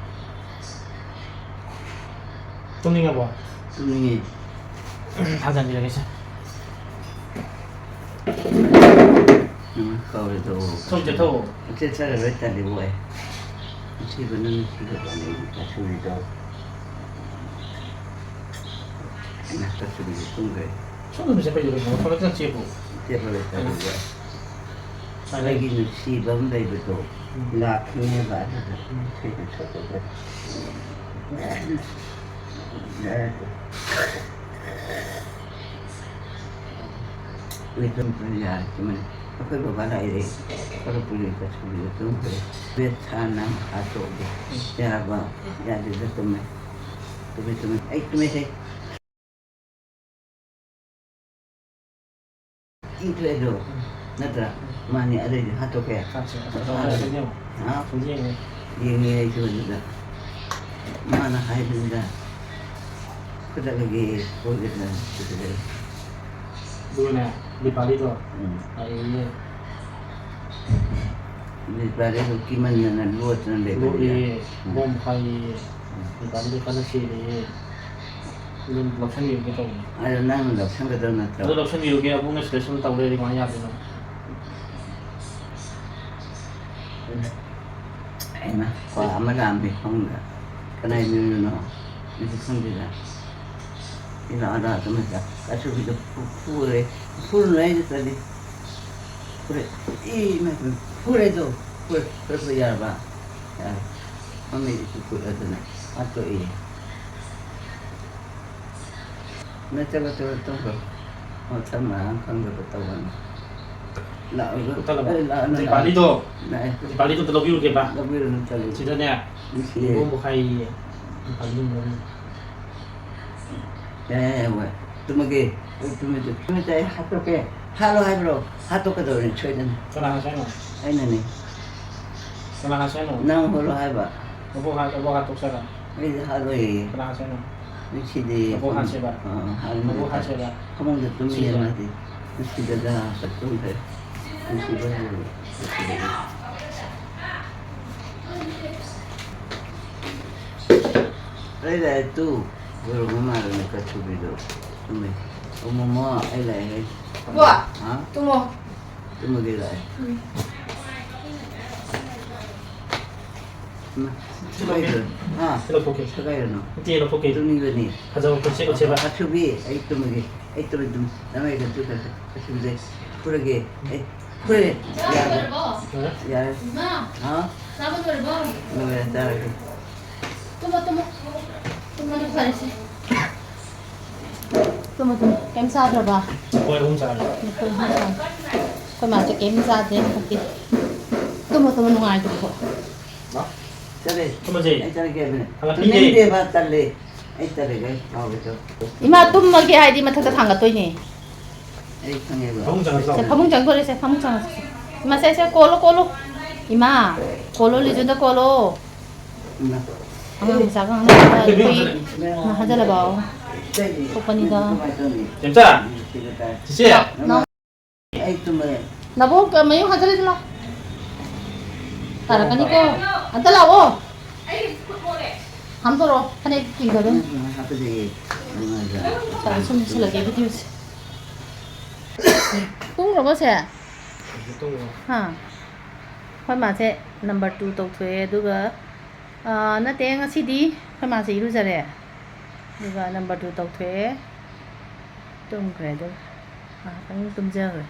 ꯇꯨꯝꯅꯤꯡꯉꯕꯣ? ꯇꯨꯝꯅꯤꯡꯉꯦ꯫ ꯊꯥꯖꯟꯕꯤꯔꯒꯦꯁꯦ꯫ ꯎꯝ, ꯀꯧꯔꯦꯗꯣ꯫ ꯁꯣꯝ ꯆꯠꯊꯣꯛꯑꯣ꯫ ꯆꯠꯆꯔꯔꯣꯏ, ꯇꯜꯂꯤ, ꯋꯥꯏ꯫ ꯅꯨꯡꯁꯤꯕꯅ ꯅꯨꯡꯁꯤꯕ ꯂꯩ, ꯀꯁꯨꯔꯤꯗꯣ꯫ ꯑꯩꯅ ꯀꯁꯨꯔꯤꯗꯣ ꯇꯨꯝꯈ꯭ꯔꯦ꯫ ꯁꯣꯝꯗ ꯆꯠꯄ ꯌꯥꯔꯣꯏ, ꯊꯕꯛ ꯆꯠꯁꯦꯕꯨ꯫ ꯆꯠꯂꯔꯣꯏ, ꯇꯜꯂꯤ, ꯋꯥꯏ꯫ ꯁꯥꯟꯅꯩ꯫ ꯑꯩꯒꯤ ꯅꯨꯡꯁꯤꯕ ꯑꯃ ꯂꯩꯕꯗꯣ, ꯎꯝ꯫ ꯂꯥꯛꯈꯤꯅꯦꯕ ꯑꯗꯨꯗ꯫ ꯎꯝ꯫ ꯏꯁꯩꯗꯣ ꯁꯛꯄꯗ꯫ ꯂꯩꯐꯝ ꯌꯥꯔꯛꯇ꯭ꯔꯤꯕꯅꯤ꯫ ꯑꯩꯈꯣꯏ ꯕꯕꯥ ꯂꯥꯛꯏꯔꯦ꯫ ꯈꯔ ꯄꯨꯔꯦ ꯆꯠꯈꯤꯕꯗꯣ ꯇꯨꯝꯈ꯭ꯔꯦ꯫ ꯕꯦꯠ ꯁꯥꯅ ꯍꯥꯠꯇꯣꯛꯑꯒꯦ꯫ ꯌꯥꯔꯕ? ꯌꯥꯗꯦꯗ ꯇꯨꯝꯃꯦ꯫ ꯇꯨꯝꯃꯦ, ꯇꯨꯝꯃꯦ꯫ ꯑꯩ ꯇꯨꯝꯃꯦ, ꯁꯦ꯫ ꯏꯪꯊꯣꯛꯑꯦꯗꯣ, ꯅꯠꯇ꯭ꯔꯥ? ꯃꯥꯅꯤ, ꯑꯗꯩꯗꯤ ꯍꯥꯠꯇꯣꯛꯀꯦ꯫ ꯍꯥꯠꯁꯦ, ꯍꯥꯠꯁꯦ꯫ ꯍꯥ? ꯌꯦꯡꯉꯦ꯫ ꯌꯦꯡꯉꯦ ꯑꯩꯁꯨ ꯑꯗꯨꯗ꯫ ꯃꯥꯅ ꯍꯥꯏꯕꯅꯤꯗ, "ꯐꯨꯗꯠꯂꯒꯦ, ꯐꯨꯗꯠꯂꯒꯦ, ꯐꯨꯗꯠꯂꯒꯦ"꯫ ꯑꯗꯨꯒꯅꯦ, ꯗꯤꯄꯥꯂꯤꯗꯣ ꯎꯝ꯫ ꯂꯥꯛꯑꯦꯌꯦ꯫ ꯗꯤꯄꯥꯂꯤꯗꯣ ꯀꯤꯃꯟꯗꯅ ꯂꯣꯠꯇꯅ ꯂꯩꯕꯅꯤꯗ꯫ ꯂꯣꯠꯂꯦꯌꯦ, ꯎꯝ꯫ ꯕꯣꯝ ꯄꯣꯈꯥꯏꯌꯦꯌꯦ꯫ ꯎꯝ꯫ ꯗꯤꯄꯥꯂꯤꯗꯣ ꯀꯟꯅ ꯆꯦꯜꯂꯦꯌꯦ꯫ ꯑꯗꯨꯝ ꯂꯧꯁꯟꯕꯤꯔꯨꯒꯦ ꯇꯧꯕꯅꯤ꯫ ꯑꯗꯣ ꯅꯪꯅ ꯂꯧꯁꯟꯒꯗꯧ ꯅꯠꯇ꯭ꯔꯣ? ꯑꯗꯣ ꯂꯧꯁꯟꯕꯤꯔꯨꯒꯦ, ꯑꯕꯨꯡꯅ ꯁꯤꯗ ꯁꯨꯝ ꯇꯧ ꯂꯩꯔꯗꯤ ꯀꯃꯥꯏꯅ ꯌꯥꯗꯣꯏꯅꯣ? ꯍꯩꯃꯥ, ꯀ꯭ꯋꯥ ꯑꯃ ꯂꯥꯛꯑꯝꯃꯦ ꯐꯃꯨꯡꯗ꯫ ꯀꯅꯥꯏ ꯃꯌꯨꯝꯗꯅꯣ? ꯑꯩꯁꯨ ꯈꯪꯗꯦꯗ꯫ ꯏꯂꯥ ꯑꯗꯥ ꯑꯗꯨꯃꯥꯏꯅ ꯀꯥꯁꯨꯕꯤꯗꯣ ꯐꯨ-, ꯐꯨꯔꯦ꯫ ꯐꯨꯔꯨꯅꯨ ꯍꯥꯏꯗꯤ ꯇꯜꯂꯤ꯫ ꯐꯨꯔꯦ꯫ ꯏ ꯏꯃꯥ ꯏꯄꯦꯝ, ꯐꯨꯔꯦꯗꯣ꯫ ꯐꯨꯔꯦ, ꯐꯨꯔꯦ, ꯐꯨꯔꯦ, ꯌꯥꯔꯕ? ꯌꯥꯔꯦ꯫ ꯃꯃꯩꯗꯤ ꯄꯨꯄꯨꯠ ꯑꯗꯨꯅ ꯍꯥꯠꯇꯣꯛꯏ꯫ ꯅꯠꯇ꯭ꯔꯒ ꯇꯧꯔ ꯇꯧꯈ꯭ꯔꯣ꯫ ꯃꯊꯪ ꯃꯔꯥꯡ ꯈꯪꯗꯕ ꯇꯧꯒꯅꯨ꯫ ꯂꯥꯛꯑꯣ, ꯂꯥꯛꯑꯣ꯫ ꯇꯠꯂꯕ? ꯑꯦ, ꯂꯥꯛꯑꯣ, ꯂꯥꯛꯑꯣ꯫ ꯗꯤꯄꯥꯂꯤꯗꯣ, ꯂꯥꯛꯑꯦ꯫ ꯗꯤꯄꯥꯂꯤꯗꯣ ꯑꯝꯇ ꯂꯧꯕꯤꯔꯨꯒꯦꯕ꯫ ꯂꯧꯕꯤꯔꯨꯅꯨ, ꯇꯜꯂꯤ꯫ ꯁꯤꯗꯅꯦ, ꯅꯨꯡꯁꯤꯌꯦ꯫ ꯏꯕꯣꯝꯕꯨ ꯈꯥꯏꯌꯦ꯫ ꯗꯤꯄꯥꯂꯤ ꯑꯝꯇ ꯂꯧꯕꯤꯔꯨ꯫ ꯌꯥꯏ, ꯌꯥꯏ, ꯌꯥꯏ, ꯍꯣꯏ꯫ ꯇꯨꯝꯃꯒꯦ꯫ ꯑꯩ ꯇꯨꯝꯃꯦ, ꯇꯨꯝꯃꯦ꯫ ꯇꯨꯝꯃꯦ, ꯑꯩ ꯍꯥꯠꯇꯣꯛꯀꯦ꯫ ꯍꯥꯠꯂꯣ ꯍꯥꯏꯕ꯭ꯔꯣ? ꯍꯥꯠꯇꯣꯛꯀꯗꯧꯔꯦ, ꯁꯣꯏꯗꯅ꯫ ꯀꯅꯥ ꯍꯥꯠꯁꯦ ꯍꯥꯏꯅꯣ? ꯑꯩꯅꯅꯦ꯫ ꯀꯅꯥ ꯍꯥꯠꯁꯦ ꯍꯥꯏꯅꯣ? ꯅꯪ ꯍꯣꯠꯂꯣ ꯍꯥꯏꯕ꯫ ꯅꯕꯣꯛ ꯍꯥꯠ-, ꯅꯕꯣꯛ ꯍꯥꯠꯇꯣꯛꯁꯦ ꯍꯥꯏꯔꯣ? ꯑꯩꯗꯤ ꯍꯥꯠꯂꯣꯏꯌꯦ꯫ ꯀꯅꯥ ꯍꯥꯠꯁꯦ ꯍꯥꯏꯅꯣ? ꯅꯨꯡꯁꯤꯗꯦ꯫ ꯅꯕꯣꯛ ꯍꯥꯠꯁꯦꯕ? ꯑꯥ, ꯍꯥꯠꯂꯣꯏ꯫ ꯅꯕꯣꯛ ꯍꯥꯠꯁꯦꯕ? ꯐꯃꯨꯡꯗ ꯇꯨꯝꯃꯤꯌꯦ ꯁꯤꯕ? ꯃꯥꯗꯤ꯫ ꯅꯨꯡꯁꯤꯗꯗ ꯇꯨꯝꯈ꯭ꯔꯦ꯫ ꯅꯨꯡꯁꯤꯕ ꯍꯥꯏꯕ꯫ ꯅꯨꯡꯁꯤꯗꯕ꯫ ꯑꯩ ꯂꯥꯛꯑꯦ ꯇꯨ꯫ ꯂꯣꯏꯔꯕ ꯃꯥꯜꯂꯦ ꯃꯦꯀꯞ ꯊꯨꯕꯤꯗꯣ꯫ ꯇꯨꯝꯃꯦ꯫ ꯑꯣ, ꯃꯣꯃꯣ, ꯑꯩ ꯂꯥꯛꯑꯦꯍꯦ꯫ ꯏꯕꯣ, ꯍꯥ? ꯇꯨꯝꯃꯣ꯫ ꯇꯨꯝꯃꯒꯦ ꯂꯥꯛꯑꯦ꯫ ꯎꯝ꯫ ꯏꯃꯥ, ꯁꯤ ꯂꯧꯊꯣꯛꯀꯦ꯫ ꯁꯦꯒꯥꯏꯔꯣ꯫ ꯍꯥ? ꯁꯤ ꯂꯧꯊꯣꯛꯀꯦ꯫ ꯁꯦꯒꯥꯏꯔꯣ ꯅꯪ? ꯅꯠꯇꯦ, ꯂꯧꯊꯣꯛꯀꯦ꯫ ꯇꯨꯝꯅꯤꯡꯕꯅꯤ꯫ ꯐꯖꯕ ꯐꯨꯔꯤꯠꯁꯦ ꯎꯠꯁꯦꯕ꯫ ꯑꯊꯨꯕꯤ, ꯑꯩ ꯇꯨꯝꯃꯒꯦ꯫ ꯑꯩ ꯇꯨꯝꯃꯒꯦ ꯑꯗꯨꯝ꯫ ꯅꯃꯥꯏ ꯀꯟꯊꯨ ꯀꯟꯊꯨ꯫ ꯑꯊꯨꯕꯤꯗ ꯐꯨꯔꯒꯦ꯫ ꯑꯩ ꯐꯨꯔꯦ꯫ ꯌꯥꯔꯦ꯫ ꯍꯥ? ꯌꯥꯔꯦ꯫ ꯏꯃꯥ! ꯍꯥ? ꯆꯥꯕ ꯂꯣꯏꯔꯕꯣ? ꯂꯣꯏꯔꯦ, ꯆꯥꯔꯒꯦ꯫ ꯇꯨꯝꯃꯣ, ꯇꯨꯝꯃꯣ꯫ ꯇꯨꯝꯕꯅ ꯐꯔꯦꯁꯦ꯫ ꯇꯨꯝꯃꯣ, ꯇꯨꯝꯃꯣ꯫ ꯀꯩꯝ ꯆꯥꯗ꯭ꯔꯕ? ꯃꯈꯣꯏ ꯑꯍꯨꯝ ꯆꯥꯔꯦ꯫ ꯃꯈꯣꯏ ꯑꯍꯨꯝ ꯆꯥꯔꯦ꯫ ꯑꯩꯈꯣꯏ ꯃꯥꯁꯦ ꯀꯩꯝ ꯆꯥꯗ꯭ꯔꯦ ꯍꯟꯗꯛꯇꯤ꯫ ꯇꯨꯝꯃꯣ, ꯇꯨꯝꯃꯣ, ꯅꯨꯡꯉꯥꯏꯇ꯭ꯔꯤꯕꯣ? ꯃꯥ? ꯆꯠꯂꯦ꯫ ꯇꯨꯝꯃꯁꯦ꯫ ꯑꯩ ꯆꯠꯂꯒꯦ ꯍꯥꯏꯕꯅꯦ꯫ ꯍꯜꯂꯛꯄꯤꯗꯦ꯫ ꯇꯨꯝꯅꯤꯡꯗꯦꯕ, ꯇꯜꯂꯦ꯫ ꯑꯩ ꯆꯠꯂꯒꯦ, ꯑꯩ ꯁꯥꯎꯔꯦ, ꯆꯠꯂꯣ꯫ ꯏꯃꯥ, ꯇꯨꯝꯃꯒꯦ ꯍꯥꯏꯗꯤ ꯃꯊꯛꯇ ꯊꯥꯡꯒꯠꯇꯣꯏꯅꯦ꯫ ꯑꯩ ꯈꯪꯉꯦꯕ꯫ ꯐꯃꯨꯡ ꯆꯪꯉꯁꯤ ꯁꯦ, ꯂꯥꯎ꯫ ꯐꯃꯨꯡ ꯆꯪꯗꯣꯔꯦꯁꯦ, ꯐꯃꯨꯡ ꯆꯪꯉꯁꯤ꯫ ꯏꯃꯥ, ꯁꯦ, ꯁꯦ, ꯀꯣꯜꯂꯣ, ꯀꯣꯜꯂꯣ꯫ ꯏꯃꯥ, ꯀꯣꯜꯂꯣ, ꯂꯤꯖꯨꯗ ꯀꯣꯜꯂꯣ꯫ ꯏꯃꯥ꯫ ꯑꯉꯥꯡ ꯃꯆꯥꯒ ꯉꯥꯡꯅꯕꯗ ꯑꯩꯈꯣꯏ ꯏꯃꯥ ꯍꯥꯏꯖꯜꯂꯕꯣ? ꯊꯣꯛꯄꯅꯤꯗ꯫ ꯆꯦꯝꯆꯥ, ꯆꯦꯆꯦ꯫ ꯂꯥꯎ, ꯂꯥꯎ꯫ ꯑꯩ ꯇꯨꯝꯃꯦ꯫ ꯅꯕꯣꯛ ꯃꯌꯨꯡ ꯍꯥꯖꯤꯜꯂꯤꯗꯨ ꯂꯥꯎ꯫ ꯇꯥꯔꯛꯀꯅꯤꯀꯣ꯫ ꯑꯝꯇ ꯂꯥꯛꯑꯣ꯫ ꯍꯥꯝꯗꯣꯔꯛꯑꯣ꯫ ꯐꯅꯦꯛ ꯆꯤꯡꯗꯕ꯫ ꯎꯝ, ꯎꯝ, ꯍꯥꯞꯄꯗꯤ ꯅꯨꯡꯉꯥꯏꯕ꯭ꯔꯥ? ꯁꯨꯝ ꯁꯤꯜꯂꯒꯦ ꯚꯤꯗꯤꯑꯣꯁꯦ꯫ ꯇꯨꯝꯈ꯭ꯔꯕꯣ ꯁꯦ? ꯇꯨꯝꯈ꯭ꯔꯦ꯫ ꯍꯥ? ꯑꯩꯈꯣꯏ ꯃꯥꯁꯦ ꯅꯝꯕꯔ ꯇꯨ ꯇꯧꯊꯣꯛꯑꯦ, ꯑꯗꯨꯒ, ꯑꯥ, ꯅꯠꯇꯦ, ꯉꯁꯤꯗꯤ ꯑꯩꯈꯣꯏ ꯃꯥꯁꯦ ꯏꯔꯨꯖꯔꯦ꯫ ꯑꯗꯨꯒ number two ꯇꯧꯊꯣꯛꯑꯦ꯫ ꯇꯨꯝꯈ꯭ꯔꯦ꯫ ꯑꯗꯨꯒ ꯉꯥꯏꯍꯥꯛꯇꯪ ꯇꯨꯝꯖꯈ꯭ꯔꯦ꯫